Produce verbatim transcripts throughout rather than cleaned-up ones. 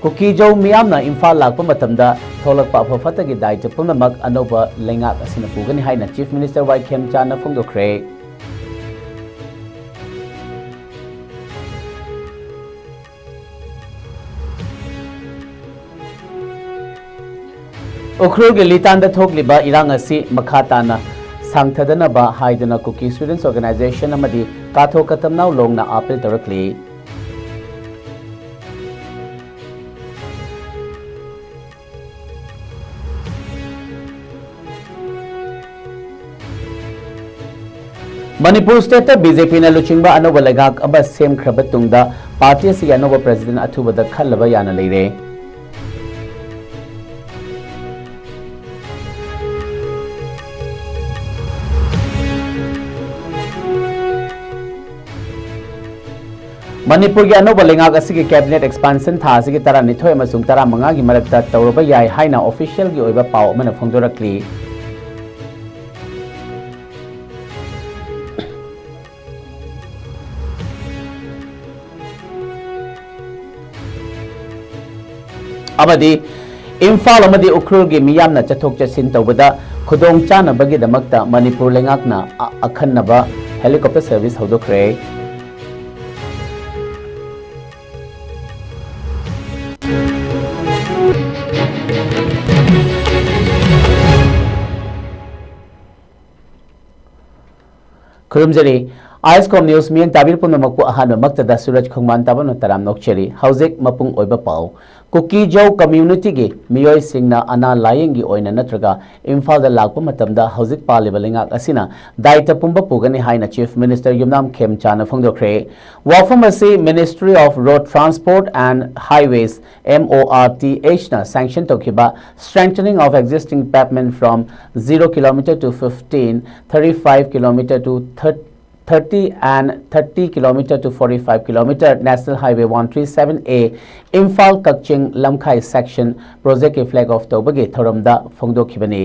ꯀꯨꯀꯤꯖꯧ ꯃꯤꯌꯥꯝꯅ ꯏꯝꯐꯥꯜ ꯂꯥꯛꯄ ꯃꯇꯝꯗ ꯊꯣꯛꯂꯛꯄ ꯑꯐ ꯐꯠꯇꯒꯤ ꯗꯥꯏꯇ ꯄꯨꯝꯅꯃꯛ ꯑꯅꯧꯕ ꯂꯩꯉꯥꯛ ꯑꯁꯤꯅ ꯄꯨꯒꯅꯤ ꯍꯥꯏꯅ Chief Minister ꯋꯥꯏ ꯈꯦꯝꯆꯥꯟꯅ ꯐꯣꯡꯗꯣꯛꯈ꯭ꯔꯦ꯫ ꯎꯈ꯭ꯔꯨꯜꯒꯤ ꯂꯤꯇꯥꯟꯗ ꯊꯣꯛꯂꯤꯕ ꯏꯔꯥꯡ ꯑꯁꯤ ꯃꯈꯥ ꯇꯥꯅ ꯁꯥꯡꯊꯗꯅꯕ ꯍꯥꯏꯗꯨꯅ ꯀꯨꯀꯤ Students Organisation ꯑꯃꯗꯤ ꯀꯥꯊꯣ ꯀꯇꯝꯅꯥꯎ ꯂꯣꯡꯅ ꯑꯥꯄꯤꯜ ꯇꯧꯔꯛꯂꯤ꯫ ꯃꯅꯤꯄꯨꯔ stateꯇ BJPꯅ ꯂꯨꯆꯤꯡꯕ ꯑꯅꯧꯕ ꯂꯩꯉꯥꯛ ꯑꯃ ꯁꯦꯝꯈ꯭ꯔꯕ ꯇꯨꯡꯗ party ꯑꯁꯤꯒꯤ ꯑꯅꯧꯕ president ꯑꯊꯨꯕꯗ ꯈꯜꯂꯕ ꯌꯥꯅ ꯂꯩꯔꯦ꯫ ꯃꯅꯤꯄꯨꯔꯒꯤ ꯑꯅꯧꯕ ꯂꯩꯉꯥꯛ ꯑꯁꯤꯒꯤ cabinet expansion ꯊꯥ ꯑꯁꯤꯒꯤ ꯇꯔꯥꯅꯤꯊꯣꯏ ꯑꯃꯁꯨꯡ ꯇꯔꯥꯃꯉꯥꯒꯤ ꯃꯔꯛꯇ ꯇꯧꯔꯕ ꯌꯥꯏ ꯍꯥꯏꯅ officialꯒꯤ ꯑꯣꯏꯕ ꯄꯥꯎ ꯑꯃꯅ ꯐꯣꯡꯗꯣꯔꯛꯂꯤ꯫ ꯑꯃꯗꯤ ꯏꯝꯐꯥꯜ ꯑꯃꯗꯤ ꯎꯈ꯭ꯔꯨꯜꯒꯤ ꯃꯤꯌꯥꯝꯅ ꯆꯠꯊꯣꯛ ꯆꯠꯁꯤꯟ ꯇꯧꯕꯗ ꯈꯨꯗꯣꯡ ꯆꯥꯅꯕꯒꯤꯗꯃꯛꯇ ꯃꯅꯤꯄꯨꯔ ꯂꯩꯉꯥꯛꯅ ꯑ-, ꯑꯈꯟꯅꯕ helicopter service ꯍꯧꯗꯣꯛꯈ꯭ꯔꯦ꯫ ꯈꯨꯔꯨꯝꯖꯔꯤ꯫ ISCOM News ꯃꯤꯠꯌꯦꯡ ꯇꯥꯕꯤꯔꯤꯕ ꯄꯨꯝꯅꯃꯛꯄꯨ ꯑꯍꯥꯟꯕꯃꯛꯇꯗ ꯁꯨꯔꯖ ꯈꯣꯡꯕꯥꯟ ꯇꯥꯕꯅ ꯇꯔꯥꯝꯅ ꯑꯣꯛꯆꯔꯤ꯫ ꯍꯧꯖꯤꯛ ꯃꯄꯨꯡ ꯑꯣꯏꯕ ꯄꯥꯎ꯫ ꯀꯨꯀꯤꯖꯧ communityꯒꯤ ꯃꯤꯑꯣꯏꯁꯤꯡꯅ ꯑꯅꯥ ꯂꯥꯌꯦꯡꯒꯤ ꯑꯣꯏꯅ ꯅꯠꯇ꯭ꯔꯒ ꯏꯝꯐꯥꯜꯗ ꯂꯥꯛꯄ ꯃꯇꯝꯗ ꯍꯧꯖꯤꯛ ꯄꯥꯜꯂꯤꯕ ꯂꯩꯉꯥꯛ ꯑꯁꯤꯅ ꯗꯥꯏꯇ ꯄꯨꯝꯕ ꯄꯨꯒꯅꯤ ꯍꯥꯏꯅ Chief Minister ꯌꯨꯝꯅꯥꯝ ꯈꯦꯝꯆꯥꯅ ꯐꯣꯡꯗꯣꯛꯈ꯭ꯔꯦ꯫ ꯋꯥꯐꯝ ꯑꯁꯤ Ministry of Road Transport and Highways, MORTHꯅ sanction ꯇꯧꯈꯤꯕ Strengthening of Existing Pavement from zero kilometer to fifteen, thirty-five kilometer to thirty thirty and thirty kilometer to forty-five kilometer National Highway one three seven A Imphal Kakching Lamkhai section project ꯀꯤ flag off ꯇꯧꯕꯒꯤ ꯊꯧꯔꯝꯗ ꯐꯣꯡꯗꯣꯛꯈꯤꯕꯅꯤ꯫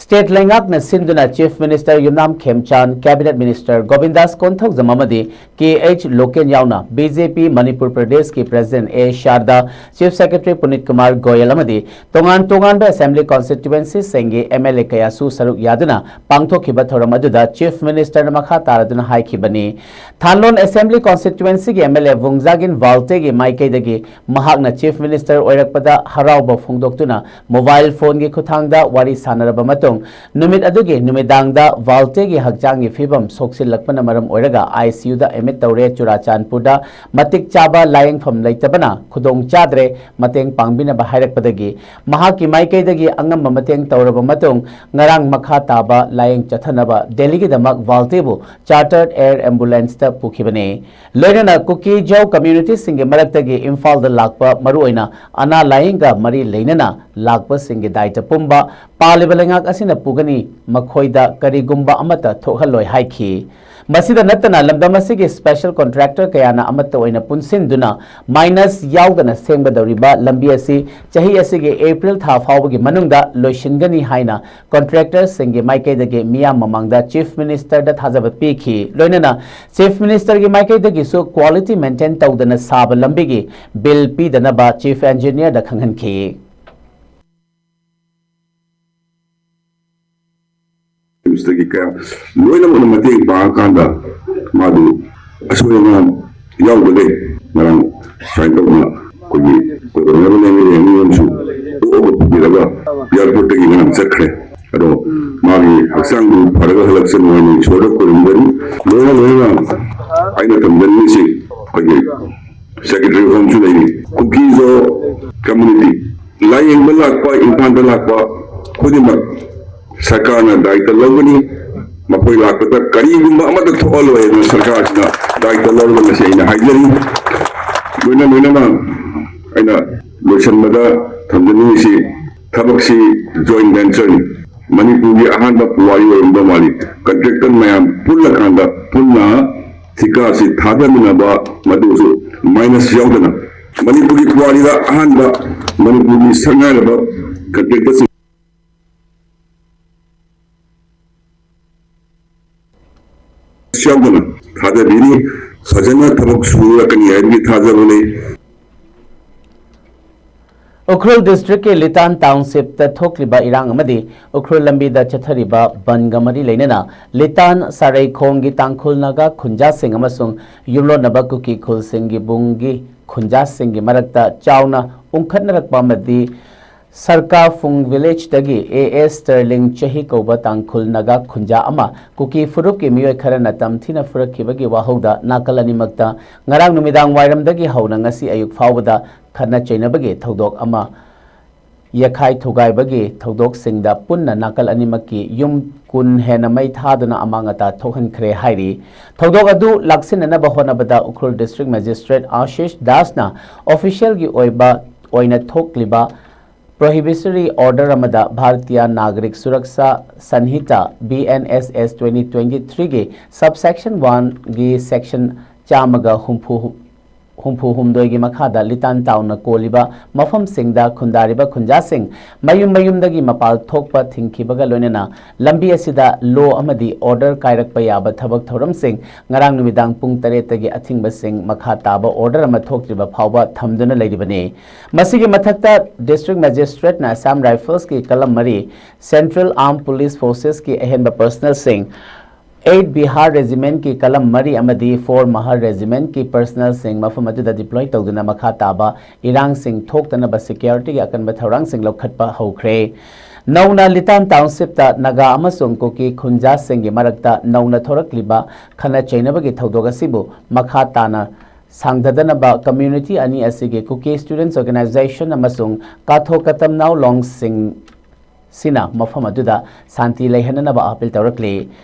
State ꯂꯩꯉꯥꯛꯅ ꯁꯤꯟꯗꯨꯅ Chief Minister ꯌꯨꯝꯅꯥꯝ ꯈꯦꯝꯆꯥꯟ, Cabinet Minister ꯒꯣꯕꯤꯟꯗꯥꯁ Konthoujam ꯑꯃꯗꯤ ꯀꯦ H local ꯌꯥꯎꯅ B J ꯄꯤ ꯃꯅꯤꯄꯨꯔ ꯄ꯭ꯔꯗꯦꯁꯀꯤ President ꯑꯦ ꯁꯥꯔꯗꯥ, Chief Secretary ꯄꯨꯅꯤꯠ Kumar Goyal ꯑꯃꯗꯤ ꯇꯣꯉꯥꯟ ꯇꯣꯉꯥꯟꯕ Assembly constituency ꯁꯤꯡꯒꯤ M L A ꯀꯌꯥꯁꯨ ꯁꯔꯨꯛ ꯌꯥꯗꯨꯅ ꯄꯥꯡꯊꯣꯛꯈꯤꯕ ꯊꯧꯔꯝ ꯑꯗꯨꯗ Chief Minister ꯅ ꯃꯈꯥ ꯇꯥꯔꯗꯨꯅ ꯍꯥꯏꯈꯤꯕꯅꯤ꯫ ꯊꯥꯟꯂꯣꯟ Assembly constituency ꯒꯤ M L A ꯋꯨꯡꯖꯥꯒꯤꯟ ꯚꯥꯜꯇꯦꯒꯤ ꯃꯥꯏꯀꯩꯗꯒꯤ ꯃꯍꯥꯛꯅ Chief Minister ꯑꯣꯏꯔꯛꯄꯗ ꯍꯔꯥꯎꯕ ꯐꯣꯡꯗꯣꯛꯇꯨꯅ mobile phone ꯒꯤ ꯈꯨꯠꯊꯥꯡꯗ ꯋꯥꯔꯤ ꯁꯥꯟꯅꯔꯕ ꯃꯇꯨꯡ, ꯅꯨꯃꯤꯠ ꯑꯗꯨꯒꯤ ꯅꯨꯃꯤꯗꯥꯡꯗ ꯚꯥꯜꯇꯦꯒꯤ ꯍꯛꯆꯥꯡꯒꯤ ꯐꯤꯕꯝ ꯁꯣꯛꯆꯤꯜꯂꯛꯄꯅ ꯃꯔꯝ ꯑꯣꯏꯔꯒ I C U the admit ꯇꯧꯔꯦ꯫ ꯆꯨꯔꯥꯆꯥꯟꯄꯨꯔꯗ ꯃꯇꯤꯛ ꯆꯥꯕ ꯂꯥꯌꯦꯡꯐꯝ ꯂꯩꯇꯕꯅ ꯈꯨꯗꯣꯡ ꯆꯥꯗ꯭ꯔꯦ꯫ ꯃꯇꯦꯡ ꯄꯥꯡꯕꯤꯅꯕ ꯍꯥꯏꯔꯛꯄꯗꯒꯤ ꯃꯍꯥꯛꯀꯤ ꯃꯥꯏꯀꯩꯗꯒꯤ ꯑꯉꯝꯕ ꯃꯇꯦꯡ ꯇꯧꯔꯕ ꯃꯇꯨꯡ, ꯉꯔꯥꯡ ꯃꯈꯥ ꯇꯥꯕ ꯂꯥꯌꯦꯡ ꯆꯠꯊꯅꯕ ꯗꯦꯜꯂꯤꯒꯤꯗꯃꯛ ꯚꯥꯜꯇꯦꯕꯨ chartered air ambulance ꯇ ꯄꯨꯈꯤꯕꯅꯤ꯫ ꯂꯣꯏꯅꯅ ꯀꯨꯀꯤ ꯖꯧ community ꯁꯤꯡꯒꯤ ꯃꯔꯛꯇꯒꯤ ꯏꯝꯐꯥꯜꯗ ꯂꯥꯛꯄ, ꯃꯔꯨꯑꯣꯏꯅ ꯑꯅꯥ ꯂꯥꯌꯦꯡꯒ ꯃꯔꯤ ꯂꯩꯅꯅ ꯂꯥꯛꯄꯁꯤꯡꯒꯤ ꯗꯥꯏꯇ ꯄꯨꯝꯕ ꯄꯥꯜꯂꯤꯕ ꯂꯩꯉꯥꯛ ꯑꯁꯤꯅ ꯄꯨꯒꯅꯤ, ꯃꯈꯣꯏꯗ ꯀꯔꯤꯒꯨꯝꯕ ꯑꯃꯠꯇ ꯊꯣꯛꯍꯜꯂꯣꯏ ꯍꯥꯏꯈꯤ꯫ ꯃꯁꯤꯗ ꯅꯠꯇꯅ ꯂꯝꯗꯝ ꯑꯁꯤꯒꯤ special contractor ꯀꯌꯥꯅ ꯑꯃꯠꯇ ꯑꯣꯏꯅ ꯄꯨꯟꯁꯤꯟꯗꯨꯅ minus ꯌꯥꯎꯗꯅ ꯁꯦꯝꯒꯗꯧꯔꯤꯕ ꯂꯝꯕꯤ ꯑꯁꯤ ꯆꯍꯤ ꯑꯁꯤꯒꯤ April ꯊꯥ ꯐꯥꯎꯕꯒꯤ ꯃꯅꯨꯡꯗ ꯂꯣꯏꯁꯤꯟꯒꯅꯤ ꯍꯥꯏꯅ contractor ꯁꯤꯡꯒꯤ ꯃꯥꯏꯀꯩꯗꯒꯤ ꯃꯤꯌꯥꯝ ꯃꯃꯥꯡꯗ Chief Minister ꯗ ꯊꯥꯖꯕ ꯄꯤꯈꯤ꯫ ꯂꯣꯏꯅꯅ Chief Minister ꯒꯤ ꯃꯥꯏꯀꯩꯗꯒꯤꯁꯨ quality maintain ꯇꯧꯗꯅ ꯁꯥꯕ ꯂꯝꯕꯤꯒꯤ bill ꯄꯤꯗꯅꯕ Chief Engineer ꯗ ꯈꯪꯍꯟꯈꯤ꯫ ꯁꯤꯗꯒꯤ ꯀꯌꯥ ꯂꯣꯏꯅꯃꯛꯅ ꯃꯇꯦꯡ ꯄꯥꯡꯉꯀꯥꯟꯗ ꯃꯥꯗꯨ ꯑꯁꯣꯏ ꯑꯉꯥꯝ ꯌꯥꯎꯗꯈꯩ ꯉꯔꯥꯡ ꯁꯨꯃꯥꯏꯅ ꯇꯧꯗꯅ ꯑꯩꯈꯣꯏꯒꯤ ꯑꯩꯈꯣꯏ honourable M L A ꯑꯃꯁꯨ ꯇꯣꯛꯑꯒ ꯄꯨꯕꯤꯔꯒ airport ꯇꯒꯤ ꯉꯔꯥꯡ ꯆꯠꯈ꯭ꯔꯦ꯫ ꯑꯗꯣ ꯃꯥꯒꯤ ꯍꯛꯆꯥꯡꯗꯨ ꯐꯔꯒ ꯍꯜꯂꯛꯆꯅꯨ ꯍꯥꯏꯅ ꯏꯁꯣꯔꯗ ꯈꯨꯔꯨꯝꯖꯔꯤ꯫ ꯂꯣꯏꯅ ꯂꯣꯏꯅꯅ ꯑꯩꯅ ꯊꯝꯖꯅꯤꯡꯉꯤꯁꯤ ꯑꯩꯈꯣꯏꯒꯤ Secretary of Home ꯁꯨ ꯂꯩꯔꯤ, ꯀꯨꯀꯤ ꯖꯣ community ꯂꯥꯌꯦꯡꯕ ꯂꯥꯛꯄ, ꯏꯝꯐꯥꯜꯗ ꯂꯥꯛꯄ ꯈꯨꯗꯤꯡꯃꯛ ꯁꯔꯀꯥꯔꯅ ꯗꯥꯏꯇ ꯂꯧꯒꯅꯤ꯫ ꯃꯈꯣꯏ ꯂꯥꯛꯄꯗ ꯀꯔꯤꯒꯨꯝꯕ ꯑꯃꯠꯇ ꯊꯣꯛꯍꯜꯂꯣꯏ ꯍꯥꯏꯗꯅ ꯁꯔꯀꯥꯔꯁꯤꯅ ꯗꯥꯏꯇ ꯂꯧꯔꯒ ꯃꯁꯤ ꯑꯩꯅ ꯍꯥꯏꯖꯔꯤ꯫ ꯂꯣꯏꯅ ꯂꯣꯏꯅꯅ ꯑꯩꯅ ꯂꯣꯏꯁꯤꯟꯕꯗ ꯊꯝꯖꯅꯤꯡꯉꯤꯁꯤ, ꯊꯕꯛꯁꯤ joint venture ꯅꯤ꯫ ꯃꯅꯤꯄꯨꯔꯒꯤ ꯑꯍꯥꯟꯕ ꯄꯨꯋꯥꯔꯤ ꯑꯣꯏꯔꯝꯗꯧ ꯃꯥꯜꯂꯤ꯫ ꯀꯟꯇ꯭ꯔꯦꯛꯇꯔ ꯃꯌꯥꯝ ꯄꯨꯜꯂꯀꯥꯟꯗ ꯄꯨꯟꯅ ꯊꯤꯀꯥꯁꯤ ꯊꯥꯗꯃꯤꯟꯅꯕ, ꯃꯗꯨꯁꯨ ꯃꯥꯏꯅꯁ ꯌꯥꯎꯗꯅ꯫ ꯃꯅꯤꯄꯨꯔꯒꯤ ꯄꯨꯋꯥꯔꯤꯗ ꯑꯍꯥꯟꯕ ꯃꯅꯤꯄꯨꯔꯒꯤ ꯁꯛꯅꯥꯏꯔꯕ ꯀꯟꯇ꯭ꯔꯦꯛꯇꯔꯁꯤꯡ ꯌꯥꯎꯗꯅ ꯊꯥꯗꯕꯤꯅꯤ꯫ ꯐꯖꯅ ꯊꯕꯛ ꯁꯨꯔꯛꯀꯅꯤ ꯍꯥꯏꯕꯒꯤ ꯊꯥꯖꯕ ꯂꯩ꯫ ꯎꯈ꯭ꯔꯨꯜ ꯗꯤꯁꯇ꯭ꯔꯤꯛꯀꯤ ꯂꯤꯇꯥꯟ ꯇꯥꯎꯟꯁꯤꯞꯇ ꯊꯣꯛꯂꯤꯕ ꯏꯔꯥꯡ ꯑꯃꯗꯤ ꯎꯈ꯭ꯔꯨꯜ ꯂꯝꯕꯤꯗ ꯆꯠꯊꯔꯤꯕ ꯕꯟꯒ ꯃꯔꯤ ꯂꯩꯅꯅ ꯂꯤꯇꯥꯟ ꯁꯥꯔꯩꯈꯣꯡꯒꯤ ꯇꯥꯡꯈꯨꯜ ꯅꯥꯒꯥ ꯈꯨꯟꯖꯥꯁꯤꯡ ꯑꯃꯁꯨꯡ ꯌꯨꯝꯂꯣꯟꯅꯕ ꯀꯨꯀꯤ ꯈꯨꯜꯁꯤꯡꯒꯤ ꯕꯨꯡꯒꯤ ꯈꯨꯟꯖꯥꯁꯤꯡꯒꯤ ꯃꯔꯛꯇ ꯆꯥꯎꯅ ꯎꯪꯈꯠꯅꯔꯛꯄ ꯑꯃꯗꯤ ꯁꯔꯀꯥꯐꯨꯡ ꯚꯤꯂꯦꯖꯇꯒꯤ ꯑꯦ ꯑꯦꯁ ꯁ꯭ꯇꯔꯂꯤꯡ ꯆꯍꯤ ꯀꯧꯕ ꯇꯥꯡꯈꯨꯜ ꯅꯥꯒꯥ ꯈꯨꯟꯖꯥ ꯑꯃ ꯀꯨꯀꯤ ꯐꯨꯔꯨꯞꯀꯤ ꯃꯤꯑꯣꯏ ꯈꯔꯅ ꯇꯝꯊꯤꯅ ꯐꯨꯔꯛꯈꯤꯕꯒꯤ ꯋꯥꯍꯧꯗ ꯅꯥꯀꯜ ꯑꯅꯤꯃꯛꯇ ꯉꯔꯥꯡ ꯅꯨꯃꯤꯗꯥꯡ ꯋꯥꯏꯔꯝꯗꯒꯤ ꯍꯧꯅ ꯉꯁꯤ ꯑꯌꯨꯛ ꯐꯥꯎꯕꯗ ꯈꯠꯅ ꯆꯩꯅꯕꯒꯤ ꯊꯧꯗꯣꯛ ꯑꯃ, ꯌꯦꯛꯈꯥꯏ ꯊꯨꯒꯥꯏꯕꯒꯤ ꯊꯧꯗꯣꯛꯁꯤꯡꯗ ꯄꯨꯟꯅ ꯅꯥꯀꯜ ꯑꯅꯤꯃꯛꯀꯤ ꯌꯨꯝ ꯀꯨꯟ ꯍꯦꯟꯅ ꯃꯩ ꯊꯥꯗꯨꯅ ꯑꯃꯥꯡ ꯑꯇꯥ ꯊꯣꯛꯍꯟꯈ꯭ꯔꯦ ꯍꯥꯏꯔꯤ꯫ ꯊꯧꯗꯣꯛ ꯑꯗꯨ ꯂꯥꯛꯁꯤꯟꯅꯅꯕ ꯍꯣꯠꯅꯕꯗ ꯎꯈ꯭ꯔꯨꯜ ꯗꯤꯁꯇ꯭ꯔꯤꯛ ꯃꯦꯖꯤꯁꯇ꯭ꯔꯦꯠ ꯑꯥꯁꯤꯁ ꯗꯥꯁꯅ ꯑꯣꯐꯤꯁꯤꯌꯦꯜꯒꯤ ꯑꯣꯏꯕ ꯑꯣꯏꯅ ꯊꯣꯛꯂꯤꯕ ꯄ꯭ꯔꯣꯍꯤꯕꯤꯁꯔꯤ ꯑꯣꯔꯗꯔ ꯑꯃꯗ Bharatiya Nagarik Suraksha Sanhita, B N S S twenty twenty ꯊ꯭ꯔꯤꯒꯤ ꯁꯕ ꯁꯦꯛꯁꯟ ꯋꯥꯟꯒꯤ ꯁꯦꯛꯁꯟ ꯆꯥꯝꯃꯒ ꯍꯨꯝꯐꯨ ꯍꯨꯝꯐꯨ ꯍꯨꯝꯗꯣꯏꯒꯤ ꯃꯈꯥꯗ ꯂꯤꯇꯥꯟ ꯇꯥꯎꯟꯅ ꯀꯣꯜꯂꯤꯕ ꯃꯐꯝꯁꯤꯡꯗ ꯈꯨꯟꯗꯥꯔꯤꯕ ꯈꯨꯟꯖꯥꯁꯤꯡ ꯃꯌꯨꯝ ꯃꯌꯨꯝꯗꯒꯤ ꯃꯄꯥꯜ ꯊꯣꯛꯄ ꯊꯤꯡꯈꯤꯕꯒ ꯂꯣꯏꯅꯅ ꯂꯝꯕꯤ ꯑꯁꯤꯗ ꯂꯣ ꯑꯃꯗꯤ ꯑꯣꯔꯗꯔ ꯀꯥꯏꯔꯛꯄ ꯌꯥꯕ ꯊꯕꯛ ꯊꯧꯔꯝꯁꯤꯡ ꯉꯔꯥꯡ ꯅꯨꯃꯤꯗꯥꯡ ꯄꯨꯡ ꯇꯔꯦꯠꯇꯒꯤ ꯑꯊꯤꯡꯕꯁꯤꯡ ꯃꯈꯥ ꯇꯥꯕ ꯑꯣꯔꯗꯔ ꯑꯃ ꯊꯣꯛꯇ꯭ꯔꯤꯕ ꯐꯥꯎꯕ ꯊꯝꯗꯨꯅ ꯂꯩꯔꯤꯕꯅꯤ꯫ ꯃꯁꯤꯒꯤ ꯃꯊꯛꯇ ꯗꯤꯁꯇ꯭ꯔꯤꯛ ꯃꯦꯖꯤꯁꯇ꯭ꯔꯦꯠꯅ ꯑꯁꯥꯝ ꯔꯥꯏꯐꯜꯁꯀꯤ ꯀꯂꯝ ꯃꯔꯤ, ꯁꯦꯟꯇ꯭ꯔꯦꯜ ꯑꯥꯔꯝ ꯄꯨꯂꯤꯁ ꯐꯣꯔꯁꯦꯁꯀꯤ ꯑꯍꯦꯟꯕ ꯄꯔꯁꯅꯦꯜꯁꯤꯡ, ꯑꯩꯠ ꯕꯤꯍꯥꯔ ꯔꯦꯖꯤꯃꯦꯟꯠꯀꯤ ꯀꯂꯝ ꯃꯔꯤ ꯑꯃꯗꯤ ꯐꯣꯔ ꯃꯍꯥꯔ ꯔꯦꯖꯤꯃꯦꯟꯠꯀꯤ ꯄꯔꯁꯅꯦꯜꯁꯤꯡ ꯃꯐꯝ ꯑꯗꯨꯗ ꯗꯤꯄ꯭ꯂꯣꯏ ꯇꯧꯗꯨꯅ ꯃꯈꯥ ꯇꯥꯕ ꯏꯔꯥꯡꯁꯤꯡ ꯊꯣꯛꯇꯅꯕ ꯁꯦꯀ꯭ꯌꯨꯔꯤꯇꯤꯒꯤ ꯑꯀꯟꯕ ꯊꯧꯔꯥꯡꯁꯤꯡ ꯂꯧꯈꯠꯄ ꯍꯧꯈ꯭ꯔꯦ꯫ ꯅꯧꯅ ꯂꯤꯇꯥꯟ ꯇꯥꯎꯟꯁꯤꯞꯇ ꯅꯥꯒꯥ ꯑꯃꯁꯨꯡ ꯀꯨꯀꯤ ꯈꯨꯟꯖꯥꯁꯤꯡꯒꯤ ꯃꯔꯛꯇ ꯅꯧꯅ ꯊꯣꯔꯛꯂꯤꯕ ꯈꯠꯅ ꯆꯩꯅꯕꯒꯤ ꯊꯧꯗꯣꯛ ꯑꯁꯤꯕꯨ ꯃꯈꯥ ꯇꯥꯅ ꯁꯥꯡꯗꯗꯅꯕ ꯀꯝꯃ꯭ꯌꯨꯅꯤꯇꯤ ꯑꯅꯤ ꯑꯁꯤꯒꯤ ꯀꯨꯀꯤ ꯁ꯭ꯇꯨꯗꯦꯟꯠꯁ ꯑꯣꯔꯒꯅꯥꯏꯖꯦꯁꯟ ꯑꯃꯁꯨꯡ ꯀꯥꯊꯣ ꯀꯇꯝꯅꯥꯎ ꯂꯣꯡꯁꯤꯡ ꯁꯤꯅ ꯃꯐꯝ ꯑꯗꯨꯗ ꯁꯥꯟꯇꯤ ꯂꯩꯍꯟꯅꯅꯕ ꯑꯥꯄꯤꯜ ꯇꯧꯔꯛꯂꯤ꯫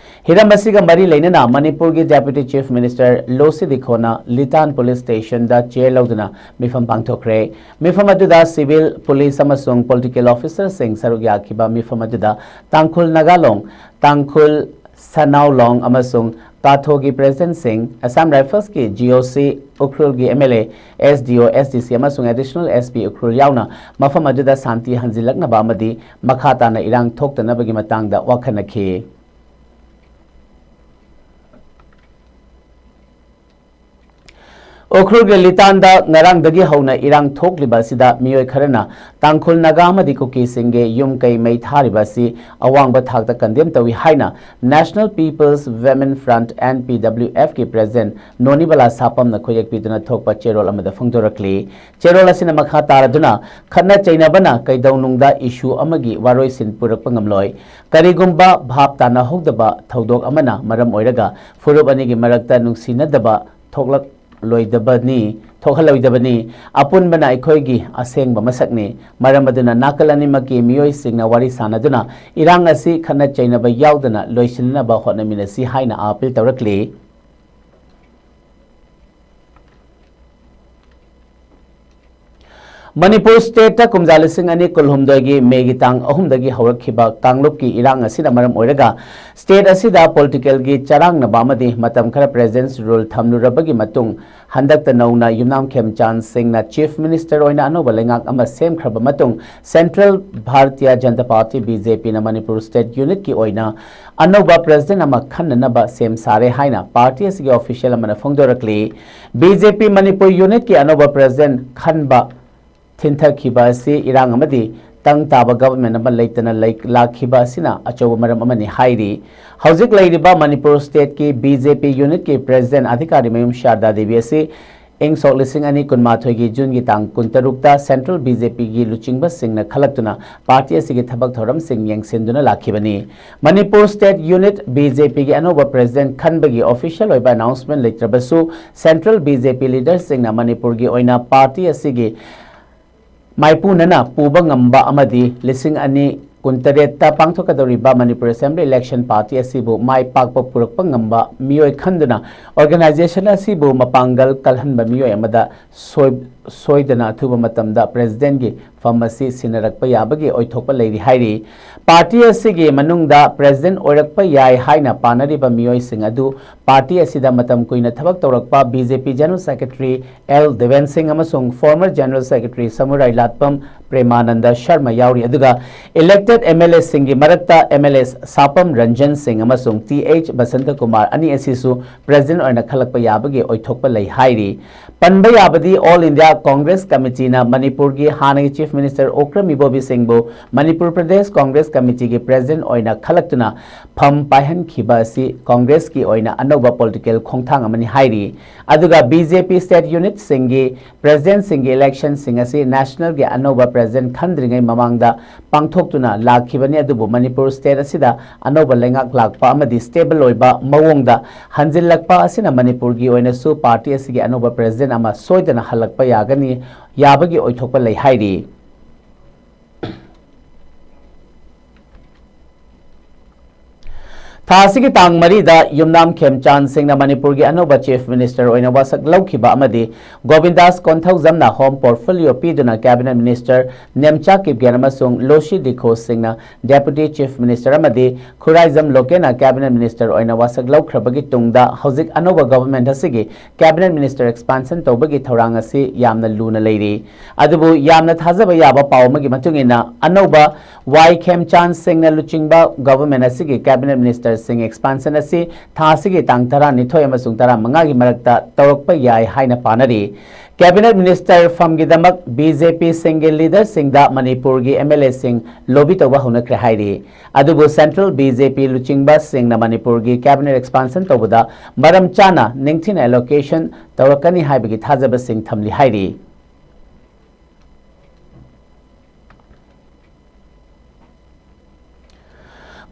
ꯍꯤꯔꯝ ꯑꯁꯤꯒ ꯃꯔꯤ ꯂꯩꯅꯅ ꯃꯅꯤꯄꯨꯔꯒꯤ Deputy Chief Minister ꯂꯣꯁꯤ ꯗꯤꯈꯣꯅ ꯂꯤꯇꯥꯟ police stationꯗ chair ꯂꯧꯗꯨꯅ ꯃꯤꯐꯝ ꯄꯥꯡꯊꯣꯛꯈ꯭ꯔꯦ꯫ ꯃꯤꯐꯝ ꯑꯗꯨꯗ civil, police ꯑꯃꯁꯨꯡ political officerꯁꯤꯡ ꯁꯔꯨꯛ ꯌꯥꯈꯤꯕ ꯃꯤꯐꯝ ꯑꯗꯨꯗ ꯇꯥꯡꯈꯨꯜ ꯅꯥꯒꯥꯂꯣꯡ, ꯇꯥꯡꯈꯨꯜ ꯁꯅꯥꯎꯂꯣꯡ ꯑꯃꯁꯨꯡ ꯀꯥꯊꯣꯒꯤ presidentꯁꯤꯡ, Assam Riflesꯀꯤ GOC, ꯎꯈ꯭ꯔꯨꯜꯒꯤ MLA, SDO, SDC ꯑꯃꯁꯨꯡ Additional SP ꯎꯈ꯭ꯔꯨꯜ ꯌꯥꯎꯅ ꯃꯐꯝ ꯑꯗꯨꯗ ꯁꯥꯟꯇꯤ ꯍꯟꯖꯤꯜꯂꯛꯅꯕ ꯑꯃꯗꯤ ꯃꯈꯥ ꯇꯥꯅ ꯏꯔꯥꯡ ꯊꯣꯛꯇꯅꯕꯒꯤ ꯃꯇꯥꯡꯗ ꯋꯥꯈꯟꯅꯈꯤ꯫ ꯎꯈ꯭ꯔꯨꯜꯒꯤ ꯂꯤꯇꯥꯟꯗ ꯉꯔꯥꯡꯗꯒꯤ ꯍꯧꯅ ꯏꯔꯥꯡ ꯊꯣꯛꯂꯤꯕ ꯑꯁꯤꯗ ꯃꯤꯑꯣꯏ ꯈꯔꯅ ꯇꯥꯡꯈꯨꯜ ꯅꯥꯒꯥ ꯑꯃꯗꯤ ꯀꯨꯀꯤꯁꯤꯡꯒꯤ ꯌꯨꯝ ꯀꯩ ꯃꯩ ꯊꯥꯔꯤꯕ ꯑꯁꯤ ꯑꯋꯥꯡꯕ ꯊꯥꯛꯇ condemn ꯇꯧꯏ ꯍꯥꯏꯅ National People's Women Front, NPWFꯀꯤ president ꯅꯣꯅꯤꯕꯂꯥ ꯁꯥꯄꯝꯅ ꯈꯨꯌꯦꯛ ꯄꯤꯗꯨꯅ ꯊꯣꯛꯄ ꯆꯦꯔꯣꯜ ꯑꯃꯗ ꯐꯣꯡꯗꯣꯔꯛꯂꯤ꯫ ꯆꯦꯔꯣꯜ ꯑꯁꯤꯅ ꯃꯈꯥ ꯇꯥꯔꯗꯨꯅ, ꯈꯠꯅ ꯆꯩꯅꯕꯅ ꯀꯩꯗꯧꯅꯨꯡꯗ issue ꯑꯃꯒꯤ ꯋꯥꯔꯣꯏꯁꯤꯟ ꯄꯨꯔꯛꯄ ꯉꯝꯂꯣꯏ꯫ ꯀꯔꯤꯒꯨꯝꯕ ꯚꯥꯞ ꯇꯥꯅꯍꯧꯗꯕ ꯊꯧꯗꯣꯛ ꯑꯃꯅ ꯃꯔꯝ ꯑꯣꯏꯔꯒ ꯐꯨꯔꯨꯞ ꯑꯅꯤꯒꯤ ꯃꯔꯛꯇ ꯅꯨꯡꯁꯤꯅꯗꯕ ꯊꯣꯛꯂꯛꯂꯣꯏꯗꯕꯅꯤ, ꯊꯣꯛꯍꯜꯂꯣꯏꯗꯕꯅꯤ꯫ ꯑꯄꯨꯟꯕꯅ ꯑꯩꯈꯣꯏꯒꯤ ꯑꯁꯦꯡꯕ ꯃꯁꯛꯅꯤ꯫ ꯃꯔꯝ ꯑꯗꯨꯅ ꯅꯥꯀꯜ ꯑꯅꯤꯃꯛꯀꯤ ꯃꯤꯑꯣꯏꯁꯤꯡꯅ ꯋꯥꯔꯤ ꯁꯥꯅꯗꯨꯅ ꯏꯔꯥꯡ ꯑꯁꯤ ꯈꯠꯅ ꯆꯩꯅꯕ ꯌꯥꯎꯗꯅ ꯂꯣꯏꯁꯤꯟꯅꯕ ꯍꯣꯠꯅꯃꯤꯟꯅꯁꯤ ꯍꯥꯏꯅ ꯑꯥꯄꯤꯜ ꯇꯧꯔꯛꯂꯤ꯫ ꯃꯅꯤꯄꯨꯔ stateꯇ ꯀꯨꯝꯖꯥ ꯂꯤꯁꯤꯡ ꯑꯅꯤ ꯀꯨꯟꯍꯨꯝꯗꯣꯏꯒꯤ ꯃꯦꯒꯤ ꯇꯥꯡ ꯑꯍꯨꯝꯗꯒꯤ ꯍꯧꯔꯛꯈꯤꯕ ꯀꯥꯡꯂꯨꯞꯀꯤ ꯏꯔꯥꯡ ꯑꯁꯤꯅ ꯃꯔꯝ ꯑꯣꯏꯔꯒ state ꯑꯁꯤꯗ politicalꯒꯤ ꯆꯔꯥꯡꯅꯕ ꯑꯃꯗꯤ ꯃꯇꯝ ꯈꯔ president's rule ꯊꯝꯂꯨꯔꯕꯒꯤ ꯃꯇꯨꯡ ꯍꯟꯗꯛꯇ ꯅꯧꯅ ꯌꯨꯝꯅꯥꯝ ꯈꯦꯝꯆꯥꯟ ꯁꯤꯡꯅ Chief Minister ꯑꯣꯏꯅ ꯑꯅꯧꯕ ꯂꯩꯉꯥꯛ ꯑꯃ ꯁꯦꯝꯈ꯭ꯔꯕ ꯃꯇꯨꯡ Central Bharatiya Janata Party, BJPꯅ Manipur state unitꯀꯤ ꯑꯣꯏꯅ ꯑꯅꯧꯕ president ꯑꯃ ꯈꯟꯅꯅꯕ ꯁꯦꯝ ꯁꯥꯔꯦ ꯍꯥꯏꯅ party ꯑꯁꯤꯒꯤ official ꯑꯃꯅ ꯐꯣꯡꯗꯣꯔꯛꯂꯤ꯫ BJP ꯃꯅꯤꯄꯨꯔ unitꯀꯤ ꯑꯅꯧꯕ president ꯈꯟꯕ ꯊꯤꯟꯊꯈꯤꯕ ꯑꯁꯤ ꯏꯔꯥꯡ ꯑꯃꯗꯤ ꯇꯪ ꯇꯥꯕ government ꯑꯃ ꯂꯩꯇꯅ ꯂꯩ-, ꯂꯥꯛꯈꯤꯕ ꯑꯁꯤꯅ ꯑꯆꯧꯕ ꯃꯔꯝ ꯑꯃꯅꯤ ꯍꯥꯏꯔꯤ꯫ ꯍꯧꯖꯤꯛ ꯂꯩꯔꯤꯕ ꯃꯅꯤꯄꯨꯔ stateꯀꯤ BJP unitꯀꯤ president ꯑꯙꯤꯀꯥꯔꯤ ꯃꯌꯨꯝ ꯁꯥꯔꯗꯥ ꯗꯦꯕꯤ ꯑꯁꯤ ꯏꯪ ꯁꯣꯛ ꯂꯤꯁꯤꯡ ꯑꯅꯤ ꯀꯨꯟꯃꯥꯊꯣꯏꯒꯤ Juneꯒꯤ ꯇꯥꯡ ꯀꯨꯟꯇꯔꯨꯛꯇ Central BJPꯒꯤ ꯂꯨꯆꯤꯡꯕꯁꯤꯡꯅ ꯈꯜꯂꯛꯇꯨꯅ party ꯑꯁꯤꯒꯤ ꯊꯕꯛ ꯊꯧꯔꯝꯁꯤꯡ ꯌꯦꯡꯁꯤꯟꯗꯨꯅ ꯂꯥꯛꯈꯤꯕꯅꯤ꯫ ꯃꯅꯤꯄꯨꯔ state unit BJPꯒꯤ ꯑꯅꯧꯕ president ꯈꯟꯕꯒꯤ official ꯑꯣꯏꯕ announcement ꯂꯩꯇ꯭ꯔꯕꯁꯨ, Central BJP leaderꯁꯤꯡꯅ ꯃꯅꯤꯄꯨꯔꯒꯤ ꯑꯣꯏꯅ party ꯑꯁꯤꯒꯤ ꯃꯥꯏꯄꯨꯅꯅ ꯄꯨꯕ ꯉꯝꯕ ꯑꯃꯗꯤ ꯂꯤꯁꯤꯡ ꯑꯅꯤ ꯀꯨꯟꯇꯔꯦꯠꯇ ꯄꯥꯡꯊꯣꯛꯀꯗꯧꯔꯤꯕ ꯃꯅꯤꯄꯨꯔ ꯑꯦꯁꯦꯝꯕ꯭ꯂꯤ ꯏꯂꯦꯛꯁꯟ ꯄꯥꯔꯇꯤ ꯑꯁꯤꯕꯨ ꯃꯥꯏ ꯄꯥꯛꯄ ꯄꯨꯔꯛꯄ ꯉꯝꯕ ꯃꯤꯑꯣꯏ ꯈꯟꯗꯨꯅ ꯑꯣꯔꯒꯅꯥꯏꯖꯦꯁꯟ ꯑꯁꯤꯕꯨ ꯃꯄꯥꯡꯒꯜ ꯀꯜꯍꯟꯕ ꯃꯤꯑꯣꯏ ꯑꯃꯗ ꯁꯣꯏ-, ꯁꯣꯏꯗꯅ ꯑꯊꯨꯕ ꯃꯇꯝꯗ ꯄ꯭ꯔꯦꯁꯤꯗꯦꯟꯒꯤ ꯐꯝ ꯑꯁꯤ ꯁꯤꯟꯅꯔꯛꯄ ꯌꯥꯕꯒꯤ ꯑꯣꯏꯊꯣꯛꯄ ꯂꯩꯔꯤ ꯍꯥꯏꯔꯤ꯫ ꯄꯥꯔꯇꯤ ꯑꯁꯤꯒꯤ ꯃꯅꯨꯡꯗ ꯄ꯭ꯔꯦꯁꯤꯗꯦꯟ ꯑꯣꯏꯔꯛꯄ ꯌꯥꯏ ꯍꯥꯏꯅ ꯄꯥꯅꯔꯤꯕ ꯃꯤꯑꯣꯏꯁꯤꯡ ꯑꯗꯨ ꯄꯥꯔꯇꯤ ꯑꯁꯤꯗ ꯃꯇꯝ ꯀꯨꯏꯅ ꯊꯕꯛ ꯇꯧꯔꯛꯄ ꯕꯤ ꯖꯦ ꯄꯤ ꯖꯦꯅꯔꯦꯜ ꯁꯦꯀ꯭ꯔꯦꯇꯔꯤ ꯑꯦꯜ ꯗꯦꯕꯦꯟ ꯁꯤꯡ ꯑꯃꯁꯨꯡ ꯐꯣꯔꯃꯔ ꯖꯦꯅꯔꯦꯜ ꯁꯦꯀ꯭ꯔꯦꯇꯔꯤ ꯁꯃꯨꯔꯥꯏ ꯂꯥꯠꯄꯝ ꯄ꯭ꯔꯦꯃꯥꯅꯟꯗ ꯁꯔꯃ ꯌꯥꯎꯔꯤ꯫ ꯑꯗꯨꯒ ꯏꯂꯦꯛꯇꯦꯗ ꯑꯦꯝ ꯑꯦꯜ ꯑꯦꯁꯤꯡꯒꯤ ꯃꯔꯛꯇ ꯑꯦꯝ ꯑꯦꯜ ꯑꯦ ꯁꯥꯄꯝ ꯔꯟꯖꯟ ꯁꯤꯡ ꯑꯃꯁꯨꯡ ꯇꯤ ꯑꯩꯆ ꯕꯁꯟꯇ ꯀꯨꯃꯥꯔ ꯑꯅꯤ ꯑꯁꯤꯁꯨ ꯄ꯭ꯔꯦꯁꯤꯗꯦꯟ ꯑꯣꯏꯅ ꯈꯜꯂꯛꯄ ꯌꯥꯕꯒꯤ ꯑꯣꯏꯊꯣꯛꯄ ꯂꯩ ꯍꯥꯏꯔꯤ꯫ ꯄꯟꯕ ꯌꯥꯕꯗꯤ ꯑꯣꯜ ꯏꯟꯗꯤꯌꯥ ꯀꯣꯡꯒ꯭ꯔꯦꯁ ꯀꯃꯤꯇꯤꯅ ꯃꯅꯤꯄꯨꯔꯒꯤ ꯍꯥꯟꯅꯒꯤ ꯆꯤꯐ ꯃꯤꯅꯤꯁꯇꯔ ꯑꯣꯀ꯭ꯔꯝ ꯏꯕꯣꯕꯤ ꯁꯤꯡꯕꯨ ꯃꯅꯤꯄꯨꯔ ꯄ꯭ꯔꯗꯦꯁ ꯀꯣꯡꯒ꯭ꯔꯦꯁ ꯀꯃꯤꯇꯤꯒꯤ ꯄ꯭ꯔꯦꯁꯤꯗꯦꯟ ꯑꯣꯏꯅ ꯈꯜꯂꯛꯇꯨꯅ ꯐꯝ ꯄꯥꯏꯍꯟꯈꯤꯕ ꯑꯁꯤ ꯀꯣꯡꯒ꯭ꯔꯦꯁꯀꯤ ꯑꯣꯏꯅ ꯑꯅꯧꯕ ꯄꯣꯂꯤꯇꯤꯀꯦꯜ ꯈꯣꯡꯊꯥꯡ ꯑꯃꯅꯤ ꯍꯥꯏꯔꯤ꯫ ꯑꯗꯨꯒ ꯕꯤ ꯖꯦ ꯄꯤ ꯁ꯭ꯇꯦꯠ ꯌꯨꯅꯤꯠꯁꯤꯡꯒꯤ ꯄ꯭ꯔꯦꯁꯤꯗꯦꯟꯁꯤꯡꯒꯤ ꯏꯂꯦꯛꯁꯟꯁꯤꯡ ꯑꯁꯤ ꯅꯦꯁꯅꯦꯜꯒꯤ ꯑꯅꯧꯕ ꯄ꯭ꯔꯦꯁꯤꯗꯦꯟ ꯈꯟꯗ꯭ꯔꯤꯉꯩ ꯃꯃꯥꯡꯗ ꯄꯥꯡꯊꯣꯛꯇꯨꯅ ꯂꯥꯛꯈꯤꯕꯅꯤ, ꯑꯗꯨꯕꯨ ꯃꯅꯤꯄꯨꯔ ꯁ꯭ꯇꯦꯠ ꯑꯁꯤꯗ ꯑꯅꯧꯕ ꯂꯩꯉꯥꯛ ꯂꯥꯛꯄ ꯑꯃꯗꯤ ꯁ꯭ꯇꯦꯕꯜ ꯑꯣꯏꯕ ꯃꯑꯣꯡꯗ ꯍꯟꯖꯤꯜꯂꯛꯄ ꯑꯁꯤꯅ ꯃꯅꯤꯄꯨꯔꯒꯤ ꯑꯣꯏꯅꯁꯨ ꯄꯥꯔꯇꯤ ꯑꯁꯤꯒꯤ ꯑꯅꯧꯕ ꯄ꯭ꯔꯦꯁꯤꯗꯦꯟ ꯑꯃ ꯁꯣꯏꯗꯅ ꯍꯜꯂꯛꯄ ꯌꯥꯒꯅꯤ, ꯌꯥꯕꯒꯤ ꯑꯣꯏꯊꯣꯛꯄ ꯂꯩ ꯍꯥꯏꯔꯤ꯫ ꯊꯥ ꯑꯁꯤꯒꯤ ꯇꯥꯡ ꯃꯔꯤꯗ ꯌꯨꯝꯅꯥꯝ ꯈꯦꯝꯆꯥꯟ ꯁꯤꯡꯅ ꯃꯅꯤꯄꯨꯔꯒꯤ ꯑꯅꯧꯕ ꯆꯤꯐ ꯃꯤꯅꯤꯁꯇꯔ ꯑꯣꯏꯅ ꯋꯥꯁꯛ ꯂꯧꯈꯤꯕ ꯑꯃꯗꯤ ꯒꯣꯕꯤꯟꯗꯥꯁ ꯀꯣꯟꯊꯧꯖꯝꯅ ꯍꯣꯝ ꯄꯣꯔꯠꯐꯣꯂꯤꯑꯣ ꯄꯤꯗꯨꯅ ꯀꯦꯕꯤꯅꯦꯠ ꯃꯤꯅꯤꯁꯇꯔ ꯅꯦꯝꯆꯥ ꯀꯤꯞꯒꯦꯟ ꯑꯃꯁꯨꯡ ꯂꯣꯁꯤ ꯗꯤꯈꯣ ꯁꯤꯡꯅ ꯗꯦꯄꯨꯇꯤ ꯆꯤꯐ ꯃꯤꯅꯤꯁꯇꯔ ꯑꯃꯗꯤ ꯈꯨꯔꯥꯏꯖꯝ ꯂꯣꯀꯦꯅ ꯀꯦꯕꯤꯅꯦꯠ ꯃꯤꯅꯤꯁꯇꯔ ꯑꯣꯏꯅ ꯋꯥꯁꯛ ꯂꯧꯈ꯭ꯔꯕꯒꯤ ꯇꯨꯡꯗ ꯍꯧꯖꯤꯛ ꯑꯅꯧꯕ ꯒꯚꯔꯟꯃꯦꯟꯠ ꯑꯁꯤꯒꯤ ꯀꯦꯕꯤꯅꯦꯠ ꯃꯤꯅꯤꯁꯇꯔ ꯑꯦꯛꯁꯄꯥꯟꯁꯟ ꯇꯧꯕꯒꯤ ꯊꯧꯔꯥꯡ ꯑꯁꯤ ꯌꯥꯝꯅ ꯂꯨꯅ ꯂꯩꯔꯤ꯫ ꯑꯗꯨꯕꯨ ꯌꯥꯝꯅ ꯊꯥꯖꯕ ꯌꯥꯕ ꯄꯥꯎ ꯑꯃꯒꯤ ꯃꯇꯨꯡ ꯏꯟꯅ ꯑꯅꯧꯕ ꯋꯥꯏ ꯈꯦꯝꯆꯥꯟ ꯁꯤꯡꯅ ꯂꯨꯆꯤꯡꯕ ꯒꯚꯔꯟꯃꯦꯟꯠ ꯑꯁꯤꯒꯤ ꯀꯦꯕꯤꯅꯦꯠ ꯃꯤꯅꯤꯁꯇꯔꯁꯤꯡ ꯑꯦꯛꯁꯄꯥꯟꯁꯟ ꯑꯁꯤ ꯊꯥ ꯑꯁꯤꯒꯤ ꯇꯥꯡ ꯇꯔꯥꯅꯤꯊꯣꯏ ꯑꯃꯁꯨꯡ ꯇꯔꯥꯃꯉꯥꯒꯤ ꯃꯔꯛꯇ ꯇꯧꯔꯛꯄ ꯌꯥꯏ ꯍꯥꯏꯅ ꯄꯥꯅꯔꯤ꯫ ꯀꯦꯕꯤꯅꯦꯠ ꯃꯤꯅꯤꯁꯇꯔ ꯐꯝꯒꯤꯗꯃꯛ ꯕꯤ ꯖꯦ ꯄꯤ ꯁꯤꯡꯒꯤ ꯂꯤꯗꯔꯁꯤꯡꯗ ꯃꯅꯤꯄꯨꯔꯒꯤ ꯑꯦꯝ ꯑꯦꯜ ꯑꯦꯁꯤꯡ ꯂꯣꯕꯤ ꯇꯧꯕ ꯍꯧꯅꯈ꯭ꯔꯦ ꯍꯥꯏꯔꯤ꯫ ꯑꯗꯨꯕꯨ ꯁꯦꯟꯇ꯭ꯔꯦꯜ ꯕꯤ ꯖꯦ ꯄꯤ ꯂꯨꯆꯤꯡꯕꯁꯤꯡꯅ ꯃꯅꯤꯄꯨꯔꯒꯤ ꯀꯦꯕꯤꯅꯦꯠ ꯑꯦꯛꯁꯄꯥꯟꯁꯟ ꯇꯧꯕꯗ ꯃꯔꯝ ꯆꯥꯅ ꯅꯤꯡꯊꯤꯅ ꯑꯦꯂꯣꯀꯦꯁꯟ ꯇꯧꯔꯛꯀꯅꯤ ꯍꯥꯏꯕꯒꯤ ꯊꯥꯖꯕꯁꯤꯡ ꯊꯝꯂꯤ ꯍꯥꯏꯔꯤ꯫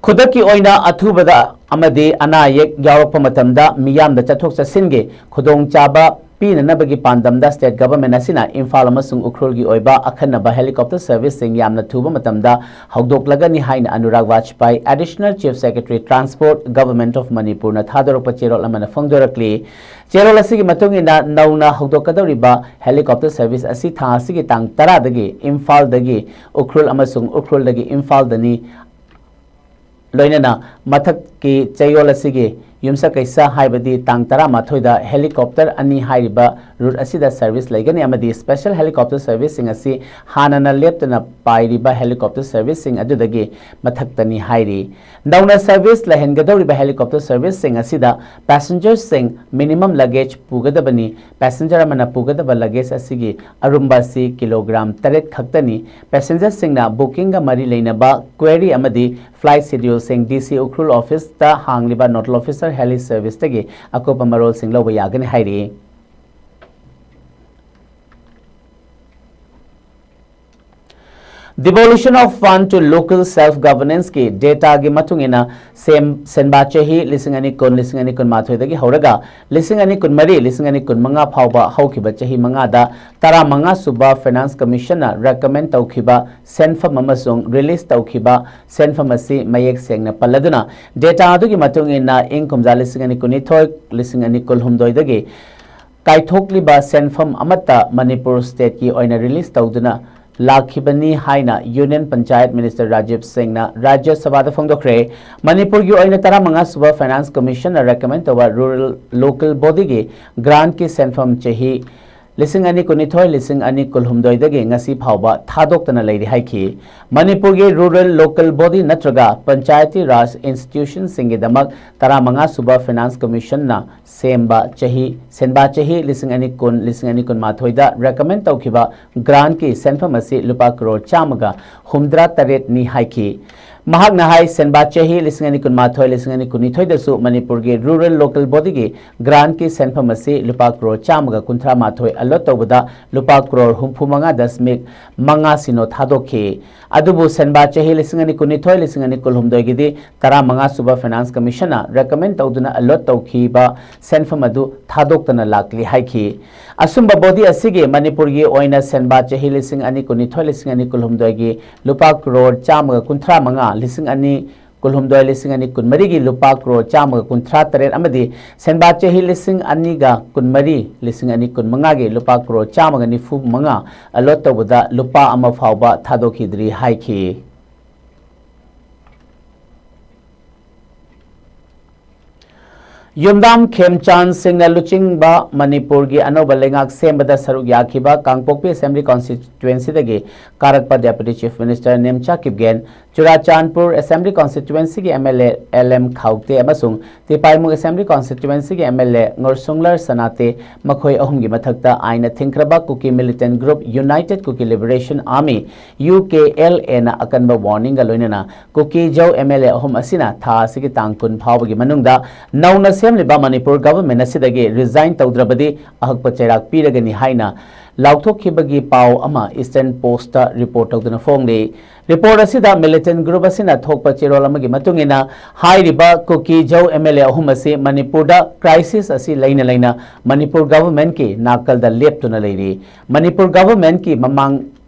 ꯈꯨꯗꯛꯀꯤ ꯑꯣꯏꯅ ꯑꯊꯨꯕꯗ ꯑꯃꯗꯤ ꯑꯅꯥ ꯑꯌꯦꯛ ꯌꯥꯎꯔꯛꯄ ꯃꯇꯝꯗ ꯃꯤꯌꯥꯝꯗ ꯆꯠꯊꯣꯛ ꯆꯠꯁꯤꯟꯒꯤ ꯈꯨꯗꯣꯡꯆꯥꯕ ꯄꯤꯅꯅꯕꯒꯤ ꯄꯥꯟꯗꯝꯗ state government ꯑꯁꯤꯅ ꯏꯝꯐꯥꯜ ꯑꯃꯁꯨꯡ ꯎꯈ꯭ꯔꯨꯜꯒꯤ ꯑꯣꯏꯕ ꯑꯈꯟꯅꯕ helicopter serviceꯁꯤꯡ ꯌꯥꯝꯅ ꯊꯨꯕ ꯃꯇꯝꯗ ꯍꯧꯗꯣꯛꯂꯒꯅꯤ ꯍꯥꯏꯅ Anurag ꯕꯥꯖꯄꯥꯏ, Additional Chief Secretary Transport, Government of Manipurꯅ ꯊꯥꯗꯣꯔꯛꯄ ꯆꯦꯔꯣꯜ ꯑꯃꯅ ꯐꯣꯡꯗꯣꯔꯛꯂꯤ꯫ ꯆꯦꯔꯣꯜ ꯑꯁꯤꯒꯤ ꯃꯇꯨꯡ ꯏꯟꯅ ꯅꯧꯅ ꯍꯧꯗꯣꯛꯀꯗꯧꯔꯤꯕ helicopter service ꯑꯁꯤ ꯊꯥ ꯑꯁꯤꯒꯤ ꯇꯥꯡ ꯇꯔꯥꯗꯒꯤ ꯏꯝꯐꯥꯜꯗꯒꯤ ꯎꯈ꯭ꯔꯨꯜ ꯑꯃꯁꯨꯡ ꯎꯈ꯭ꯔꯨꯜꯗꯒꯤ ꯏꯝꯐꯥꯜꯗꯅꯤ꯫ ꯂꯣꯏꯅꯅ ꯃꯊꯛꯀꯤ ꯆꯌꯣꯜ ꯑꯁꯤꯒꯤ ꯌꯨꯝꯁꯀꯩꯁ ꯍꯥꯏꯕꯗꯤ ꯇꯥꯡ ꯇꯔꯥꯃꯥꯊꯣꯏꯗ helicopter ꯑꯅꯤ ꯍꯥꯏꯔꯤꯕ route ꯑꯁꯤꯗ service ꯂꯩꯒꯅꯤ ꯑꯃꯗꯤ special helicopter serviceꯁꯤꯡ ꯑꯁꯤ ꯍꯥꯟꯅꯅ ꯂꯦꯞꯇꯅ ꯄꯥꯏꯔꯤꯕ helicopter serviceꯁꯤꯡ ꯑꯗꯨꯗꯒꯤ ꯃꯊꯛꯇꯅꯤ ꯍꯥꯏꯔꯤ꯫ ꯅꯧꯅ service ꯂꯩꯍꯟꯒꯗꯧꯔꯤꯕ helicopter serviceꯁꯤꯡ ꯑꯁꯤꯗ passengerꯁꯤꯡ minimum luggage ꯄꯨꯒꯗꯕꯅꯤ꯫ Passenger ꯑꯃꯅ ꯄꯨꯒꯗꯕ luggage ꯑꯁꯤꯒꯤ ꯑꯔꯨꯝꯕ ꯑꯁꯤ ꯀꯤꯂꯣꯒ꯭ꯔꯥꯝ ꯇꯔꯦꯠ ꯈꯛꯇꯅꯤ꯫ Passengerꯁꯤꯡꯅ bookingꯒ ꯃꯔꯤ ꯂꯩꯅꯕ query ꯑꯃꯗꯤ flight scheduleꯁꯤꯡ DC Ukhrul officeꯇ ꯍꯥꯡꯂꯤꯕ nodal officer heli serviceꯇꯒꯤ ꯑꯀꯨꯞꯄ ꯃꯔꯣꯜꯁꯤꯡ ꯂꯧꯕ ꯌꯥꯒꯅꯤ ꯍꯥꯏꯔꯤ꯫ Devolution of fund to local self governanceꯀꯤ dataꯒꯤ ꯃꯇꯨꯡ ꯏꯟꯅ ꯁꯦꯝ-, ꯁꯦꯟꯕꯥ ꯆꯍꯤ ꯂꯤꯁꯤꯡ ꯑꯅꯤ ꯀꯨꯟ, ꯂꯤꯁꯤꯡ ꯑꯅꯤ ꯀꯨꯟꯃꯥꯊꯣꯏꯗꯒꯤ ꯍꯧꯔꯒ ꯂꯤꯁꯤꯡ ꯑꯅꯤ ꯀꯨꯟꯃꯔꯤ, ꯂꯤꯁꯤꯡ ꯑꯅꯤ ꯀꯨꯟꯃꯉꯥ ꯐꯥꯎꯕ ꯍꯧꯈꯤꯕ ꯆꯍꯤ ꯃꯉꯥꯗ ꯇꯔꯥꯃꯉꯥ ꯁꯨꯕ Finance Commissionꯅ recommend ꯇꯧꯈꯤꯕ ꯁꯦꯟꯐꯝ ꯑꯃꯁꯨꯡ release ꯇꯧꯈꯤꯕ ꯁꯦꯟꯐꯝ ꯑꯁꯤ ꯃꯌꯦꯛ ꯁꯦꯡꯅ ꯄꯜꯂꯗꯨꯅ, data ꯑꯗꯨꯒꯤ ꯃꯇꯨꯡ ꯏꯟꯅ ꯏꯪ ꯀꯨꯝꯖꯥ ꯂꯤꯁꯤꯡ ꯑꯅꯤ ꯀꯨꯟꯅꯤꯊꯣꯏ, ꯂꯤꯁꯤꯡ ꯑꯅꯤ ꯀꯨꯟꯍꯨꯝꯗꯣꯏꯗꯒꯤ ꯀꯥꯏꯊꯣꯛꯂꯤꯕ ꯁꯦꯟꯐꯝ ꯑꯃꯠꯇ ꯃꯅꯤꯄꯨꯔ stateꯀꯤ ꯑꯣꯏꯅ release ꯇꯧꯗꯨꯅ ꯂꯥꯛꯈꯤꯕꯅꯤ ꯍꯥꯏꯅ Union Panchayat Minister ꯔꯥꯖꯤꯕ ꯁꯤꯡꯅ ꯔꯥꯖ꯭ꯌ ꯁꯚꯥꯗ ꯐꯣꯡꯗꯣꯛꯈ꯭ꯔꯦ꯫ ꯃꯅꯤꯄꯨꯔꯒꯤ ꯑꯣꯏꯅ ꯇꯔꯥꯃꯉꯥ ꯁꯨꯕ Finance Commissionꯅ recommend ꯇꯧꯕ rural local bodyꯒꯤ grantꯀꯤ ꯁꯦꯟꯐꯝ ꯆꯍꯤ ꯂꯤꯁꯤꯡ ꯑꯅꯤ ꯀꯨꯟꯅꯤꯊꯣꯏ, ꯂꯤꯁꯤꯡ ꯑꯅꯤ ꯀꯨꯟꯍꯨꯝꯗꯣꯏꯗꯒꯤ ꯉꯁꯤ ꯐꯥꯎꯕ ꯊꯥꯗꯣꯛꯇꯅ ꯂꯩꯔꯤ ꯍꯥꯏꯈꯤ꯫ ꯃꯅꯤꯄꯨꯔꯒꯤ rural local body ꯅꯠꯇ꯭ꯔꯒ Panchayati Raj institutionꯁꯤꯡꯒꯤꯗꯃꯛ ꯇꯔꯥꯃꯉꯥ ꯁꯨꯕ Finance Commissionꯅ ꯁꯦꯝꯕ ꯆꯍꯤ, ꯁꯦꯟꯕꯥ ꯆꯍꯤ ꯂꯤꯁꯤꯡ ꯑꯅꯤ ꯀꯨꯟ, ꯂꯤꯁꯤꯡ ꯑꯅꯤ ꯀꯨꯟꯃꯥꯊꯣꯏꯗ recommend ꯇꯧꯈꯤꯕ grantꯀꯤ ꯁꯦꯟꯐꯝ ꯑꯁꯤ ꯂꯨꯄꯥ ꯀꯔꯣꯔ ꯆꯥꯝꯃꯒ ꯍꯨꯝꯗ꯭ꯔꯥ ꯇꯔꯦꯠꯅꯤ ꯍꯥꯏꯈꯤ꯫ ꯃꯍꯥꯛꯅ ꯍꯥꯏ, ꯁꯦꯟꯕꯥ ꯆꯍꯤ ꯂꯤꯁꯤꯡ ꯑꯅꯤ ꯀꯨꯟꯃꯥꯊꯣꯏ, ꯂꯤꯁꯤꯡ ꯑꯅꯤ ꯀꯨꯟꯅꯤꯊꯣꯏꯗꯁꯨ ꯃꯅꯤꯄꯨꯔꯒꯤ rural local bodyꯒꯤ grantꯀꯤ ꯁꯦꯟꯐꯝ ꯑꯁꯤ ꯂꯨꯄꯥ ꯀꯔꯣꯔ ꯆꯥꯝꯃꯒ ꯀꯨꯟꯊ꯭ꯔꯥ ꯃꯥꯊꯣꯏ allot ꯇꯧꯕꯗ ꯂꯨꯄꯥ ꯀꯔꯣꯔ ꯍꯨꯝꯐꯨ ꯃꯉꯥ ꯗꯁꯃꯤꯛ ꯃꯉꯥ ꯁꯤꯅꯣ ꯊꯥꯗꯣꯛꯈꯤ꯫ ꯑꯗꯨꯕꯨ ꯁꯦꯟꯕꯥ ꯆꯍꯤ ꯂꯤꯁꯤꯡ ꯑꯅꯤ ꯀꯨꯟꯅꯤꯊꯣꯏ, ꯂꯤꯁꯤꯡ ꯑꯅꯤ ꯀꯨꯟꯍꯨꯝꯗꯣꯏꯒꯤꯗꯤ ꯇꯔꯥꯃꯉꯥ ꯁꯨꯕ Finance Commissionꯅ recommend ꯇꯧꯗꯨꯅ allot ꯇꯧꯈꯤꯕ ꯁꯦꯟꯐꯝ ꯑꯗꯨ ꯊꯥꯗꯣꯛꯇꯅ ꯂꯥꯛꯂꯤ ꯍꯥꯏꯈꯤ꯫ ꯑꯁꯨꯝꯕ ꯕꯣꯗꯤ ꯑꯁꯤꯒꯤ ꯃꯅꯤꯄꯨꯔꯒꯤ ꯑꯣꯏꯅ ꯁꯦꯟꯕꯥ ꯆꯍꯤ ꯂꯤꯁꯤꯡ ꯑꯅꯤ ꯀꯨꯟꯅꯤꯊꯣꯏ ꯂꯤꯁꯤꯡ ꯑꯅꯤ ꯀꯨꯟꯍꯨꯝꯗꯣꯏꯒꯤ ꯂꯨꯄꯥ ꯀ꯭ꯔꯣꯔ ꯆꯥꯝꯃꯒ ꯀꯨꯟꯊ꯭ꯔꯥ ꯃꯉꯥ, ꯂꯤꯁꯤꯡ ꯑꯅꯤ ꯀꯨꯟꯍꯨꯝꯗꯣꯏ ꯂꯤꯁꯤꯡ ꯑꯅꯤ ꯀꯨꯟꯃꯔꯤꯒꯤ ꯂꯨꯄꯥ ꯀ꯭ꯔꯣꯔ ꯆꯥꯝꯃꯒ ꯀꯨꯟꯊ꯭ꯔꯥ ꯇꯔꯦꯠ ꯑꯃꯗꯤ ꯁꯦꯟꯕꯥ ꯆꯍꯤ ꯂꯤꯁꯤꯡ ꯑꯅꯤꯒ ꯀꯨꯟꯃꯔꯤ ꯂꯤꯁꯤꯡ ꯑꯅꯤ ꯀꯨꯟꯃꯉꯥꯒꯤ ꯂꯨꯄꯥ ꯀ꯭ꯔꯣꯔ ꯆꯥꯝꯃꯒ ꯅꯤꯐꯨ ꯃꯉꯥ ꯑꯦꯂꯣꯠ ꯇꯧꯕꯗ ꯂꯨꯄꯥ ꯑꯃ ꯐꯥꯎꯕ ꯊꯥꯗꯣꯛꯈꯤꯗ꯭ꯔꯤ ꯍꯥꯏꯈꯤ꯫ ꯌꯨꯝꯅꯥꯝ ꯈꯦꯝꯆꯥꯟꯁꯤꯡꯅ ꯂꯨꯆꯤꯡꯕ ꯃꯅꯤꯄꯨꯔꯒꯤ ꯑꯅꯧꯕ ꯂꯩꯉꯥꯛ ꯁꯦꯝꯕꯗ ꯁꯔꯨꯛ ꯌꯥꯈꯤꯕ ꯀꯥꯡꯄꯣꯛꯄꯤ ꯑꯦꯁꯦꯝꯕ꯭ꯂꯤ ꯀꯣꯟꯁꯇꯤꯇ꯭ꯋꯦꯟꯁꯤꯗꯒꯤ ꯀꯥꯔꯛꯄ deputy chief minister Nemcha Kipgen, Churachandpur assembly ꯀꯣꯟꯁꯇꯤꯇ꯭ꯋꯦꯟꯁꯤꯒꯤ M L A L M Khaute ꯑꯃꯁꯨꯡ ꯇꯤꯄꯥꯏꯃꯨ ꯑꯦꯁꯦꯝꯕ꯭ꯂꯤ ꯀꯣꯟꯁꯇꯤꯇ꯭ꯋꯦꯟꯁꯤꯒꯤ M L A Ngursanglur Sanate, ꯃꯈꯣꯏ ꯑꯍꯨꯝꯒꯤ ꯃꯊꯛꯇ ꯑꯥꯏꯟꯅ ꯊꯤꯡꯈ꯭ꯔꯕ Kuki militant group united Kuki liberation army, U K L ꯑꯦꯅ ꯑꯀꯟꯕ ꯋꯥꯔꯅꯤꯡꯒ ꯂꯣꯏꯅꯅ ꯀꯨꯀꯤ ꯖꯧ ꯑꯦꯝ ꯑꯦꯜ ꯑꯦ ꯑꯍꯨꯝ ꯑꯁꯤꯅ ꯊꯥ ꯑꯁꯤꯒꯤ ꯇꯥꯡ ꯀꯨꯟ ꯐꯥꯎꯕꯒꯤ ꯃꯅꯨꯡꯗ ꯅꯧꯅ ꯁꯦꯝꯂꯤꯕ ꯃꯅꯤꯄꯨꯔ ꯒꯚꯔꯟꯃꯦꯟꯠ ꯑꯁꯤꯗꯒꯤ ꯔꯤꯖꯥꯏꯟ ꯇꯧꯗ꯭ꯔꯕꯗꯤ ꯑꯍꯛꯄ ꯆꯩꯔꯥꯛ ꯄꯤꯔꯒꯅꯤ ꯍꯥꯏꯅ ꯂꯥꯎꯊꯣꯛꯈꯤꯕꯒꯤ ꯄꯥꯎ ꯑꯃ ꯏꯁꯇꯔꯟ ꯄꯣꯁꯇ ꯔꯤꯄꯣꯔꯠ ꯇꯧꯗꯨꯅ ꯐꯣꯡꯂꯤ꯫ ꯔꯤꯄꯣꯔꯠ ꯑꯁꯤꯗ ꯃꯤꯂꯤꯇꯦꯟ ꯒ꯭ꯔꯨꯞ ꯑꯁꯤꯅ ꯊꯣꯛꯄ ꯆꯦꯔꯣꯜ ꯑꯃꯒꯤ ꯃꯇꯨꯡ ꯏꯟꯅ, ꯍꯥꯏꯔꯤꯕ ꯀꯨꯀꯤ ꯖꯧ ꯑꯦꯝ ꯑꯦꯜ ꯑꯦ ꯑꯍꯨꯝ ꯑꯁꯤ ꯃꯅꯤꯄꯨꯔꯗ ꯀ꯭ꯔꯥꯏꯁꯤꯁ ꯑꯁꯤ ꯂꯩꯅ ꯂꯩꯅ ꯃꯅꯤꯄꯨꯔ ꯒꯚꯔꯟꯃꯦꯟꯠꯀꯤ ꯅꯥꯀꯜꯗ ꯂꯦꯞꯇꯨꯅ ꯂꯩꯔꯤ꯫ ꯃꯅꯤꯄꯨꯔ ꯒꯚꯔꯟꯃꯦꯟꯠꯀꯤ ꯃꯃꯥꯡ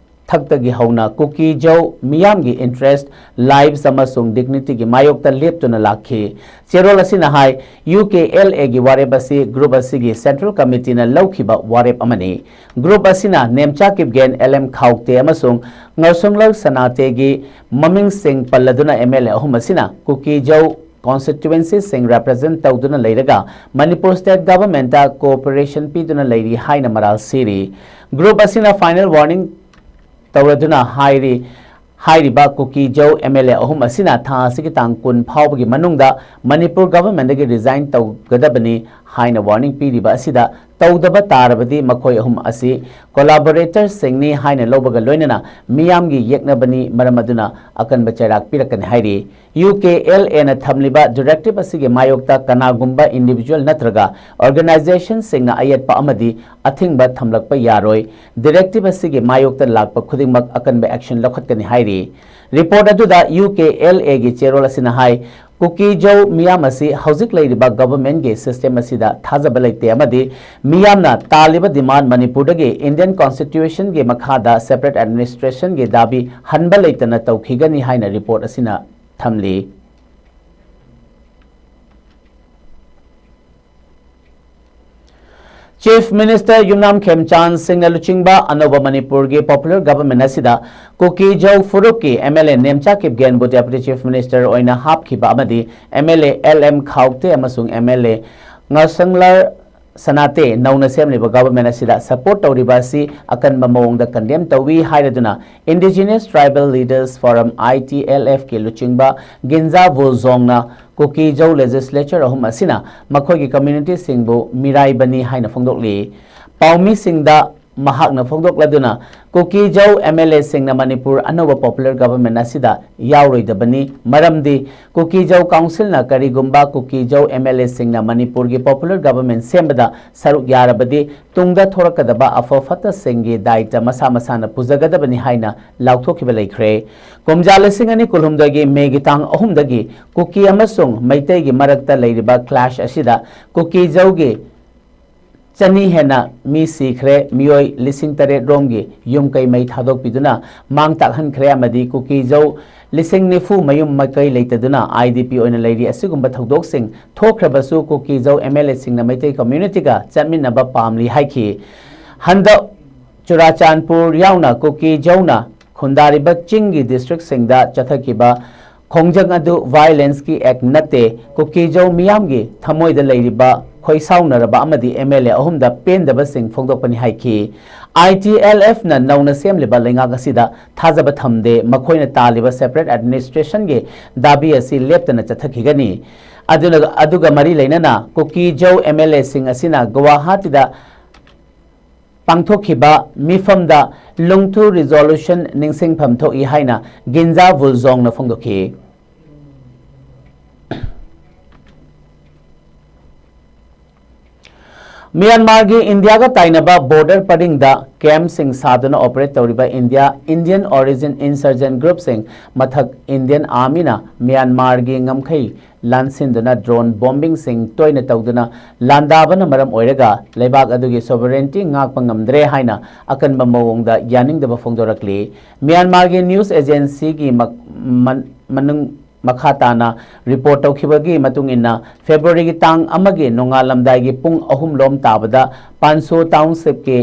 ꯊꯛꯇꯒꯤ ꯍꯧꯅ ꯀꯨꯀꯤ ꯖꯧ ꯃꯤꯌꯥꯝꯒꯤ ꯏꯟꯇꯔꯦꯁ, ꯂꯥꯏꯐꯁ ꯑꯃꯁꯨꯡ ꯗꯤꯒꯅꯤꯇꯤꯒꯤ ꯃꯥꯌꯣꯛꯇ ꯂꯦꯞꯇꯨꯅ ꯂꯥꯛꯈꯤ꯫ ꯆꯦꯔꯣꯜ ꯑꯁꯤꯅ ꯍꯥꯏ, ꯌꯨ ꯀꯦ ꯑꯦꯜ ꯑꯦꯒꯤ ꯋꯥꯔꯦꯞ ꯑꯁꯤ ꯒ꯭ꯔꯨꯞ ꯑꯁꯤꯒꯤ ꯁꯦꯟꯇ꯭ꯔꯦꯜ ꯀꯃꯤꯇꯤꯅ ꯂꯧꯈꯤꯕ ꯋꯥꯔꯦꯞ ꯑꯃꯅꯤ꯫ ꯒ꯭ꯔꯨꯞ ꯑꯁꯤꯅ ꯅꯦꯝꯆꯥ ꯀꯤꯞꯒꯦꯟ, ꯑꯦꯜ ꯑꯦꯝ ꯈꯥꯎꯇꯦ ꯑꯃꯁꯨꯡ ꯉꯔꯁꯣꯡꯂꯔ ꯁꯅꯥꯇꯦꯒꯤ ꯃꯃꯤꯡꯁꯤꯡ ꯄꯜꯂꯗꯨꯅ ꯑꯦꯝ ꯑꯦꯜ ꯑꯦ ꯑꯍꯨꯝ ꯑꯁꯤꯅ ꯀꯨꯀꯤ ꯖꯧ ꯀꯣꯟꯁꯇꯤꯇ꯭ꯋꯦꯟꯁꯤꯁꯤꯡ ꯔꯦꯄ꯭ꯔꯖꯦꯟꯠ ꯇꯧꯗꯨꯅ ꯂꯩꯔꯒ ꯃꯅꯤꯄꯨꯔ ꯁ꯭ꯇꯦꯠ ꯒꯚꯔꯟꯃꯦꯟꯠꯇ ꯀꯣꯑꯣꯄꯔꯦꯁꯟ ꯄꯤꯗꯨꯅ ꯂꯩꯔꯤ ꯍꯥꯏꯅ ꯃꯔꯥꯜ ꯁꯤꯔꯤ꯫ ꯒ꯭ꯔꯨꯞ ꯑꯁꯤꯅ ꯐꯥꯏꯅꯦꯜ ꯋꯥꯔꯅꯤꯡ ꯇꯧꯔꯗꯨꯅ ꯍꯥꯏꯔꯤ, ꯍꯥꯏꯔꯤꯕ ꯀꯨꯀꯤ ꯖꯧ ꯑꯦꯝ ꯑꯦꯜ ꯑꯦ ꯑꯍꯨꯝ ꯑꯁꯤꯅ ꯊꯥ ꯑꯁꯤꯒꯤ ꯇꯥꯡ ꯀꯨꯟ ꯐꯥꯎꯕꯒꯤ ꯃꯅꯨꯡꯗ ꯃꯅꯤꯄꯨꯔ ꯒꯚꯔꯟꯃꯦꯟꯠꯇꯒꯤ ꯔꯤꯖꯥꯏꯟ ꯇꯧꯒꯗꯕꯅꯤ ꯍꯥꯏꯅ ꯋꯥꯔꯅꯤꯡ ꯄꯤꯔꯤꯕ ꯑꯁꯤꯗ ꯇꯧꯗꯕ ꯇꯥꯔꯕꯗꯤ ꯃꯈꯣꯏ ꯑꯍꯨꯝ ꯑꯁꯤ ꯀꯣꯂꯥꯕꯣꯔꯦꯇꯔꯁꯤꯡꯅꯤ ꯍꯥꯏꯅ ꯂꯧꯕꯒ ꯂꯣꯏꯅꯅ ꯃꯤꯌꯥꯝꯒꯤ ꯌꯦꯛꯅꯕꯅꯤ, ꯃꯔꯝ ꯑꯗꯨꯅ ꯑꯀꯟꯕ ꯆꯩꯔꯥꯛ ꯄꯤꯔꯛꯀꯅꯤ ꯍꯥꯏꯔꯤ꯫ ꯌꯨ ꯀꯦ ꯑꯦꯜ ꯑꯦꯅ ꯊꯝꯂꯤꯕ ꯗꯤꯔꯦꯛꯇꯤꯚ ꯑꯁꯤꯒꯤ ꯃꯥꯌꯣꯛꯇ ꯀꯅꯥꯒꯨꯝꯕ ꯏꯟꯗꯤꯚꯤꯖꯨꯋꯦꯜ ꯅꯠꯇ꯭ꯔꯒ ꯑꯣꯔꯒꯅꯥꯏꯖꯦꯁꯟꯁꯤꯡꯅ ꯑꯌꯦꯠꯄ ꯑꯃꯗꯤ ꯑꯊꯤꯡꯕ ꯊꯝꯂꯛꯄ ꯌꯥꯔꯣꯏ꯫ ꯗꯤꯔꯦꯛꯇꯤꯚ ꯑꯁꯤꯒꯤ ꯃꯥꯌꯣꯛꯇ ꯂꯥꯛꯄ ꯈꯨꯗꯤꯡꯃꯛ ꯑꯀꯟꯕ ꯑꯦꯛꯁꯟ ꯂꯧꯈꯠꯀꯅꯤ ꯍꯥꯏꯔꯤ꯫ ꯔꯤꯄꯣꯔꯠ ꯑꯗꯨꯗ ꯌꯨ ꯀꯦ ꯑꯦꯜ ꯑꯦꯒꯤ ꯆꯦꯔꯣꯜ ꯑꯁꯤꯅ ꯍꯥꯏ, ꯀꯨꯀꯤꯖꯧ ꯃꯤꯌꯥꯝ ꯑꯁꯤ ꯍꯧꯖꯤꯛ ꯂꯩꯔꯤꯕ ꯒꯚꯔꯟꯃꯦꯟꯠꯀꯤ ꯁꯤꯁꯇꯦꯝ ꯑꯁꯤꯗ ꯊꯥꯖꯕ ꯂꯩꯇꯦ ꯑꯃꯗꯤ ꯃꯤꯌꯥꯝꯅ ꯇꯥꯜꯂꯤꯕ ꯗꯤꯃꯥꯟꯗ ꯃꯅꯤꯄꯨꯔꯗꯒꯤ ꯏꯟꯗꯤꯌꯟ ꯀꯣꯟꯁꯇꯤꯇ꯭ꯌꯨꯁꯟꯒꯤ ꯃꯈꯥꯗ ꯁꯦꯄꯔꯦꯠ ꯑꯦꯗꯃꯤꯅꯤꯁꯇ꯭ꯔꯦꯁꯟꯒꯤ ꯗꯥꯕꯤ ꯍꯟꯕ ꯂꯩꯇꯅ ꯇꯧꯈꯤꯒꯅꯤ ꯍꯥꯏꯅ ꯔꯤꯄꯣꯔꯠ ꯑꯁꯤꯅ ꯊꯝꯂꯤ꯫ ꯆꯤꯐ ꯃꯤꯅꯤꯁꯇꯔ ꯌꯨꯝꯅꯥꯝ ꯈꯦꯝꯆꯥꯟ ꯁꯤꯡꯅ ꯂꯨꯆꯤꯡꯕ ꯑꯅꯧꯕ ꯃꯅꯤꯄꯨꯔꯒꯤ ꯄꯣꯄꯨꯂꯔ ꯒꯚꯔꯟꯃꯦꯟꯠ ꯑꯁꯤꯗ ꯀꯨꯀꯤꯖꯧ ꯐꯨꯔꯨꯞꯀꯤ ꯑꯦꯝ ꯑꯦꯜ ꯑꯦ ꯅꯦꯝꯆꯥ ꯀꯤꯞꯒꯦꯟꯕꯨ ꯗꯦꯄꯨꯇꯤ ꯆꯤꯐ ꯃꯤꯅꯤꯁꯇꯔ ꯑꯣꯏꯅ ꯍꯥꯞꯈꯤꯕ ꯑꯃꯗꯤ M L A L M Khaute ꯑꯃꯁꯨꯡ ꯑꯦꯝ ꯑꯦꯜ ꯑꯦ ꯉꯥꯁꯪꯂꯥꯔ ꯁꯅꯥꯇꯦ ꯅꯧꯅ ꯁꯦꯝꯂꯤꯕ ꯒꯚꯔꯟꯃꯦꯟꯠ ꯑꯁꯤꯗ ꯁꯄꯣꯔꯠ ꯇꯧꯔꯤꯕ ꯑꯁꯤ ꯑꯀꯟꯕ ꯃꯑꯣꯡꯗ ꯀꯟꯗꯦꯝ ꯇꯧꯏ ꯍꯥꯏꯔꯗꯨꯅ Indigenous Tribal Leaders Forum, I T L F ꯀꯤ ꯂꯨꯆꯤꯡꯕ ꯒꯤꯟꯖꯥ ꯕꯨꯜꯖꯣꯡꯅ ꯀꯨꯀꯤꯖꯧ ꯂꯦꯖꯤꯁꯂꯦꯆꯔ ꯑꯍꯨꯝ ꯑꯁꯤꯅ ꯃꯈꯣꯏꯒꯤ ꯀꯝꯃ꯭ꯌꯨꯅꯤꯇꯤꯁꯤꯡꯕꯨ ꯃꯤꯔꯥꯏꯕꯅꯤ ꯍꯥꯏꯅ ꯐꯣꯡꯗꯣꯛꯂꯤ꯫ ꯄꯥꯎꯃꯤꯁꯤꯡꯗ ꯃꯍꯥꯛꯅ ꯐꯣꯡꯗꯣꯛꯂꯗꯨꯅ, ꯀꯨꯀꯤꯖꯧ ꯑꯦꯝ ꯑꯦꯜ ꯑꯦꯁꯤꯡꯅ ꯃꯅꯤꯄꯨꯔ ꯑꯅꯧꯕ ꯄꯣꯄꯨꯂꯔ ꯒꯚꯔꯟꯃꯦꯟꯠ ꯑꯁꯤꯗ ꯌꯥꯎꯔꯣꯏꯗꯕꯅꯤ, ꯃꯔꯝꯗꯤ ꯀꯨꯀꯤꯖꯧ ꯀꯥꯎꯟꯁꯤꯜꯅ ꯀꯔꯤꯒꯨꯝꯕ ꯀꯨꯀꯤꯖꯧ ꯑꯦꯝ ꯑꯦꯜ ꯑꯦꯁꯤꯡꯅ ꯃꯅꯤꯄꯨꯔꯒꯤ ꯄꯣꯄꯨꯂꯔ ꯒꯚꯔꯟꯃꯦꯟꯠ ꯁꯦꯝꯕꯗ ꯁꯔꯨꯛ ꯌꯥꯔꯕꯗꯤ ꯇꯨꯡꯗ ꯊꯣꯔꯛꯀꯗꯕ ꯑꯐ ꯐꯠꯇꯁꯤꯡꯒꯤ ꯗꯥꯏꯇ ꯃꯁꯥ ꯃꯁꯥꯅ ꯄꯨꯖꯒꯗꯕꯅꯤ ꯍꯥꯏꯅ ꯂꯥꯎꯊꯣꯛꯈꯤꯕ ꯂꯩꯈ꯭ꯔꯦ꯫ ꯀꯨꯝꯖꯥ ꯂꯤꯁꯤꯡ ꯑꯅꯤ ꯀꯨꯟꯍꯨꯝꯗꯣꯏꯒꯤ ꯃꯦꯒꯤ ꯇꯥꯡ ꯑꯍꯨꯝꯗꯒꯤ ꯀꯨꯀꯤ ꯑꯃꯁꯨꯡ ꯃꯩꯇꯩꯒꯤ ꯃꯔꯛꯇ ꯂꯩꯔꯤꯕ ꯀ꯭ꯂꯥꯁ ꯑꯁꯤꯗ ꯀꯨꯀꯤꯖꯧꯒꯤ ꯆꯅꯤ ꯍꯦꯟꯅ ꯃꯤ ꯁꯤꯈ꯭ꯔꯦ, ꯃꯤꯑꯣꯏ ꯂꯤꯁꯤꯡ ꯇꯔꯦꯠ ꯔꯣꯝꯒꯤ ꯌꯨꯝ ꯀꯩ ꯃꯩ ꯊꯥꯗꯣꯛꯄꯤꯗꯨꯅ ꯃꯥꯡ ꯇꯥꯛꯍꯟꯈ꯭ꯔꯦ ꯑꯃꯗꯤ ꯀꯨꯀꯤꯖꯧ ꯂꯤꯁꯤꯡ ꯅꯤꯐꯨ ꯃꯌꯨꯝ ꯃꯀꯩ ꯂꯩꯇꯗꯨꯅ ꯑꯥꯏ ꯗꯤ ꯄꯤ ꯑꯣꯏꯅ ꯂꯩꯔꯤ꯫ ꯑꯁꯤꯒꯨꯝꯕ ꯊꯧꯗꯣꯛꯁꯤꯡ ꯊꯣꯛꯈ꯭ꯔꯕꯁꯨ ꯀꯨꯀꯤꯖꯧ ꯑꯦꯝ ꯑꯦꯜ ꯑꯦꯁꯤꯡꯅ ꯃꯩꯇꯩ ꯀꯝꯃ꯭ꯌꯨꯅꯤꯇꯤꯒ ꯆꯠꯃꯤꯟꯅꯕ ꯄꯥꯝꯂꯤ ꯍꯥꯏꯈꯤ꯫ ꯍꯟꯗꯛ ꯆꯨꯔꯥꯆꯥꯟꯄꯨꯔ ꯌꯥꯎꯅ ꯀꯨꯀꯤꯖꯧꯅ ꯈꯨꯟꯗꯥꯔꯤꯕ ꯆꯤꯡꯒꯤ ꯗꯤꯁꯇ꯭ꯔꯤꯛꯁꯤꯡꯗ ꯆꯠꯊꯈꯤꯕ ꯈꯣꯡꯖꯪ ꯑꯗꯨ ꯚꯥꯏꯑꯣꯂꯦꯟꯁꯀꯤ ꯑꯦꯛ ꯅꯠꯇꯦ, ꯀꯨꯀꯤꯖꯧ ꯃꯤꯌꯥꯝꯒꯤ ꯊꯃꯣꯏꯗ ꯂꯩꯔꯤꯕ ꯈꯣꯏꯁꯥꯎꯅꯔꯕ ꯑꯃꯗꯤ ꯑꯦꯝ ꯑꯦꯜ ꯑꯦ ꯑꯍꯨꯝꯗ ꯄꯦꯟꯗꯕꯁꯤꯡ ꯐꯣꯡꯗꯣꯛꯄꯅꯤ ꯍꯥꯏꯈꯤ꯫ ꯑꯥꯏ ꯇꯤ ꯑꯦꯜ ꯑꯦꯐꯅ ꯅꯧꯅ ꯁꯦꯝꯂꯤꯕ ꯂꯩꯉꯥꯛ ꯑꯁꯤꯗ ꯊꯥꯖꯕ ꯊꯝꯗꯦ, ꯃꯈꯣꯏꯅ ꯇꯥꯜꯂꯤꯕ ꯁꯦꯄꯔꯦꯠ ꯑꯦꯗꯃꯤꯅꯤꯁꯇ꯭ꯔꯦꯁꯟꯒꯤ ꯗꯥꯕꯤ ꯑꯁꯤ ꯂꯦꯞꯇꯅ ꯆꯠꯊꯈꯤꯒꯅꯤ꯫ ꯑꯗꯨꯅ, ꯑꯗꯨꯒ ꯃꯔꯤ ꯂꯩꯅꯅ ꯀꯨꯀꯤꯖꯧ ꯑꯦꯝ ꯑꯦꯜ ꯑꯦꯁꯤꯡ ꯑꯁꯤꯅ ꯒꯨꯋꯥꯍꯥꯇꯤꯗ ꯄꯥꯡꯊꯣꯛꯈꯤꯕ ꯃꯤꯐꯝꯗ ꯂꯨꯡꯊꯨ ꯔꯤꯖꯣꯂꯨꯁꯟ ꯅꯤꯡꯁꯤꯡꯐꯝ ꯊꯣꯛꯏ ꯍꯥꯏꯅ ꯒꯤꯟꯖꯥ ꯕꯨꯜꯖꯣꯡꯅ ꯐꯣꯡꯗꯣꯛꯈꯤ꯫ ꯃ꯭ꯌꯥꯟꯃꯥꯔꯒꯤ ꯏꯟꯗꯤꯌꯥꯒ ꯇꯥꯏꯅꯕ ꯕꯣꯔꯗꯔ ꯄꯔꯤꯡꯗ ꯀꯦꯝꯞꯁꯤꯡ ꯁꯥꯗꯨꯅ ꯑꯣꯄꯔꯦꯠ ꯇꯧꯔꯤꯕ ꯏꯟꯗꯤꯌꯥ Indian Origin Insurgent Groupꯁꯤꯡ ꯃꯊꯛ ꯏꯟꯗꯤꯌꯟ ꯑꯥꯔꯃꯤꯅ ꯃ꯭ꯌꯥꯟꯃꯥꯔꯒꯤ ꯉꯝꯈꯩ ꯂꯥꯟꯁꯤꯟꯗꯨꯅ ꯗ꯭ꯔꯣꯟ ꯕꯣꯝꯕꯤꯡꯁꯤꯡ ꯇꯣꯏꯅ ꯇꯧꯗꯨꯅ ꯂꯥꯟꯗꯥꯕꯅ ꯃꯔꯝ ꯑꯣꯏꯔꯒ ꯂꯩꯕꯥꯛ ꯑꯗꯨꯒꯤ ꯁꯣꯚꯔꯦꯟꯇꯤ ꯉꯥꯛꯄ ꯉꯝꯗ꯭ꯔꯦ ꯍꯥꯏꯅ ꯑꯀꯟꯕ ꯃꯑꯣꯡꯗ ꯌꯥꯅꯤꯡꯗꯕ ꯐꯣꯡꯗꯣꯔꯛꯂꯤ꯫ ꯃ꯭ꯌꯥꯟꯃꯥꯔꯒꯤ ꯅ꯭ꯌꯨꯁ ꯑꯦꯖꯦꯟꯁꯤꯒꯤ ꯃ- ꯃꯟ- ꯃꯅꯨꯡ ꯃꯈꯥ ꯇꯥꯅ ꯔꯤꯄꯣꯔꯠ ꯇꯧꯈꯤꯕꯒꯤ ꯃꯇꯨꯡ ꯏꯟꯅ, ꯐꯦꯕ꯭ꯔꯨꯋꯥꯔꯤꯒꯤ ꯇꯥꯡ ꯑꯃꯒꯤ ꯅꯣꯡꯉꯥꯜꯂꯝꯗꯥꯏꯒꯤ ꯄꯨꯡ ꯑꯍꯨꯝ ꯂꯣꯝ ꯇꯥꯕꯗ ꯄꯥꯟꯁꯣ ꯇꯥꯎꯟꯁꯤꯞꯀꯤ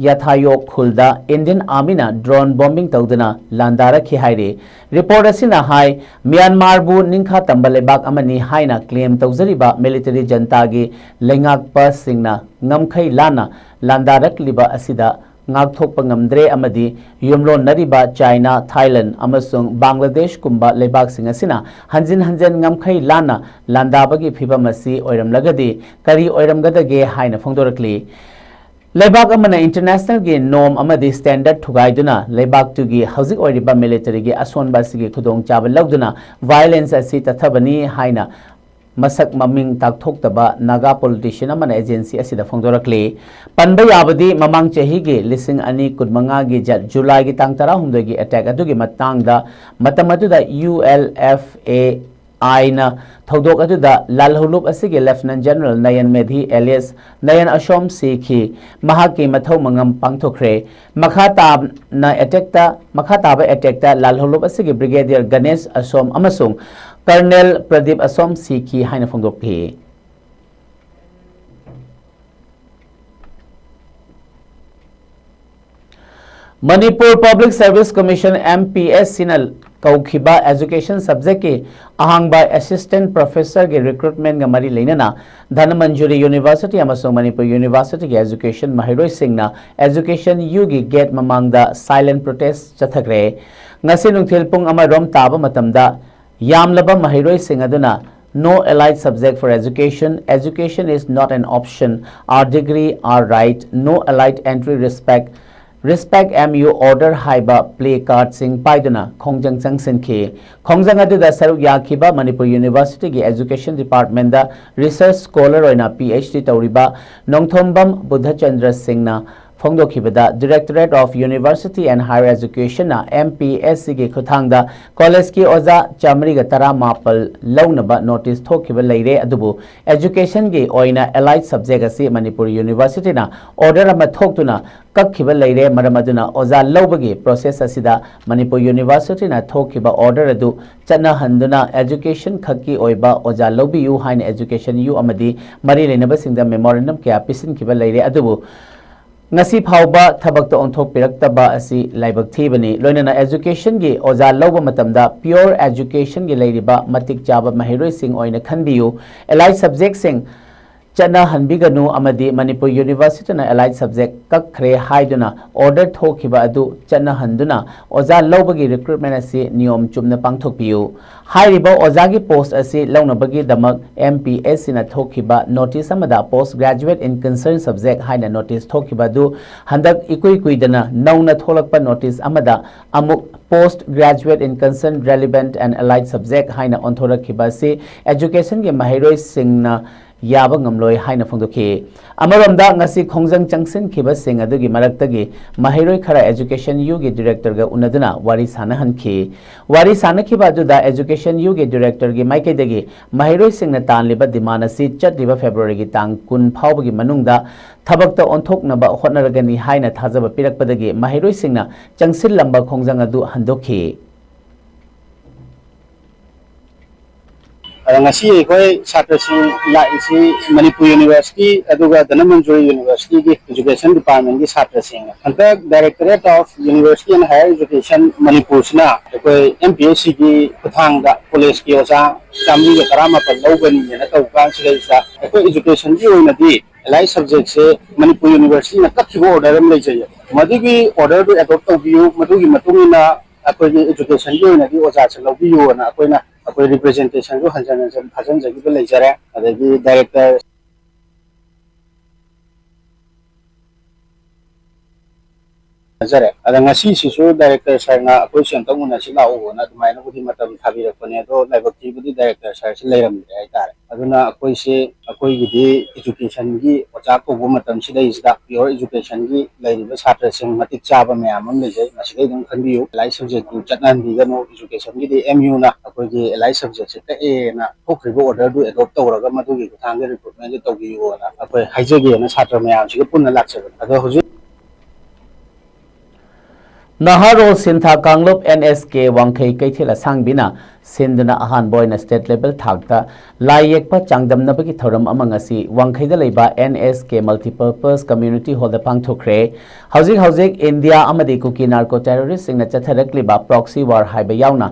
ꯌꯥꯊꯥꯌꯣꯛ ꯈꯨꯜꯗ ꯏꯟꯗꯤꯌꯟ ꯑꯥꯔꯃꯤꯅ ꯗ꯭ꯔꯣꯟ ꯕꯣꯝꯕꯤꯡ ꯇꯧꯗꯨꯅ ꯂꯥꯟꯗꯥꯔꯛꯈꯤ ꯍꯥꯏꯔꯤ꯫ ꯔꯤꯄꯣꯔꯠ ꯑꯁꯤꯅ ꯍꯥꯏ, ꯃ꯭ꯌꯥꯟꯃꯥꯔꯕꯨ ꯅꯤꯡꯈꯥ ꯇꯝꯕ ꯂꯩꯕꯥꯛ ꯑꯃꯅꯤ ꯍꯥꯏꯅ ꯀ꯭ꯂꯦꯝ ꯇꯧꯖꯔꯤꯕ ꯃꯤꯂꯤꯇꯔꯤ ꯖꯟꯇꯥꯒꯤ ꯂꯩꯉꯥꯛꯄꯁꯤꯡꯅ ꯉꯝꯈꯩ ꯂꯥꯟꯅ ꯂꯥꯟꯗꯥꯔꯛꯂꯤꯕ ꯑꯁꯤꯗ ꯉꯥꯛꯊꯣꯛꯄ ꯉꯝꯗ꯭ꯔꯦ ꯑꯃꯗꯤ ꯌꯨꯝꯂꯣꯟꯅꯔꯤꯕ ꯆꯥꯏꯅꯥ, ꯊꯥꯏꯂꯦꯟ ꯑꯃꯁꯨꯡ ꯕꯪꯒ꯭ꯂꯥꯗꯦꯁꯀꯨꯝꯕ ꯂꯩꯕꯥꯛꯁꯤꯡ ꯑꯁꯤꯅ ꯍꯟꯖꯤꯟ ꯍꯟꯖꯤꯟ ꯉꯝꯈꯩ ꯂꯥꯟꯅ ꯂꯥꯟꯗꯥꯕꯒꯤ ꯐꯤꯚꯝ ꯑꯁꯤ ꯑꯣꯏꯔꯝꯂꯒꯗꯤ ꯀꯔꯤ ꯑꯣꯏꯔꯝꯒꯗꯒꯦ ꯍꯥꯏꯅ ꯐꯣꯡꯗꯣꯔꯛꯂꯤ꯫ ꯂꯩꯕꯥꯛ ꯑꯃꯅ ꯏꯟꯇꯔꯅꯦꯁꯅꯦꯜꯒꯤ ꯅꯣꯔꯝ ꯑꯃꯗꯤ ꯁ꯭ꯇꯦꯟꯗꯔꯗ ꯊꯨꯒꯥꯏꯗꯨꯅ ꯂꯩꯕꯥꯛꯇꯨꯒꯤ ꯍꯧꯖꯤꯛ ꯑꯣꯏꯔꯤꯕ ꯃꯤꯂꯤꯇꯔꯤꯒꯤ ꯑꯁꯣꯟꯕ ꯑꯁꯤꯒꯤ ꯈꯨꯗꯣꯡꯆꯥꯕ ꯂꯧꯗꯨꯅ ꯚꯥꯏꯑꯣꯂꯦꯟꯁ ꯑꯁꯤ ꯆꯠꯊꯕꯅꯤ ꯍꯥꯏꯅ ꯃꯁꯛ ꯃꯃꯤꯡ ꯇꯥꯛꯊꯣꯛꯇꯕ ꯅꯥꯒꯥ ꯄꯣꯂꯤꯇꯤꯁꯤꯌꯟ ꯑꯃꯅ ꯑꯦꯖꯦꯟꯁꯤ ꯑꯁꯤꯗ ꯐꯣꯡꯗꯣꯔꯛꯂꯤ꯫ ꯄꯟꯕ ꯌꯥꯕꯗꯤ ꯃꯃꯥꯡ ꯆꯍꯤꯒꯤ ꯂꯤꯁꯤꯡ ꯑꯅꯤ ꯀꯨꯟꯃꯉꯥꯒꯤ ꯖ- ꯖꯨꯂꯥꯏꯒꯤ ꯇꯥꯡ ꯇꯔꯥꯍꯨꯝꯗꯣꯏꯒꯤ ꯑꯦꯇꯦꯛ ꯑꯗꯨꯒꯤ ꯃꯇꯥꯡꯗ ꯃꯇꯝ ꯑꯗꯨꯗ ꯌꯨ ꯑꯦꯜ ꯑꯦꯐ ꯑꯦ ꯑꯥꯏꯅ ꯊꯧꯗꯣꯛ ꯑꯗꯨꯗ ꯂꯥꯜꯍꯧꯂꯨꯞ ꯑꯁꯤꯒꯤ ꯂꯦꯐꯇꯤꯅꯦꯟꯠ ꯖꯦꯅꯔꯦꯜ ꯅꯌꯟ ꯃꯦꯙꯤ ꯑꯦꯂꯤꯌꯥꯁ ꯅꯌꯟ ꯑꯁꯣꯝ ꯁꯤꯈꯤ꯫ ꯃꯍꯥꯛꯀꯤ ꯃꯊꯧ ꯃꯉꯝ ꯄꯥꯡꯊꯣꯛꯈ꯭ꯔꯦ꯫ ꯃꯈꯥ ꯇꯥꯅ ꯑꯦꯇꯦꯛꯇ ꯃꯈꯥ ꯇꯥꯕ ꯑꯦꯇꯦꯛꯇ ꯂꯥꯜꯍꯧꯂꯨꯞ ꯑꯁꯤꯒꯤ ꯕ꯭ꯔꯤꯒꯦꯗꯤꯌꯔ ꯒꯅꯦꯁ ꯑꯁꯣꯝ ꯑꯃꯁꯨꯡ ꯀꯔꯅꯦꯜ ꯄ꯭ꯔꯗꯤꯞ ꯑꯁꯣꯝ ꯁꯤꯈꯤ ꯍꯥꯏꯅ ꯐꯣꯡꯗꯣꯛꯈꯤ꯫ Manipur public service commission, M P S ꯁꯤꯅ ꯀꯧꯈꯤꯕ ꯑꯦꯖꯨꯀꯦꯁꯟ ꯁꯕꯖꯦꯛꯀꯤ ꯑꯍꯥꯡꯕ ꯑꯦꯁꯤꯁꯇꯦꯟꯠ ꯄ꯭ꯔꯣꯐꯦꯁꯔꯒꯤ ꯔꯤꯀ꯭ꯔꯨꯠꯃꯦꯟꯒ ꯃꯔꯤ ꯂꯩꯅꯅ ꯙꯅꯃꯟꯖꯨꯔꯤ ꯌꯨꯅꯤꯚꯔꯁꯤꯇꯤ ꯑꯃꯁꯨꯡ ꯃꯅꯤꯄꯨꯔ ꯌꯨꯅꯤꯚꯔꯁꯤꯇꯤꯒꯤ ꯑꯦꯖꯨꯀꯦꯁꯟ ꯃꯍꯩꯔꯣꯏꯁꯤꯡꯅ ꯑꯦꯖꯨꯀꯦꯁꯟ ꯌꯨꯒꯤ ꯒꯦꯠ ꯃꯃꯥꯡꯗ ꯁꯥꯏꯂꯦꯟꯠ ꯄ꯭ꯔꯣꯇꯦꯁ ꯆꯠꯊꯈ꯭ꯔꯦ꯫ ꯉꯁꯤ ꯅꯨꯡꯊꯤꯜ ꯄꯨꯡ ꯑꯃ ꯔꯣꯝ ꯇꯥꯕ ꯃꯇꯝꯗ ꯌꯥꯝꯂꯕ ꯃꯍꯩꯔꯣꯏꯁꯤꯡ ꯑꯗꯨꯅ "No allied subject for education, education is not an option, our degree, our right, no allied entry, respect, Respect M U Order ꯍꯥꯏꯕ ꯄ꯭ꯂꯦ ꯀꯥꯔꯗꯁꯤꯡ ꯄꯥꯏꯗꯨꯅ ꯈꯣꯡꯖꯪ ꯆꯪꯁꯤꯟꯈꯤ꯫ ꯈꯣꯡꯖꯪ ꯑꯗꯨꯗ ꯁꯔꯨꯛ ꯌꯥꯈꯤꯕ ꯃꯅꯤꯄꯨꯔ ꯌꯨꯅꯤꯚꯔꯁꯤꯇꯤꯒꯤ ꯑꯦꯖꯨꯀꯦꯁꯟ ꯗꯤꯄꯥꯔꯠꯃꯦꯟꯗ ꯔꯤꯁꯔꯆ ꯁ꯭ꯀꯣꯂꯔ ꯑꯣꯏꯅ ꯄꯤ ꯑꯩꯆ ꯗꯤ ꯇꯧꯔꯤꯕ ꯅꯣꯡꯊꯣꯝꯕꯝ ꯕꯨꯙꯆꯟꯗ꯭ꯔ ꯁꯤꯡꯅ ꯐꯣꯡꯗꯣꯛꯈꯤꯕꯗ, Directorate of University and Higher Educationꯅ M P S Cꯒꯤ ꯈꯨꯠꯊꯥꯡꯗ ꯀꯣꯂꯦꯖꯀꯤ ꯑꯣꯖꯥ ꯆꯥꯃꯔꯤꯒ ꯇꯔꯥꯃꯥꯄꯜ ꯂꯧꯅꯕ ꯅꯣꯇꯤꯁ ꯊꯣꯛꯈꯤꯕ ꯂꯩꯔꯦ, ꯑꯗꯨꯕꯨ ꯑꯦꯖꯨꯀꯦꯁꯟꯒꯤ ꯑꯣꯏꯅ ꯑꯦꯂꯥꯏꯠ ꯁꯕꯖꯦꯛ ꯑꯁꯤ ꯃꯅꯤꯄꯨꯔ ꯌꯨꯅꯤꯚꯔꯁꯤꯇꯤꯅ ꯑꯣꯔꯗꯔ ꯑꯃ ꯊꯣꯛꯇꯨꯅ ꯀꯛꯈꯤꯕ ꯂꯩꯔꯦ꯫ ꯃꯔꯝ ꯑꯗꯨꯅ ꯑꯣꯖꯥ ꯂꯧꯕꯒꯤ ꯄ꯭ꯔꯣꯁꯦꯁ ꯑꯁꯤꯗ ꯃꯅꯤꯄꯨꯔ ꯌꯨꯅꯤꯚꯔꯁꯤꯇꯤꯅ ꯊꯣꯛꯈꯤꯕ ꯑꯣꯔꯗꯔ ꯑꯗꯨ ꯆꯠꯅꯍꯟꯗꯨꯅ ꯑꯦꯖꯨꯀꯦꯁꯟ ꯈꯛꯀꯤ ꯑꯣꯏꯕ ꯑꯣꯖꯥ ꯂꯧꯕꯤꯌꯨ ꯍꯥꯏꯅ ꯑꯦꯖꯨꯀꯦꯁꯟ ꯌꯨ ꯑꯃꯗꯤ ꯃꯔꯤ ꯂꯩꯅꯕꯁꯤꯡꯗ ꯃꯦꯃꯣꯔꯦꯟꯗꯝ ꯀꯌꯥ ꯄꯤꯁꯤꯟꯈꯤꯕ ꯂꯩꯔꯦ꯫ ꯑꯗꯨꯕꯨ ꯉꯁꯤ ꯐꯥꯎꯕ ꯊꯕꯛꯇ ꯑꯣꯟꯊꯣꯛꯄꯤꯔꯛꯇꯕ ꯑꯁꯤ ꯂꯥꯏꯕꯛ ꯊꯤꯕꯅꯤ꯫ ꯂꯣꯏꯅꯅ ꯑꯦꯖꯨꯀꯦꯁꯟꯒꯤ ꯑꯣꯖꯥ ꯂꯧꯕ ꯃꯇꯝꯗ ꯄꯤꯌꯣꯔ ꯑꯦꯖꯨꯀꯦꯁꯟꯒꯤ ꯂꯩꯔꯤꯕ ꯃꯇꯤꯛ ꯆꯥꯕ ꯃꯍꯩꯔꯣꯏꯁꯤꯡ ꯑꯣꯏꯅ ꯈꯟꯕꯤꯌꯨ꯫ ꯑꯦꯂꯥꯏꯠ ꯁꯕꯖꯦꯛꯁꯤꯡ ꯆꯠꯅꯍꯟꯕꯤꯒꯅꯨ ꯑꯃꯗꯤ ꯃꯅꯤꯄꯨꯔ ꯌꯨꯅꯤꯚꯔꯁꯤꯇꯤꯅ ꯑꯦꯂꯥꯏꯠ ꯁꯕꯖꯦꯛ ꯀꯛꯈ꯭ꯔꯦ ꯍꯥꯏꯗꯨꯅ ꯑꯣꯔꯗꯔ ꯊꯣꯛꯈꯤꯕ ꯑꯗꯨ ꯆꯠꯅꯍꯟꯗꯨꯅ ꯑꯣꯖꯥ ꯂꯧꯕꯒꯤ ꯔꯤꯀ꯭ꯔꯨꯠꯃꯦꯟ ꯑꯁꯤ ꯅꯤꯌꯣꯝ ꯆꯨꯝꯅ ꯄꯥꯡꯊꯣꯛꯄꯤꯌꯨ꯫ ꯍꯥꯏꯔꯤꯕ ꯑꯣꯖꯥꯒꯤ ꯄꯣꯁ ꯑꯁꯤ ꯂꯧꯅꯕꯒꯤꯗꯃꯛ M P S Cꯅ ꯊꯣꯛꯈꯤꯕ ꯅꯣꯇꯤꯁ ꯑꯃꯗ Post Graduate in Concerned Subject ꯍꯥꯏꯅ ꯅꯣꯇꯤꯁ ꯊꯣꯛꯈꯤꯕ ꯑꯗꯨ ꯍꯟꯗꯛ ꯏꯀꯨꯏ ꯀꯨꯏꯗꯅ ꯅꯧꯅ ꯊꯣꯛꯂꯛꯄ ꯅꯣꯇꯤꯁ ꯑꯃꯗ ꯑꯃꯨꯛ Post Graduate in Concerned Relevant and Allied Subject ꯍꯥꯏꯅ ꯑꯣꯟꯊꯣꯔꯛꯈꯤꯕ ꯑꯁꯤ ꯑꯦꯖꯨꯀꯦꯁꯟꯒꯤ ꯃꯍꯩꯔꯣꯏꯁꯤꯡꯅ ꯌꯥꯕ ꯉꯝꯂꯣꯏ ꯍꯥꯏꯅ ꯐꯣꯡꯗꯣꯛꯈꯤ꯫ ꯑꯃꯔꯣꯝꯗ, ꯉꯁꯤ ꯈꯣꯡꯖꯪ ꯆꯪꯁꯤꯟꯈꯤꯕꯁꯤꯡ ꯑꯗꯨꯒꯤ ꯃꯔꯛꯇꯒꯤ ꯃꯍꯩꯔꯣꯏ ꯈꯔ ꯑꯦꯖꯨꯀꯦꯁꯟ ꯌꯨꯒꯤ ꯗꯤꯔꯦꯛꯇꯔꯒ ꯎꯅꯗꯨꯅ ꯋꯥꯔꯤ ꯁꯥꯟꯅꯍꯟꯈꯤ꯫ ꯋꯥꯔꯤ ꯁꯥꯟꯅꯈꯤꯕ ꯑꯗꯨꯗ ꯑꯦꯖꯨꯀꯦꯁꯟ ꯌꯨꯒꯤ ꯗꯤꯔꯦꯛꯇꯔꯒꯤ ꯃꯥꯏꯀꯩꯗꯒꯤ ꯃꯍꯩꯔꯣꯏꯁꯤꯡꯅ ꯇꯥꯟꯂꯤꯕ ꯗꯤꯃꯥꯟ ꯑꯁꯤ ꯆꯠꯂꯤꯕ ꯐꯦꯕ꯭ꯔꯨꯋꯥꯔꯤꯒꯤ ꯇꯥꯡ ꯀꯨꯟ ꯐꯥꯎꯕꯒꯤ ꯃꯅꯨꯡꯗ ꯊꯕꯛꯇ ꯑꯣꯟꯊꯣꯛꯅꯕ ꯍꯣꯠꯅꯔꯒꯅꯤ ꯍꯥꯏꯅ ꯊꯥꯖꯕ ꯄꯤꯔꯛꯄꯗꯒꯤ ꯃꯍꯩꯔꯣꯏꯁꯤꯡꯅ ꯆꯪꯁꯤꯜꯂꯝꯕ ꯈꯣꯡꯖꯪ ꯑꯗꯨ ꯍꯟꯗꯣꯛꯈꯤ꯫ ꯑꯗ ꯉꯁꯤ ꯑꯩꯈꯣꯏ ꯁꯥꯇ꯭ꯔꯁꯤꯡ ꯂꯥꯛꯏꯁꯤ ꯃꯅꯤꯄꯨꯔ ꯌꯨꯅꯤꯚꯔꯁꯤꯇꯤ ꯑꯗꯨꯒ ꯙꯅꯃꯟꯖꯨꯔꯤ ꯌꯨꯅꯤꯚꯔꯁꯤꯇꯤꯒꯤ ꯑꯦꯖꯨꯀꯦꯁꯟ ꯗꯤꯄꯥꯔꯠꯃꯦꯟꯒꯤ ꯁꯥꯇ꯭ꯔꯁꯤꯡꯅ꯫ ꯍꯟꯗꯛ Directorate of University and Higher Education ꯃꯅꯤꯄꯨꯔꯁꯤꯅ ꯑꯩꯈꯣꯏ M P S Cꯒꯤ ꯈꯨꯠꯊꯥꯡꯗ ꯀꯣꯂꯦꯖꯀꯤ ꯑꯣꯖꯥ ꯆꯥꯃꯔꯤꯒ ꯇꯔꯥꯃꯥꯄꯜ ꯂꯧꯒꯅꯤꯅ ꯇꯧꯕ ꯀꯥꯟꯁꯤꯗꯩꯁꯤꯗ ꯑꯩꯈꯣꯏ ꯑꯦꯖꯨꯀꯦꯁꯟꯒꯤ ꯑꯣꯏꯅꯗꯤ ꯑꯦꯂꯥꯏꯠ ꯁꯕꯖꯦꯛꯁꯦ ꯃꯅꯤꯄꯨꯔ ꯌꯨꯅꯤꯚꯔꯁꯤꯇꯤꯅ ꯀꯛꯈꯤꯕ ꯑꯣꯔꯗꯔ ꯑꯃ ꯂꯩꯖꯩꯌꯦ꯫ ꯃꯗꯨꯒꯤ ꯑꯣꯔꯗꯔꯗꯨ ꯑꯦꯗꯣꯞ ꯇꯧꯕꯤꯌꯨ꯫ ꯃꯗꯨꯒꯤ ꯃꯇꯨꯡ ꯏꯟꯅ ꯑꯩꯈꯣꯏꯒꯤ ꯑꯦꯖꯨꯀꯦꯁꯟꯒꯤ ꯑꯣꯏꯅꯗꯤ ꯑꯣꯖꯥꯁꯦ ꯂꯧꯕꯤꯌꯨꯅ ꯑꯩꯈꯣꯏꯅ ꯑꯩꯈꯣꯏ ꯔꯤꯄ꯭ꯔꯖꯦꯟꯇꯦꯁꯟꯁꯨ ꯍꯟꯖꯟ ꯍꯟꯖꯟ ꯊꯥꯖꯤꯟꯖꯈꯤꯕ ꯂꯩꯖꯔꯦ꯫ ꯑꯗꯒꯤ ꯗꯥꯏꯔꯦꯛꯇꯔ ꯐꯖꯔꯦ꯫ ꯑꯗ ꯉꯁꯤꯁꯤꯁꯨ ꯗꯥꯏꯔꯦꯛꯇꯔ ꯁꯥꯔꯅ ꯑꯩꯈꯣꯏꯁꯦ ꯑꯝꯇꯪ ꯎꯅꯁꯤ ꯂꯥꯛꯎꯅ ꯑꯗꯨꯃꯥꯏꯅꯕꯨꯗꯤ ꯃꯇꯝ ꯊꯥꯕꯤꯔꯛꯄꯅꯦ, ꯑꯗꯣ ꯂꯥꯏꯕꯛ ꯊꯤꯕꯗꯤ ꯗꯥꯏꯔꯦꯛꯇꯔ ꯁꯥꯔꯁꯤ ꯂꯩꯔꯝꯗ꯭ꯔꯦ ꯍꯥꯏꯇꯥꯔꯦ꯫ ꯑꯗꯨꯅ ꯑꯩꯈꯣꯏꯁꯦ ꯑꯩꯈꯣꯏꯒꯤꯗꯤ ꯏꯖꯨꯀꯦꯁꯟꯒꯤ ꯑꯣꯖꯥ ꯀꯧꯕ ꯃꯇꯝꯁꯤꯗꯩꯁꯤꯗ ꯄꯤꯌꯣꯔ ꯏꯖꯨꯀꯦꯁꯟꯒꯤ ꯂꯩꯔꯤꯕ ꯁꯥꯇ꯭ꯔꯁꯤꯡ ꯃꯇꯤꯛ ꯆꯥꯕ ꯃꯌꯥꯝ ꯑꯃ ꯂꯩꯖꯩ, ꯃꯁꯤꯗꯩ ꯑꯗꯨꯝ ꯈꯟꯕꯤꯌꯨ꯫ ꯑꯦꯂꯥꯏ ꯁꯕꯖꯦꯛꯇꯨ ꯆꯠꯅꯍꯟꯕꯤꯒꯅꯨ꯫ ꯏꯖꯨꯀꯦꯁꯟꯒꯤꯗꯤ ꯑꯦꯝ ꯌꯨꯅ ꯑꯩꯈꯣꯏꯒꯤ ꯑꯦꯂꯥꯏ ꯁꯕꯖꯦꯛꯁꯦ ꯀꯛꯑꯦꯅ ꯊꯣꯛꯈ꯭ꯔꯤꯕ ꯑꯣꯔꯗꯔꯗꯨ ꯑꯦꯗꯣꯞ ꯇꯧꯔꯒ ꯃꯗꯨꯒꯤ ꯈꯨꯠꯊꯥꯡꯗ ꯔꯤꯀ꯭ꯔꯨꯠꯃꯦꯟꯁꯦ ꯇꯧꯕꯤꯌꯨꯅ ꯑꯩꯈꯣꯏ ꯍꯥꯏꯖꯒꯦꯅ ꯁꯥꯇ꯭ꯔ ꯃꯌꯥꯝꯁꯤꯒ ꯄꯨꯟꯅ ꯂꯥꯛꯆꯕꯅꯤ꯫ ꯑꯗꯣ ꯍꯧꯖꯤꯛ ꯅꯍꯥꯔꯣꯜ ꯁꯤꯟꯊꯥ ꯀꯥꯡꯂꯨꯞ ꯑꯦꯟ ꯑꯦꯁ ꯀꯦ ꯋꯥꯡꯈꯩ ꯀꯩꯊꯦꯜ ꯑꯁꯥꯡꯕꯤꯅ ꯁꯤꯟꯗꯨꯅ ꯑꯍꯥꯟꯕ ꯑꯣꯏꯅ ꯁ꯭ꯇꯦꯠ ꯂꯦꯚꯦꯜ ꯊꯥꯛꯇ ꯂꯥꯏ ꯌꯦꯛꯄ ꯆꯥꯡꯗꯝꯅꯕꯒꯤ ꯊꯧꯔꯝ ꯑꯃ ꯉꯁꯤ ꯋꯥꯡꯈꯩꯗ ꯂꯩꯕ and S K multipurpose community ꯍꯣꯜꯗ ꯄꯥꯡꯊꯣꯛꯈ꯭ꯔꯦ꯫ ꯍꯧꯖꯤꯛ ꯍꯧꯖꯤꯛ ꯏꯟꯗꯤꯌꯥ ꯑꯃꯗꯤ ꯀꯨꯀꯤ ꯅꯥꯔꯀꯣ ꯇꯦꯔꯣꯔꯤꯁꯁꯤꯡꯅ ꯆꯠꯊꯔꯛꯂꯤꯕ ꯄ꯭ꯔꯣꯛꯁꯤ ꯋꯥꯔ ꯍꯥꯏꯕ ꯌꯥꯎꯅ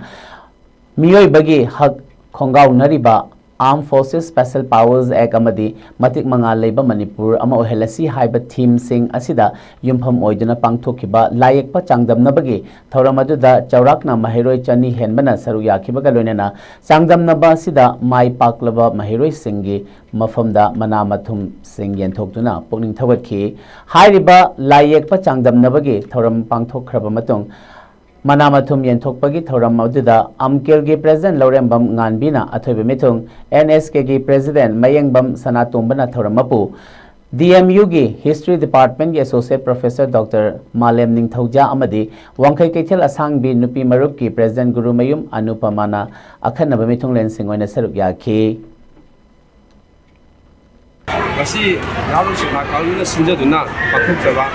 ꯃꯤꯑꯣꯏꯕꯒꯤ ꯍꯛ ꯈꯣꯡꯒꯥꯎꯅꯔꯤꯕ Armed Forces Special Powers Act ꯑꯃꯗꯤ ꯃꯇꯤꯛ ꯃꯉꯥꯜ ꯂꯩꯕ ꯃꯅꯤꯄꯨꯔ ꯑꯃ ꯑꯣꯏꯍꯜꯂꯁꯤ ꯍꯥꯏꯕ ꯊꯤꯝꯁꯤꯡ ꯑꯁꯤꯗ ꯌꯨꯝꯐꯝ ꯑꯣꯏꯗꯨꯅ ꯄꯥꯡꯊꯣꯛꯈꯤꯕ ꯂꯥꯏꯌꯦꯛꯄ ꯆꯥꯡꯗꯝꯅꯕꯒꯤ ꯊꯧꯔꯝ ꯑꯗꯨꯗ ꯆꯥꯎꯔꯥꯛꯅ ꯃꯍꯩꯔꯣꯏ ꯆꯅꯤ ꯍꯦꯟꯕꯅ ꯁꯔꯨꯛ ꯌꯥꯈꯤꯕꯒ ꯂꯣꯏꯅꯅ ꯆꯥꯡꯗꯝꯅꯕ ꯑꯁꯤꯗ ꯃꯥꯏ ꯄꯥꯛꯂꯕ ꯃꯍꯩꯔꯣꯏꯁꯤꯡꯒꯤ ꯃꯐꯝꯗ ꯃꯅꯥ ꯃꯊꯨꯝꯁꯤꯡ ꯌꯦꯟꯊꯣꯛꯇꯨꯅ ꯄꯨꯛꯅꯤꯡ ꯊꯧꯒꯠꯈꯤ꯫ ꯍꯥꯏꯔꯤꯕ ꯂꯥꯏ ꯌꯦꯛꯄ ꯆꯥꯡꯗꯝꯅꯕꯒꯤ ꯊꯧꯔꯝ ꯄꯥꯡꯊꯣꯛꯈ꯭ꯔꯕ ꯃꯇꯨꯡ ꯃꯅꯥ ꯃꯊꯨꯝ ꯌꯦꯟꯊꯣꯛꯄꯒꯤ ꯊꯧꯔꯝ ꯑꯗꯨꯗ ꯑꯝꯀꯦꯜꯒꯤ ꯄ꯭ꯔꯦꯁꯤꯗꯦꯟ ꯂꯧꯔꯦꯝꯕꯝ ꯉꯥꯟꯕꯤꯅ ꯑꯊꯣꯏꯕ ꯃꯤꯊꯨꯡ, ꯑꯦꯟ ꯑꯦꯁ ꯀꯦꯒꯤ ꯄ꯭ꯔꯦꯁꯤꯗꯦꯟ ꯃꯌꯦꯡꯕꯝ ꯁꯅꯥꯇꯣꯝꯕꯅ ꯊꯧꯔꯝ ꯃꯄꯨ, ꯗꯤ ꯑꯦꯝ ꯌꯨꯒꯤ ꯍꯤꯁꯇ꯭ꯔꯤ ꯗꯤꯄꯥꯔꯠꯃꯦꯟꯒꯤ ꯑꯦꯁꯣꯁꯤꯌꯦꯠ ꯄ꯭ꯔꯣꯐꯦꯁꯔ ꯗꯣꯛꯇꯔ ꯃꯥꯂꯦꯝ ꯅꯤꯡꯊꯧꯖꯥ ꯑꯃꯗꯤ ꯋꯥꯡꯈꯩ ꯀꯩꯊꯦꯜ ꯑꯁꯥꯡꯕꯤ ꯅꯨꯄꯤ ꯃꯔꯨꯞꯀꯤ ꯄ꯭ꯔꯦꯁꯤꯗꯦꯟ ꯒꯨꯔꯨꯃꯌꯨꯝ ꯑꯅꯨꯄꯃꯥꯅ ꯑꯈꯟꯅꯕ ꯃꯤꯊꯨꯡꯂꯦꯟꯁꯤꯡ ꯑꯣꯏꯅ ꯁꯔꯨꯛ ꯌꯥꯈꯤ꯫ ꯉꯁꯤ ꯅꯍꯥꯔꯣꯜ ꯁꯤꯟꯊꯥ ꯀꯥꯡꯂꯨꯞꯅ ꯁꯤꯟꯖꯗꯨꯅ ꯄꯥꯡꯊꯣꯛꯆꯕ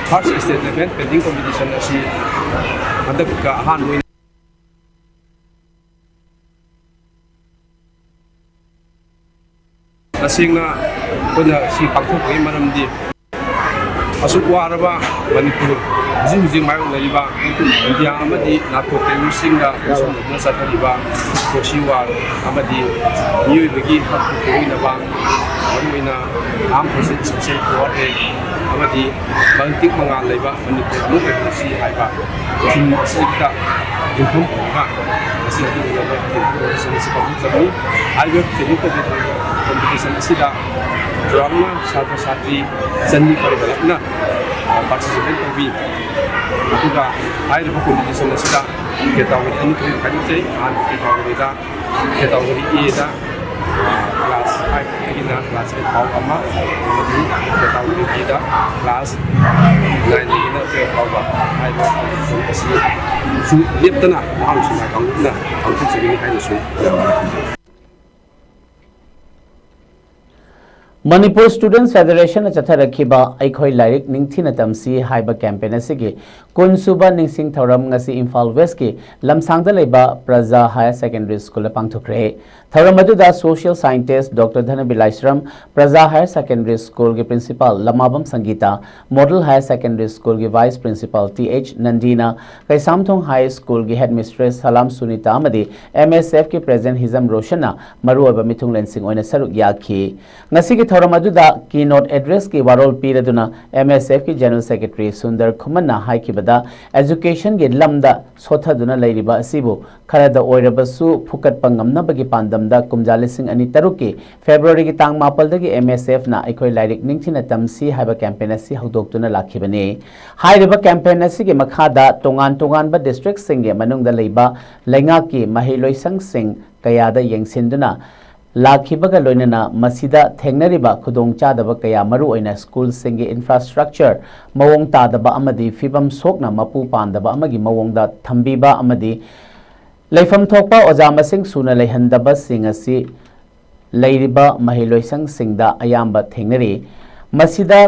First State Level Painting Competition ꯑꯁꯤ ꯍꯟꯗꯛꯀ ꯑꯍꯥꯟꯕ ꯑꯣꯏꯅ ꯇꯁꯦꯡꯅ ꯑꯩꯈꯣꯏꯅ ꯁꯤ ꯄꯥꯡꯊꯣꯛꯄꯒꯤ ꯃꯔꯝꯗꯤ ꯑꯁꯨꯛ ꯋꯥꯔꯕ ꯃꯅꯤꯄꯨꯔ, ꯍꯧꯖꯤꯛ ꯍꯧꯖꯤꯛ ꯃꯥꯌꯣꯛꯅꯔꯤꯕ ꯏꯟꯗꯤꯌꯥ ꯑꯃꯗꯤ ꯅꯥꯇꯣ ꯇꯦꯔꯣꯔꯤꯁꯁꯤꯡꯒ ꯄꯨꯟꯁꯤꯟꯅꯗꯨꯅ ꯆꯠꯊꯔꯤꯕ ꯄ꯭ꯔꯣꯛꯁꯤ ꯋꯥꯔ ꯑꯃꯗꯤ ꯃꯤꯑꯣꯏꯕꯒꯤ ꯍꯛ ꯊꯣꯛꯄ ꯑꯣꯏꯅꯕ, ꯃꯔꯨꯑꯣꯏꯅ Armed Forces Special Power Act ꯑꯃꯗꯤ ꯃꯇꯤꯛ ꯃꯉꯥꯜ ꯂꯩꯕ ꯃꯅꯤꯄꯨꯔ ꯑꯃ ꯑꯣꯏꯍꯜꯂꯁꯤ ꯍꯥꯏꯕ ꯊꯤꯝ ꯑꯁꯤꯗ ꯌꯨꯝꯐꯝ ꯑꯣꯏꯔꯒ ꯉꯁꯤ ꯑꯗꯨꯒꯨꯝꯂꯕ ꯀꯝꯄꯤꯇꯤꯁꯟ ꯑꯁꯤ ꯄꯥꯡꯊꯣꯛꯆꯕꯅꯤ꯫ ꯍꯥꯏꯔꯤꯕ ꯀꯝꯄꯤꯇꯤꯁꯟ ꯑꯁꯤꯗ ꯆꯥꯎꯔꯥꯛꯅ ꯁꯥꯇ꯭ꯔ ꯁꯥꯇ꯭ꯔꯤ ꯆꯅꯤ ꯄꯥꯏꯈꯠꯂꯛꯅ ꯄꯥꯔꯇꯤꯁꯤꯄꯦꯠ ꯇꯧꯕꯤ꯫ ꯑꯗꯨꯒ ꯍꯥꯏꯔꯤꯕ ꯀꯣꯝꯄꯤꯇꯤꯁꯟ ꯑꯁꯤꯗ ꯀꯦꯇꯥꯒꯣꯔꯤ ꯑꯅꯤ ꯊꯣꯛꯅ ꯈꯥꯏꯗꯣꯛꯆꯩ꯫ ꯑꯍꯥꯟꯕ ꯀꯦꯇꯥꯒꯣꯔꯤꯗ, ꯀꯦꯇꯥꯒꯣꯔꯤ ꯑꯦꯗ ꯀ꯭ꯂꯥꯁ ꯐꯥꯏꯚꯇꯒꯤꯅ ꯀ꯭ꯂꯥꯁ ꯑꯩꯠ ꯐꯥꯎꯕ ꯑꯃ, ꯑꯃꯗꯤ ꯀꯦꯇꯥꯒꯣꯔꯤ ꯕꯤꯗ ꯀ꯭ꯂꯥꯁ ꯅꯥꯏꯟꯗꯒꯤꯅ ꯇꯨꯌꯦꯜꯐ ꯐꯥꯎꯕ꯫ ꯍꯥꯏꯔꯤꯕ ꯀꯣꯝꯄꯤꯇꯤꯁꯟ ꯑꯁꯤ ꯁꯨ ꯂꯦꯞꯇꯅ ꯅꯍꯥ ꯁꯤꯟꯃꯤ ꯀꯥꯡꯂꯨꯞꯅ ꯄꯥꯡꯊꯣꯛꯆꯒꯅꯤ ꯍꯥꯏꯅꯁꯨ ꯌꯥꯝꯅ ꯊꯝꯖꯒꯦ꯫ ꯃꯅꯤꯄꯨꯔ ꯁ꯭ꯇꯨꯗꯦꯟꯠꯁ ꯐꯦꯗꯔꯦꯁꯟꯅ ꯆꯠꯊꯔꯛꯈꯤꯕ ꯑꯩꯈꯣꯏ ꯂꯥꯏꯔꯤꯛ ꯅꯤꯡꯊꯤꯅ ꯇꯝꯁꯤ ꯍꯥꯏꯕ ꯀꯦꯝꯄꯦꯟ ꯑꯁꯤꯒꯤ ꯀꯨꯟ ꯁꯨꯕ ꯅꯤꯡꯁꯤꯡ ꯊꯧꯔꯝ ꯉꯁꯤ ꯏꯝꯐꯥꯜ ꯋꯦꯁꯀꯤ ꯂꯝꯁꯥꯡꯗ ꯂꯩꯕ ꯄ꯭ꯔꯖꯥ ꯍꯥꯌꯔ ꯁꯦꯀꯦꯟꯗꯔꯤ ꯁ꯭ꯀꯨꯜꯗ ꯄꯥꯡꯊꯣꯛꯈ꯭ꯔꯦ꯫ ꯊꯧꯔꯝ ꯑꯗꯨꯗ social scientist doctor Dhanabir Laishram, Praja higher secondary ꯁ꯭ꯀꯨꯜꯒꯤ principal Lamabam Sangita, model higher secondary ꯁ꯭ꯀꯨꯜꯒꯤ vice principal T H Nandini, Keisamthong high ꯁ꯭ꯀꯨꯜꯒꯤ ꯍꯦꯗ ꯃꯤꯁꯇ꯭ꯔꯦꯁ ꯁꯂꯥꯝ ꯁꯨꯅꯤꯇꯥ ꯑꯃꯗꯤ ꯑꯦꯝ ꯑꯦꯁ ꯑꯦꯐꯀꯤ ꯄ꯭ꯔꯦꯁꯤꯗꯦꯟꯠ ꯍꯤꯖꯝ ꯔꯣꯁꯟꯅ ꯃꯔꯨꯑꯣꯏꯕ ꯃꯤꯊꯨꯡꯂꯦꯟꯁꯤꯡ ꯑꯣꯏꯅ ꯁꯔꯨꯛ ꯌꯥꯈꯤ꯫ ꯉꯁꯤꯒꯤ ꯊꯧꯔꯝ ꯑꯗꯨꯗ keynote addressꯀꯤ ꯋꯥꯔꯣꯜ ꯄꯤꯔꯗꯨꯅ ꯑꯦꯝ ꯑꯦꯁ ꯑꯦꯐꯀꯤ ꯖꯦꯅꯔꯦꯜ ꯁꯦꯀ꯭ꯔꯦꯇꯔꯤ ꯁꯨꯟꯗꯔ ꯈꯨꯃꯟꯅ ꯍꯥꯏꯈꯤꯕꯗ, educationꯒꯤ ꯂꯝꯗ ꯁꯣꯠꯊꯗꯨꯅ ꯂꯩꯔꯤꯕ ꯑꯁꯤꯕꯨ ꯈꯔꯗ ꯑꯣꯏꯔꯕꯁꯨ ꯐꯨꯀꯠꯄ ꯉꯝꯅꯕꯒꯤ ꯄꯥꯟꯗꯝꯗ ꯀꯨꯝꯖꯥ ꯂꯤꯁꯤꯡ ꯑꯅꯤ ꯇꯔꯨꯛꯀꯤ ꯐꯦꯕ꯭ꯔꯨꯋꯥꯔꯤꯒꯤ ꯇꯥꯡ ꯃꯥꯄꯜꯗꯒꯤ ꯑꯦꯝ ꯑꯦꯁ ꯑꯦꯐꯅ ꯑꯩꯈꯣꯏ ꯂꯥꯏꯔꯤꯛ ꯅꯤꯡꯊꯤꯅ ꯇꯝꯁꯤ ꯍꯥꯏꯕ ꯀꯦꯝꯄꯦꯟ ꯑꯁꯤ ꯍꯧꯗꯣꯛꯇꯨꯅ ꯂꯥꯛꯈꯤꯕꯅꯤ꯫ ꯍꯥꯏꯔꯤꯕ ꯀꯦꯝꯄꯦꯟ ꯑꯁꯤꯒꯤ ꯃꯈꯥꯗ ꯇꯣꯉꯥꯟ ꯇꯣꯉꯥꯟꯕ ꯗꯤꯁꯇ꯭ꯔꯤꯛꯁꯤꯡꯒꯤ ꯃꯅꯨꯡꯗ ꯂꯩꯕ ꯂꯩꯉꯥꯛꯀꯤ ꯃꯍꯩꯂꯣꯏꯁꯪꯁꯤꯡ ꯀꯌꯥꯗ ꯌꯦꯡꯁꯤꯟꯗꯨꯅ ꯂꯥꯛꯈꯤꯕꯒ ꯂꯣꯏꯅꯅ ꯃꯁꯤꯗ ꯊꯦꯡꯅꯔꯤꯕ ꯈꯨꯗꯣꯡꯆꯥꯗꯕ ꯀꯌꯥ, ꯃꯔꯨꯑꯣꯏꯅ ꯁ꯭ꯀꯨꯜꯁꯤꯡꯒꯤ ꯏꯟꯐ꯭ꯔꯥꯁ꯭ꯇ꯭ꯔꯛꯆꯔ ꯃꯑꯣꯡ ꯇꯥꯗꯕ ꯑꯃꯗꯤ ꯐꯤꯕꯝ ꯁꯣꯛꯅ ꯃꯄꯨ ꯄꯥꯟꯗꯕ ꯑꯃꯒꯤ ꯃꯑꯣꯡꯗ ꯊꯝꯕꯤꯕ ꯑꯃꯗꯤ ꯂꯩꯐꯝ ꯊꯣꯛꯄ ꯑꯣꯖꯥ ꯃꯁꯤꯡ ꯁꯨꯅ ꯂꯩꯍꯟꯗꯕꯁꯤꯡ ꯑꯁꯤ ꯂꯩꯔꯤꯕ ꯃꯍꯩꯂꯣꯏꯁꯪꯁꯤꯡꯗ ꯑꯌꯥꯝꯕ ꯊꯦꯡꯅꯔꯤ꯫ ꯃꯁꯤꯗ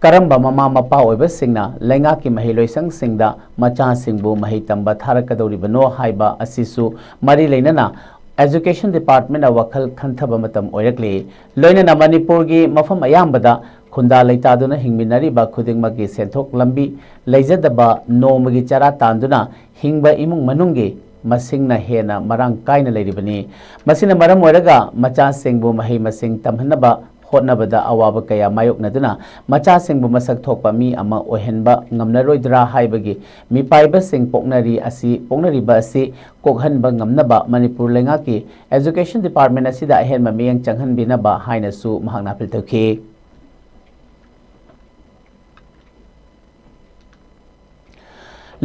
ꯀꯔꯝꯕ ꯃꯃꯥ ꯃꯄꯥ ꯑꯣꯏꯕꯁꯤꯡꯅ ꯂꯩꯉꯥꯛꯀꯤ ꯃꯍꯩꯂꯣꯏꯁꯪꯁꯤꯡꯗ ꯃꯆꯥꯁꯤꯡꯕꯨ ꯃꯍꯩ ꯇꯝꯕ ꯊꯥꯔꯛꯀꯗꯧꯔꯤꯕꯅꯣ ꯍꯥꯏꯕ ꯑꯁꯤꯁꯨ ꯃꯔꯤ ꯂꯩꯅꯅ education departmentꯅ ꯋꯥꯈꯜ ꯈꯟꯊꯕ ꯃꯇꯝ ꯑꯣꯏꯔꯛꯂꯤ꯫ ꯂꯣꯏꯅꯅ ꯃꯅꯤꯄꯨꯔꯒꯤ ꯃꯐꯝ ꯑꯌꯥꯝꯕꯗ ꯈꯨꯟꯗꯥ ꯂꯩꯇꯥꯗꯨꯅ ꯍꯤꯡꯃꯤꯟꯅꯔꯤꯕ ꯈꯨꯗꯤꯡꯃꯛꯀꯤ ꯁꯦꯟꯊꯣꯛ ꯂꯝꯕꯤ ꯂꯩꯖꯗꯕ, ꯅꯣꯡꯃꯒꯤ ꯆꯔꯥ ꯇꯥꯟꯗꯨꯅ ꯍꯤꯡꯕ ꯏꯃꯨꯡ ꯃꯅꯨꯡꯒꯤ ꯃꯁꯤꯡꯅ ꯍꯦꯟꯅ ꯃꯔꯥꯡ ꯀꯥꯏꯅ ꯂꯩꯔꯤꯕꯅꯤ꯫ ꯃꯁꯤꯅ ꯃꯔꯝ ꯑꯣꯏꯔꯒ ꯃꯆꯥꯁꯤꯡꯕꯨ ꯃꯍꯩ ꯃꯁꯤꯡ ꯇꯝꯍꯟꯅꯕ ꯍꯣꯠꯅꯕꯗ ꯑꯋꯥꯕ ꯀꯌꯥ ꯃꯥꯌꯣꯛꯅꯗꯨꯅ ꯃꯆꯥꯁꯤꯡꯕꯨ ꯃꯁꯛ ꯊꯣꯛꯄ ꯃꯤ ꯑꯃ ꯑꯣꯏꯍꯟꯕ ꯉꯝꯂꯔꯣꯏꯗ꯭ꯔꯥ ꯍꯥꯏꯕꯒꯤ ꯃꯤꯄꯥꯏꯕꯁꯤꯡ ꯄꯣꯛꯅꯔꯤ ꯑꯁꯤ, ꯄꯣꯛꯅꯔꯤꯕ ꯑꯁꯤ ꯀꯣꯛꯍꯟꯕ ꯉꯝꯅꯕ ꯃꯅꯤꯄꯨꯔ ꯂꯩꯉꯥꯛꯀꯤ education department ꯑꯁꯤꯗ ꯑꯍꯦꯟꯕ ꯃꯤꯠꯌꯦꯡ ꯆꯪꯍꯟꯕꯤꯅꯕ ꯍꯥꯏꯅꯁꯨ ꯃꯍꯥꯛꯅ ꯑꯄꯤꯜ ꯇꯧꯈꯤ꯫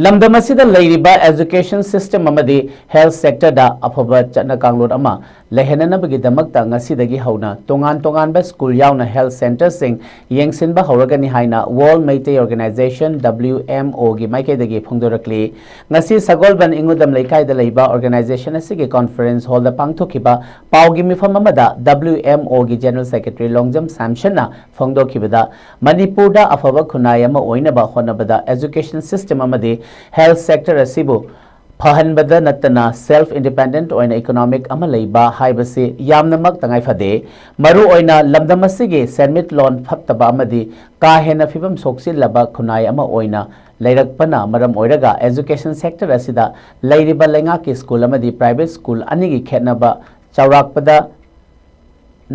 ꯂꯝꯗꯝ ꯑꯁꯤꯗ ꯂꯩꯔꯤꯕ education system ꯑꯃꯗꯤ health sector ꯗ ꯑꯐꯕ ꯆꯠꯅ ꯀꯥꯡꯂꯣꯟ ꯑꯃ ꯂꯩꯍꯟꯅꯅꯕꯒꯤꯗꯃꯛꯇ ꯉꯁꯤꯗꯒꯤ ꯍꯧꯅ ꯇꯣꯉꯥꯟ ꯇꯣꯉꯥꯟꯕ school ꯌꯥꯎꯅ health centre ꯁꯤꯡ ꯌꯦꯡꯁꯤꯟꯕ ꯍꯧꯔꯒꯅꯤ ꯍꯥꯏꯅ World Meitei Organization, W M O ꯒꯤ ꯃꯥꯏꯀꯩꯗꯒꯤ ꯐꯣꯡꯗꯣꯔꯛꯂꯤ꯫ ꯉꯁꯤ ꯁꯒꯣꯜꯕꯟ ꯏꯉꯨꯗꯝ ꯂꯩꯀꯥꯏꯗ ꯂꯩꯕ organization ꯑꯁꯤꯒꯤ conference hall ꯗ ꯄꯥꯡꯊꯣꯛꯈꯤꯕ ꯄꯥꯎꯒꯤ ꯃꯤꯐꯝ ꯑꯃꯗ W M O ꯒꯤ General Secretary ꯂꯣꯡꯖꯝ ꯁꯥꯝꯁꯟꯅ ꯐꯣꯡꯗꯣꯛꯈꯤꯕꯗ, ꯃꯅꯤꯄꯨꯔꯗ ꯑꯐꯕ ꯈꯨꯟꯅꯥꯏ ꯑꯃ ꯑꯣꯏꯅꯕ ꯍꯣꯠꯅꯕꯗ education system ꯑꯃꯗꯤ health sector ꯑꯁꯤꯕꯨ ꯐꯍꯟꯕꯗ ꯅꯠꯇꯅ self independent ꯑꯣꯏꯅ economic ꯑꯃ ꯂꯩꯕ ꯍꯥꯏꯕꯁꯤ ꯌꯥꯝꯅꯃꯛ ꯇꯉꯥꯏ ꯐꯗꯦ꯫ ꯃꯔꯨ ꯑꯣꯏꯅ ꯂꯝꯗꯝ ꯑꯁꯤꯒꯤ ꯁꯦꯟꯃꯤꯠꯂꯣꯟ ꯐꯠꯇꯕ ꯑꯃꯗꯤ ꯀꯥ ꯍꯦꯟꯅ ꯐꯤꯕꯝ ꯁꯣꯛꯆꯤꯜꯂꯕ ꯈꯨꯟꯅꯥꯏ ꯑꯃ ꯑꯣꯏꯅ ꯂꯩꯔꯛꯄꯅ ꯃꯔꯝ ꯑꯣꯏꯔꯒ education sector ꯑꯁꯤꯗ ꯂꯩꯔꯤꯕ ꯂꯩꯉꯥꯛꯀꯤ school ꯑꯃꯗꯤ private school ꯑꯅꯤꯒꯤ ꯈꯦꯠꯅꯕ ꯆꯥꯎꯔꯥꯛꯄꯗ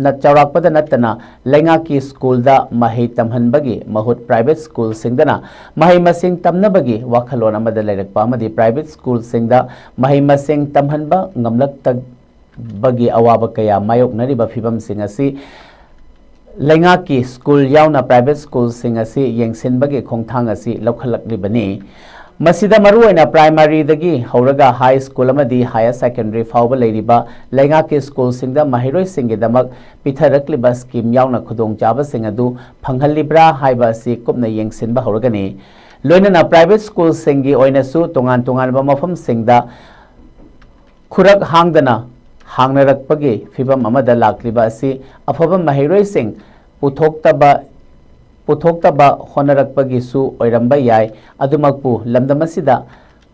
ꯅ-, ꯆꯥꯎꯔꯥꯛꯄꯗ ꯅꯠꯇꯅ ꯂꯩꯉꯥꯛꯀꯤ school ꯗ ꯃꯍꯩ ꯇꯝꯍꯟꯕꯒꯤ ꯃꯍꯨꯠ private school ꯁꯤꯡꯗꯅ ꯃꯍꯩ ꯃꯁꯤꯡ ꯇꯝꯅꯕꯒꯤ ꯋꯥꯈꯜꯂꯣꯟ ꯑꯃꯗ ꯂꯩꯔꯛꯄ ꯑꯃꯗꯤ private school ꯁꯤꯡꯗ ꯃꯍꯩ ꯃꯁꯤꯡ ꯇꯝꯍꯟꯕ ꯉꯝꯂꯛꯇꯕꯒꯤ ꯑꯋꯥꯕ ꯀꯌꯥ ꯃꯥꯌꯣꯛꯅꯔꯤꯕ ꯐꯤꯕꯝꯁꯤꯡ ꯑꯁꯤ ꯂꯩꯉꯥꯛꯀꯤ school ꯌꯥꯎꯅ private school ꯁꯤꯡ ꯑꯁꯤ ꯌꯦꯡꯁꯤꯟꯕꯒꯤ ꯈꯣꯡꯊꯥꯡ ꯑꯁꯤ ꯂꯧꯈꯠꯂꯛꯂꯤꯕꯅꯤ꯫ ꯃꯁꯤꯗ ꯃꯔꯨꯑꯣꯏꯅ primary ꯗꯒꯤ ꯍꯧꯔꯒ high school ꯑꯃꯗꯤ higher secondary ꯐꯥꯎꯕ ꯂꯩꯔꯤꯕ ꯂꯩꯉꯥꯛꯀꯤ school ꯁꯤꯡꯗ ꯃꯍꯩꯔꯣꯏꯁꯤꯡꯒꯤꯗꯃꯛ ꯄꯤꯊꯔꯛꯂꯤꯕ scheme ꯌꯥꯎꯅ ꯈꯨꯗꯣꯡꯆꯥꯕꯁꯤꯡ ꯑꯗꯨ ꯐꯪꯍꯜꯂꯤꯕ꯭ꯔꯥ ꯍꯥꯏꯕ ꯑꯁꯤ ꯀꯨꯞꯅ ꯌꯦꯡꯁꯤꯟꯕ ꯍꯧꯔꯒꯅꯤ꯫ ꯂꯣꯏꯅꯅ private school ꯁꯤꯡꯒꯤ ꯑꯣꯏꯅꯁꯨ ꯇꯣꯉꯥꯟ ꯇꯣꯉꯥꯟꯕ ꯃꯐꯝꯁꯤꯡꯗ ꯈꯨꯔꯛ ꯍꯥꯡꯗꯅ ꯍꯥꯡꯅꯔꯛꯄꯒꯤ ꯐꯤꯚꯝ ꯑꯃꯗ ꯂꯥꯛꯂꯤꯕ ꯑꯁꯤ ꯑꯐꯕ ꯃꯍꯩꯔꯣꯏꯁꯤꯡ ꯄꯨꯊꯣꯛꯇꯕ, ꯄꯨꯊꯣꯛꯇꯕ ꯍꯣꯠꯅꯔꯛꯄꯒꯤꯁꯨ ꯑꯣꯏꯔꯝꯕ ꯌꯥꯏ꯫ ꯑꯗꯨꯃꯛꯄꯨ ꯂꯝꯗꯝ ꯑꯁꯤꯗ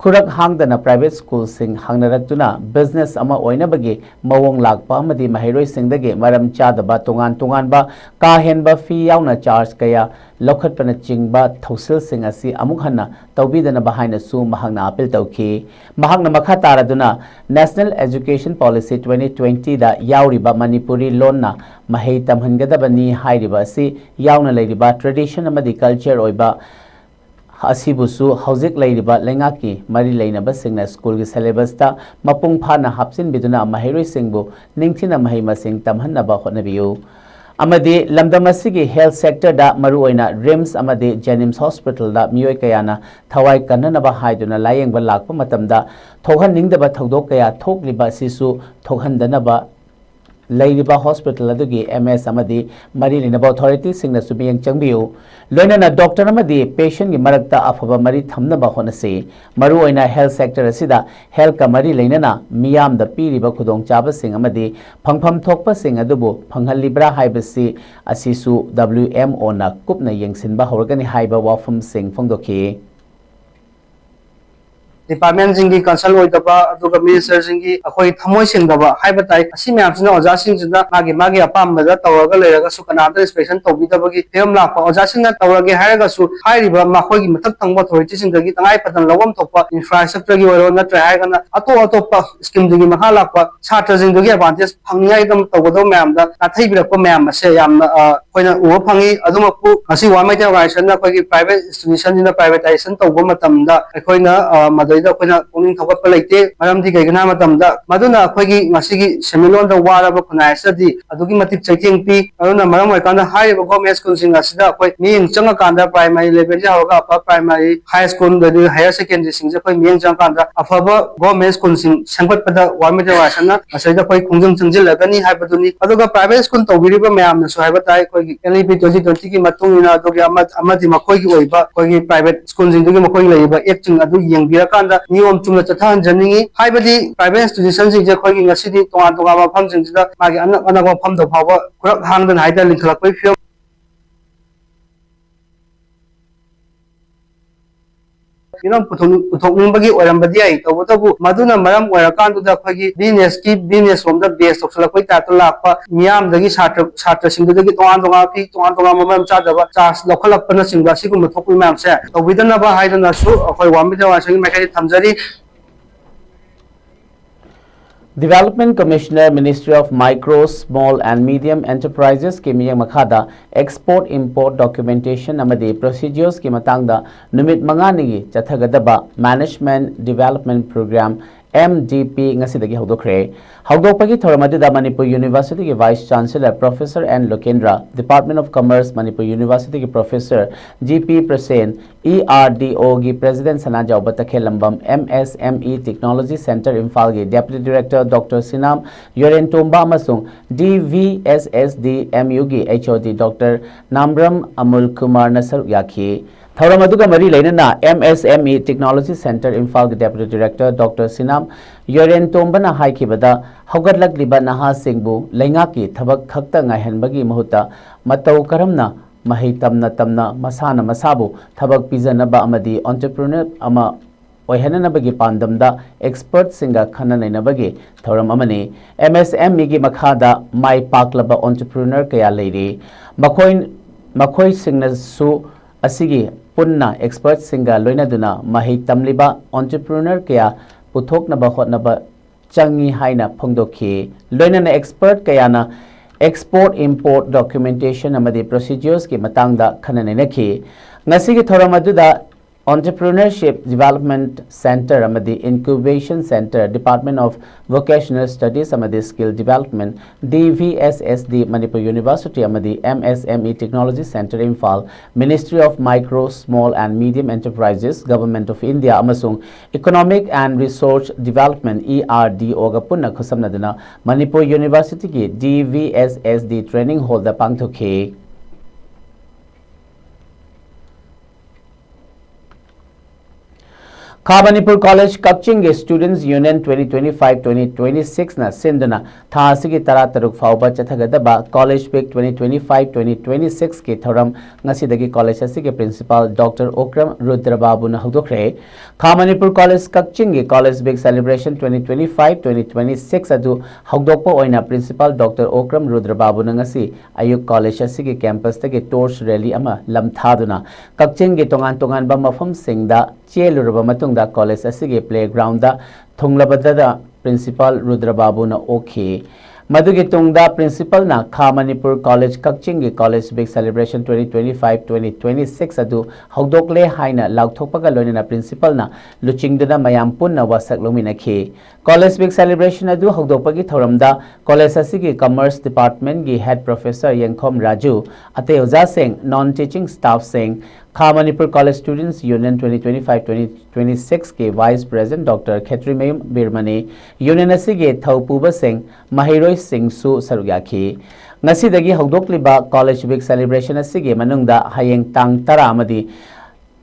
ꯈꯨꯔꯛ ꯍꯥꯡꯗꯅ private school ꯁꯤꯡ ꯍꯥꯡꯅꯔꯛꯇꯨꯅ business ꯑꯃ ꯑꯣꯏꯅꯕꯒꯤ ꯃꯑꯣꯡ ꯂꯥꯛꯄ ꯑꯃꯗꯤ ꯃꯍꯩꯔꯣꯏꯁꯤꯡꯗꯒꯤ ꯃꯔꯝ ꯆꯥꯗꯕ ꯇꯣꯉꯥꯟ ꯇꯣꯉꯥꯟꯕ ꯀꯥ ꯍꯦꯟꯕ fee ꯌꯥꯎꯅ charge ꯀꯌꯥ ꯂꯧꯈꯠꯄꯅꯆꯤꯡꯕ ꯊꯧꯁꯤꯜꯁꯤꯡ ꯑꯁꯤ ꯑꯃꯨꯛ ꯍꯟꯅ ꯇꯧꯕꯤꯗꯅꯕ ꯍꯥꯏꯅꯁꯨ ꯃꯍꯥꯛꯅ appeal ꯇꯧꯈꯤ꯫ ꯃꯍꯥꯛꯅ ꯃꯈꯥ ꯇꯥꯔꯗꯨꯅ National Education Policy twenty twenty ꯗ ꯌꯥꯎꯔꯤꯕ ꯃꯅꯤꯄꯨꯔꯤ ꯂꯣꯟꯅ ꯃꯍꯩ ꯇꯝꯍꯟꯒꯗꯕꯅꯤ ꯍꯥꯏꯔꯤꯕ ꯑꯁꯤ ꯌꯥꯎꯅ ꯂꯩꯔꯤꯕ tradition ꯑꯃꯗꯤ culture ꯑꯣꯏꯕ ꯑꯁꯤꯕꯨꯁꯨ ꯍꯧꯖꯤꯛ ꯂꯩꯔꯤꯕ ꯂꯩꯉꯥꯛꯀꯤ ꯃꯔꯤ ꯂꯩꯅꯕꯁꯤꯡꯅ school ꯒꯤ syllabus ꯇ ꯃꯄꯨꯡ ꯐꯥꯅ ꯍꯥꯞꯆꯤꯟꯕꯤꯗꯨꯅ ꯃꯍꯩꯔꯣꯏꯁꯤꯡꯕꯨ ꯅꯤꯡꯊꯤꯅ ꯃꯍꯩ ꯃꯁꯤꯡ ꯇꯝꯍꯟꯅꯕ ꯍꯣꯠꯅꯕꯤꯌꯨ꯫ ꯑꯃꯗꯤ ꯂꯝꯗꯝ ꯑꯁꯤꯒꯤ health sectorꯗ, ꯃꯔꯨꯑꯣꯏꯅ RIMS ꯑꯃꯗꯤ JNIMS hospitalꯗ ꯃꯤꯑꯣꯏ ꯀꯌꯥꯅ ꯊꯋꯥꯏ ꯀꯟꯅꯅꯕ ꯍꯥꯏꯗꯨꯅ ꯂꯥꯌꯦꯡꯕ ꯂꯥꯛꯄ ꯃꯇꯝꯗ ꯊꯣꯛꯍꯟꯅꯤꯡꯗꯕ ꯊꯧꯗꯣꯛ ꯀꯌꯥ ꯊꯣꯛꯂꯤꯕ ꯑꯁꯤꯁꯨ ꯊꯣꯛꯍꯟꯗꯅꯕ ꯂꯩꯔꯤꯕ hospital ꯑꯗꯨꯒꯤ MS ꯑꯃꯗꯤ ꯃꯔꯤ ꯂꯩꯅꯕ authorityꯁꯤꯡꯅꯁꯨ ꯃꯤꯠꯌꯦꯡ ꯆꯪꯕꯤꯌꯨ꯫ ꯂꯣꯏꯅꯅ doctor ꯑꯃꯗꯤ patientꯒꯤ ꯃꯔꯛꯇ ꯑꯐꯕ ꯃꯔꯤ ꯊꯝꯅꯕ ꯍꯣꯠꯅꯁꯤ꯫ ꯃꯔꯨꯑꯣꯏꯅ health sector ꯑꯁꯤꯗ healthꯀ ꯃꯔꯤ ꯂꯩꯅꯅ ꯃꯤꯌꯥꯝꯗ ꯄꯤꯔꯤꯕ ꯈꯨꯗꯣꯡꯆꯥꯕꯁꯤꯡ ꯑꯃꯗꯤ ꯐꯪꯐꯝ ꯊꯣꯛꯄꯁꯤꯡ ꯑꯗꯨꯕꯨ ꯐꯪꯍꯜꯂꯤꯕ꯭ꯔꯥ ꯍꯥꯏꯕꯁꯤ ꯑꯁꯤꯁꯨ WMOꯅ ꯀꯨꯞꯅ ꯌꯦꯡꯁꯤꯟꯕ ꯍꯧꯔꯒꯅꯤ ꯍꯥꯏꯕ ꯋꯥꯐꯝꯁꯤꯡ ꯐꯣꯡꯗꯣꯛꯈꯤ꯫ Departmentꯁꯤꯡꯒꯤ concern ꯑꯣꯏꯗꯕ, ꯑꯗꯨꯒ ministerꯁꯤꯡꯒꯤ ꯑꯩꯈꯣꯏ ꯊꯃꯣꯏ ꯁꯦꯡꯗꯕ ꯍꯥꯏꯕ ꯇꯥꯏ꯫ ꯑꯁꯤ ꯃꯌꯥꯝꯁꯤꯅ ꯑꯣꯖꯥꯁꯤꯡꯁꯤꯅ ꯃꯥꯒꯤ ꯃꯥꯒꯤ ꯑꯄꯥꯝꯕꯗ ꯇꯧꯔꯒ ꯂꯩꯔꯒꯁꯨ ꯀꯅꯥꯝꯇ inspection ꯇꯧꯕꯤꯗꯕꯒꯤ ꯐꯤꯕꯝ ꯂꯥꯛꯄ, ꯑꯣꯖꯥꯁꯤꯡꯅ ꯇꯧꯔꯒꯦ ꯍꯥꯏꯔꯒꯁꯨ ꯍꯥꯏꯔꯤꯕ ꯃꯈꯣꯏꯒꯤ ꯃꯊꯛ ꯊꯪꯕ authorityꯁꯤꯡꯗꯒꯤ ꯇꯉꯥꯏ ꯐꯗꯅ ꯂꯧꯐꯝ ꯊꯣꯛꯄ infrastructureꯒꯤ ꯑꯣꯏꯔꯣ, ꯅꯠꯇ꯭ꯔꯦ ꯍꯥꯏꯔꯒꯅ ꯑꯇꯣꯞ ꯑꯇꯣꯞꯄ schemeꯗꯨꯒꯤ ꯃꯈꯥ ꯂꯥꯛꯄ ꯁꯥꯇ꯭ꯔꯁꯤꯡꯗꯨꯒꯤ advantage ꯐꯪꯅꯤꯡꯉꯥꯏꯒꯤꯗꯃꯛ ꯇꯧꯒꯗꯕ ꯃꯌꯥꯝꯗ ꯅꯥꯊꯩꯕꯤꯔꯛꯄ ꯃꯌꯥꯝ ꯑꯁꯦ ꯌꯥꯝꯅ, ꯑ, ꯑꯩꯈꯣꯏꯅ ꯎꯕ ꯐꯪꯉꯤ꯫ ꯑꯗꯨꯃꯛꯄꯨ ꯉꯁꯤ World Meteor Organizationꯅ ꯑꯩꯈꯣꯏꯒꯤ private institutionꯁꯤꯡꯅ privatization ꯇꯧꯕ ꯃꯇꯝꯗ ꯑꯩꯈꯣꯏꯅ, ꯑ, ꯃꯗꯩꯗ ꯑꯩꯈꯣꯏꯅ ꯄꯨꯛꯅꯤꯡ ꯊꯧꯒꯠꯄ ꯂꯩꯇꯦ꯫ ꯃꯔꯝꯗꯤ ꯀꯩꯒꯤꯅꯣ ꯍꯥꯏꯕ ꯃꯇꯝꯗ ꯃꯗꯨꯅ ꯑꯩꯈꯣꯏꯒꯤ ꯉꯁꯤꯒꯤ ꯁꯦꯟꯃꯤꯠꯂꯣꯟꯗ ꯋꯥꯔꯕ ꯈꯨꯟꯅꯥꯏ ꯑꯁꯤꯗꯗꯤ ꯑꯗꯨꯛꯀꯤ ꯃꯇꯤꯛ ꯆꯩꯊꯦꯡ ꯄꯤ꯫ ꯑꯗꯨꯅ ꯃꯔꯝ ꯑꯣꯏꯔꯀꯥꯟꯗ ꯍꯥꯏꯔꯤꯕ government schoolꯁꯤꯡ ꯑꯁꯤꯗ ꯑꯩꯈꯣꯏ ꯃꯤꯠꯌꯦꯡ ꯆꯪꯉꯀꯥꯟꯗ primary levelꯗꯒꯤ ꯍꯧꯔꯒ upper primary, high school, ꯑꯗꯒꯤ higher secondary ꯁꯤꯡꯁꯦ ꯑꯩꯈꯣꯏ ꯃꯤꯠꯌꯦꯡ ꯆꯪꯉꯀꯥꯟꯗ ꯑꯐꯕ government schoolꯁꯤꯡ ꯁꯦꯝꯒꯠꯄꯗ World Meteor Organizationꯅ ꯃꯁꯤꯗ ꯑꯩꯈꯣꯏ ꯈꯣꯡꯖꯪ ꯆꯪꯁꯤꯜꯂꯒꯅꯤ ꯍꯥꯏꯕꯗꯨꯅꯤ꯫ ꯑꯗꯨꯒ private school ꯇꯧꯕꯤꯔꯤꯕ ꯃꯌꯥꯝꯅꯁꯨ ꯍꯥꯏꯕ ꯇꯥꯏ, ꯑꯩꯈꯣꯏꯒꯤ NEP twenty twentyꯒꯤ ꯃꯇꯨꯡ ꯏꯟꯅ ꯑꯗꯨꯒꯤ ꯑꯃ-, ꯑꯃꯗꯤ ꯃꯈꯣꯏꯒꯤ ꯑꯣꯏꯕ ꯑꯩꯈꯣꯏꯒꯤ private schoolꯁꯤꯡꯗꯨꯒꯤ ꯃꯈꯣꯏꯒꯤ ꯂꯩꯔꯤꯕ actꯁꯤꯡ ꯑꯗꯨ ꯌꯦꯡꯕꯤꯔꯀꯥꯟꯗ ꯅꯤꯌꯣꯝ ꯆꯨꯝꯅ ꯆꯠꯊꯍꯟꯖꯅꯤꯡꯉꯤ꯫ ꯍꯥꯏꯕꯗꯤ private institutionꯁꯤꯡꯁꯦ ꯑꯩꯈꯣꯏꯒꯤ ꯉꯁꯤꯗꯤ ꯇꯣꯉꯥꯟ ꯇꯣꯉꯥꯟꯕ ꯃꯐꯝꯁꯤꯡꯁꯤꯗ ꯃꯥꯒꯤ ꯑꯅꯛ ꯑꯅꯛꯄ ꯃꯐꯝꯗ ꯐꯥꯎꯕ ꯈꯨꯔꯛ ꯍꯥꯡꯗꯅ ꯍꯥꯏꯇꯥꯔꯦ ꯂꯤꯡꯈꯠꯂꯛꯄꯒꯤ ꯐꯤꯕꯝ ꯃꯤꯔꯣꯜ ꯄꯨꯊꯣꯛ-, ꯄꯨꯊꯣꯛꯅꯤꯡꯕꯒꯤ ꯑꯣꯏꯔꯝꯕꯗꯤ ꯌꯥꯏ꯫ ꯇꯧꯕꯇꯕꯨ ꯃꯗꯨꯅ ꯃꯔꯝ ꯑꯣꯏꯔꯀꯥꯟꯗꯨꯗ ꯑꯩꯈꯣꯏꯒꯤ businessꯀꯤ, business ꯔꯣꯝꯗ base ꯇꯧꯁꯜꯂꯛꯄꯒꯤ typeꯇ ꯂꯥꯛꯄ, ꯃꯤꯌꯥꯝꯗꯒꯤ ꯁꯥꯇ꯭ꯔ, ꯁꯥꯇ꯭ꯔꯁꯤꯡꯗꯨꯗꯒꯤ ꯇꯣꯉꯥꯟ ꯇꯣꯉꯥꯟꯕ fee, ꯇꯣꯉꯥꯟ ꯇꯣꯉꯥꯟꯕ ꯃꯔꯝ ꯆꯥꯗꯕ charge ꯂꯧꯈꯠꯂꯛꯄꯅꯆꯤꯡꯕ ꯑꯁꯤꯒꯨꯝꯕ ꯊꯣꯛꯄ ꯃꯌꯥꯝꯁꯦ ꯇꯧꯕꯤꯗꯅꯕ ꯍꯥꯏꯗꯨꯅꯁꯨ ꯑꯩꯈꯣꯏ World Meteor Organizationꯒꯤ ꯃꯥꯏꯀꯩꯗꯒꯤ ꯊꯝꯖꯔꯤ꯫ Development Commissioner, Ministry of Micro, Small and Medium Enterprisesꯀꯤ ꯃꯤꯠꯌꯦꯡ ꯃꯈꯥꯗ export import documentation ꯑꯃꯗꯤ proceduresꯀꯤ ꯃꯇꯥꯡꯗ ꯅꯨꯃꯤꯠ ꯃꯉꯥꯅꯤꯒꯤ ꯆꯠꯊꯒꯗꯕ Management Development Program M D P ꯉꯁꯤꯗꯒꯤ ꯍꯧꯗꯣꯛꯈ꯭ꯔꯦ꯫ ꯍꯧꯗꯣꯛꯄꯒꯤ ꯊꯧꯔꯝ ꯑꯗꯨꯗ ꯃꯅꯤꯄꯨꯔ ꯌꯨꯅꯤꯚꯔꯁꯤꯇꯤꯒꯤ Vice Chancellor Professor N ꯂꯣꯀꯦꯟꯗ꯭ꯔ, Department of Commerce Manipur ꯌꯨꯅꯤꯚꯔꯁꯤꯇꯤꯒꯤ Professor G P present, E R D O ꯒꯤ President ꯁꯅꯥꯖꯥꯎꯕ ꯇꯈꯦꯜꯂꯝꯕꯝ, M S M E Technology Center ꯏꯝꯐꯥꯜꯒꯤ Deputy Director Doctor ꯁꯤꯅꯥꯝ ꯌꯣꯔꯦꯟꯇꯣꯝꯕ ꯑꯃꯁꯨꯡ D V S S D M U ꯒꯤ H O D Doctor ꯅꯥꯝꯕ꯭ꯔꯝ ꯑꯃꯨꯜ ꯀꯨꯃꯥꯔꯅ ꯁꯔꯨꯛ ꯌꯥꯈꯤ꯫ ꯊꯧꯔꯝ ꯑꯗꯨꯒ ꯃꯔꯤ ꯂꯩꯅꯅ M S M E Technology Center ꯏꯝꯐꯥꯜꯒꯤ Deputy Director Doctor ꯁꯤꯅꯥꯝ ꯌꯣꯔꯦꯟꯇꯣꯝꯕꯅ ꯍꯥꯏꯈꯤꯕꯗ, ꯍꯧꯒꯠꯂꯛꯂꯤꯕ ꯅꯍꯥꯁꯤꯡꯕꯨ ꯂꯩꯉꯥꯛꯀꯤ ꯊꯕꯛ ꯈꯛꯇ ꯉꯥꯏꯍꯟꯕꯒꯤ ꯃꯍꯨꯠꯇ ꯃꯇꯧ ꯀꯔꯝꯅ ꯃꯍꯩ ꯇꯝꯅ ꯇꯝꯅ ꯃꯁꯥꯅ ꯃꯁꯥꯕꯨ ꯊꯕꯛ ꯄꯤꯖꯅꯕ ꯑꯃꯗꯤ entrepreneur ꯑꯃ ꯑꯣꯏꯍꯟꯅꯅꯕꯒꯤ ꯄꯥꯟꯗꯝꯗ expertꯁꯤꯡꯒ ꯈꯟꯅ ꯅꯩꯅꯕꯒꯤ ꯊꯧꯔꯝ ꯑꯃꯅꯤ꯫ M S M Eꯒꯤ ꯃꯈꯥꯗ ꯃꯥꯏ ꯄꯥꯛꯂꯕ entrepreneur ꯀꯌꯥ ꯂꯩꯔꯤ꯫ ꯃꯈꯣꯏ, ꯃꯈꯣꯏꯁꯤꯡꯅꯁꯨ ꯑꯁꯤꯒꯤ ꯄꯨꯟꯅ expertꯁꯤꯡꯒ ꯂꯣꯏꯅꯗꯨꯅ ꯃꯍꯩ ꯇꯝꯂꯤꯕ entrepreneur ꯀꯌꯥ ꯄꯨꯊꯣꯛꯅꯕ ꯍꯣꯠꯅꯕ ꯆꯪꯏ ꯍꯥꯏꯅ ꯐꯣꯡꯗꯣꯛꯈꯤ꯫ ꯂꯣꯏꯅꯅ expert ꯀꯌꯥꯅ export import documentation ꯑꯃꯗꯤ proceduresꯀꯤ ꯃꯇꯥꯡꯗ ꯈꯟꯅ ꯅꯩꯅꯈꯤ꯫ ꯉꯁꯤꯒꯤ ꯊꯧꯔꯝ ꯑꯗꯨꯗ Entrepreneurship Development Center ꯑꯃꯗꯤ Incubation Center, Department of Vocational Studies ꯑꯃꯗꯤ Skill Development, D V S S D, Manipur University ꯑꯃꯗꯤ M S M E Technology Center Imphal, Ministry of Micro, Small and Medium Enterprises, Government of India ꯑꯃꯁꯨꯡ Economic and Resource Development, E R D O ꯒ ꯄꯨꯟꯅ ꯈꯨꯠꯁꯝꯅꯗꯨꯅ ꯃꯅꯤꯄꯨꯔ ꯌꯨꯅꯤꯚꯔꯁꯤꯇꯤꯒꯤ D V S S D Training Hall ꯗ ꯄꯥꯡꯊꯣꯛꯈꯤ꯫ ꯈꯥ Manipur college ꯀꯛꯆꯤꯡꯒꯤ Students Union twenty twenty-five twenty twenty-six ꯅ ꯁꯤꯟꯗꯨꯅ ꯊꯥ ꯑꯁꯤꯒꯤ ꯇꯔꯥꯇꯔꯨꯛ ꯐꯥꯎꯕ ꯆꯠꯊꯒꯗꯕ College Week twenty twenty-five twenty twenty-six ꯀꯤ ꯊꯧꯔꯝ ꯉꯁꯤꯗꯒꯤ ꯀꯣꯂꯦꯖ ꯑꯁꯤꯒꯤ Principal Doctor ꯑꯣꯀ꯭ꯔꯝ ꯔꯨꯗ꯭ꯔꯕꯥꯕꯨꯅ ꯍꯧꯗꯣꯛꯈ꯭ꯔꯦ꯫ ꯈꯥ ꯃꯅꯤꯄꯨꯔ ꯀꯣꯂꯦꯖ ꯀꯛꯆꯤꯡꯒꯤ College Week Celebration twenty twenty-five twenty twenty-six ꯑꯗꯨ ꯍꯧꯗꯣꯛꯄ ꯑꯣꯏꯅ Principal Doctor ꯑꯣꯀ꯭ꯔꯝ ꯔꯨꯗ꯭ꯔꯕꯥꯕꯨꯅ ꯉꯁꯤ ꯑꯌꯨꯛ ꯀꯣꯂꯦꯖ ꯑꯁꯤꯒꯤ campus ꯇꯒꯤ torch rally ꯑꯃ ꯂꯝꯊꯥꯗꯨꯅ ꯀꯛꯆꯤꯡꯒꯤ ꯇꯣꯉꯥꯟ ꯇꯣꯉꯥꯟꯕ ꯃꯐꯝꯁꯤꯡꯗ ꯆꯦꯜꯂꯨꯔꯕ ꯃꯇꯨꯡꯗ ꯀꯣꯂꯦꯖ ꯑꯁꯤꯒꯤ playground ꯗ ꯊꯨꯡꯂꯕꯗꯗ Principal ꯔꯨꯗ꯭ꯔꯕꯥꯕꯨꯅ ꯑꯣꯛꯈꯤ꯫ ꯃꯗꯨꯒꯤ ꯇꯨꯡꯗ principalꯅ ꯈꯥ ꯃꯅꯤꯄꯨꯔ ꯀꯣꯂꯦꯖ ꯀꯛꯆꯤꯡꯒꯤ College Week Celebration twenty twenty-five twenty twenty-six ꯑꯗꯨ ꯍꯧꯗꯣꯛꯂꯦ ꯍꯥꯏꯅ ꯂꯥꯎꯊꯣꯛꯄꯒ ꯂꯣꯏꯅꯅ principalꯅ ꯂꯨꯆꯤꯡꯗꯨꯅ ꯃꯌꯥꯝ ꯄꯨꯟꯅ ꯋꯥꯁꯛ ꯂꯧꯃꯤꯟꯅꯈꯤ꯫ College Week Celebration ꯑꯗꯨ ꯍꯧꯗꯣꯛꯄꯒꯤ ꯊꯧꯔꯝꯗ ꯀꯣꯂꯦꯖ ꯑꯁꯤꯒꯤ Commerce Departmentꯀꯤ Head Professor ꯌꯦꯡꯈꯣꯝ ꯔꯥꯖꯨ, ꯑꯇꯩ ꯑꯣꯖꯥꯁꯤꯡ, non teaching staffꯁꯤꯡ, ꯈꯥ Manipur College Students Union twenty twenty-five twenty twenty-sixꯀꯤ Vice President Doctor ꯈꯦꯇ꯭ꯔꯤꯃꯌꯨꯝ ꯕꯤꯔꯃꯅꯤ, union ꯑꯁꯤꯒꯤ ꯊꯧꯄꯨꯕꯁꯤꯡ, ꯃꯍꯩꯔꯣꯏꯁꯤꯡꯁꯨ ꯁꯔꯨꯛ ꯌꯥꯈꯤ꯫ ꯉꯁꯤꯗꯒꯤ ꯍꯧꯗꯣꯛꯂꯤꯕ College Week Celebration ꯑꯁꯤꯒꯤ ꯃꯅꯨꯡꯗ ꯍꯌꯦꯡ ꯇꯥꯡ ꯇꯔꯥ ꯑꯃꯗꯤ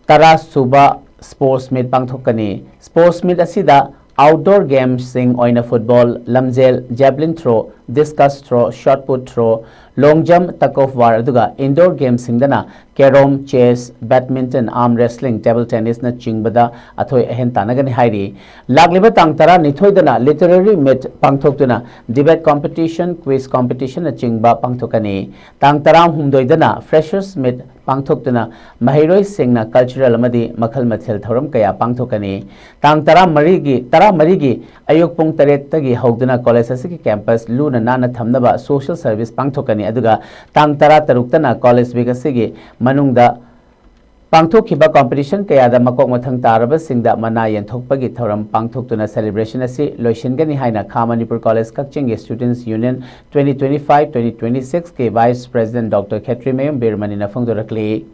ꯇꯔꯥ ꯁꯨꯕ Sports Meet ꯄꯥꯡꯊꯣꯛꯀꯅꯤ꯫ Sports Meet ꯑꯁꯤꯗ outdoor gamesꯁꯤꯡ ꯑꯣꯏꯅ football, ꯂꯝꯖꯦꯜ, javelin throw, discus throw, shot put throw, long jump, tug of war, ꯑꯗꯨꯒ indoor gamesꯁꯤꯡꯗꯅ carrom, chess, badminton, arm wrestling, table tennisꯅ ꯆꯤꯡꯕꯗ ꯑꯊꯣꯏ ꯑꯍꯦꯟ ꯇꯥꯟꯅꯒꯅꯤ ꯍꯥꯏꯔꯤ꯫ ꯂꯥꯛꯂꯤꯕ ꯇꯥꯡ ꯇꯔꯥꯅꯤꯊꯣꯏꯗꯅ literary meet ꯄꯥꯡꯊꯣꯛꯇꯨꯅ debate competition, quiz competitionꯅ ꯆꯤꯡꯕ ꯄꯥꯡꯊꯣꯛꯀꯅꯤ꯫ ꯇꯥꯡ ꯇꯔꯥꯍꯨꯝꯗꯣꯏꯗꯅ Freshers Meet ꯄꯥꯡꯊꯣꯛꯇꯨꯅ ꯃꯍꯩꯔꯣꯏꯁꯤꯡꯅ cultural ꯑꯃꯗꯤ ꯃꯈꯜ ꯃꯊꯦꯜ ꯊꯧꯔꯝ ꯀꯌꯥ ꯄꯥꯡꯊꯣꯛꯀꯅꯤ꯫ ꯇꯥꯡ ꯇꯔꯥꯃꯔꯤꯒꯤ, ꯇꯔꯥꯃꯔꯤꯒꯤ ꯑꯌꯨꯛ ꯄꯨꯡ ꯇꯔꯦꯠꯇꯒꯤ ꯍꯧꯗꯨꯅ ꯀꯣꯂꯦꯖ ꯑꯁꯤꯒꯤ campus ꯂꯨꯅ ꯅꯥꯟꯅ ꯊꯝꯅꯕ social service ꯄꯥꯡꯊꯣꯛꯀꯅꯤ, ꯑꯗꯨꯒ ꯇꯥꯡ ꯇꯔꯥꯇꯔꯨꯛꯇꯅ College Week ꯑꯁꯤꯒꯤ ꯃꯅꯨꯡꯗ ꯄꯥꯡꯊꯣꯛꯈꯤꯕ competition ꯀꯌꯥꯗ ꯃꯀꯣꯛ ꯃꯊꯪ ꯇꯥꯔꯕꯁꯤꯡꯗ ꯃꯅꯥ ꯌꯦꯟꯊꯣꯛꯄꯒꯤ ꯊꯧꯔꯝ ꯄꯥꯡꯊꯣꯛꯇꯨꯅ celebration ꯑꯁꯤ ꯂꯣꯏꯁꯤꯟꯒꯅꯤ ꯍꯥꯏꯅ ꯈꯥ ꯃꯅꯤꯄꯨꯔ ꯀꯣꯂꯦꯖ ꯀꯛꯆꯤꯡꯒꯤ Students Union twenty twenty-five twenty twenty-sixꯀꯤ Vice President Doctor ꯈꯦꯇ꯭ꯔꯤꯃꯌꯨꯝ ꯕꯤꯔꯃꯅꯤꯅ ꯐꯣꯡꯗꯣꯔꯛꯂꯤ꯫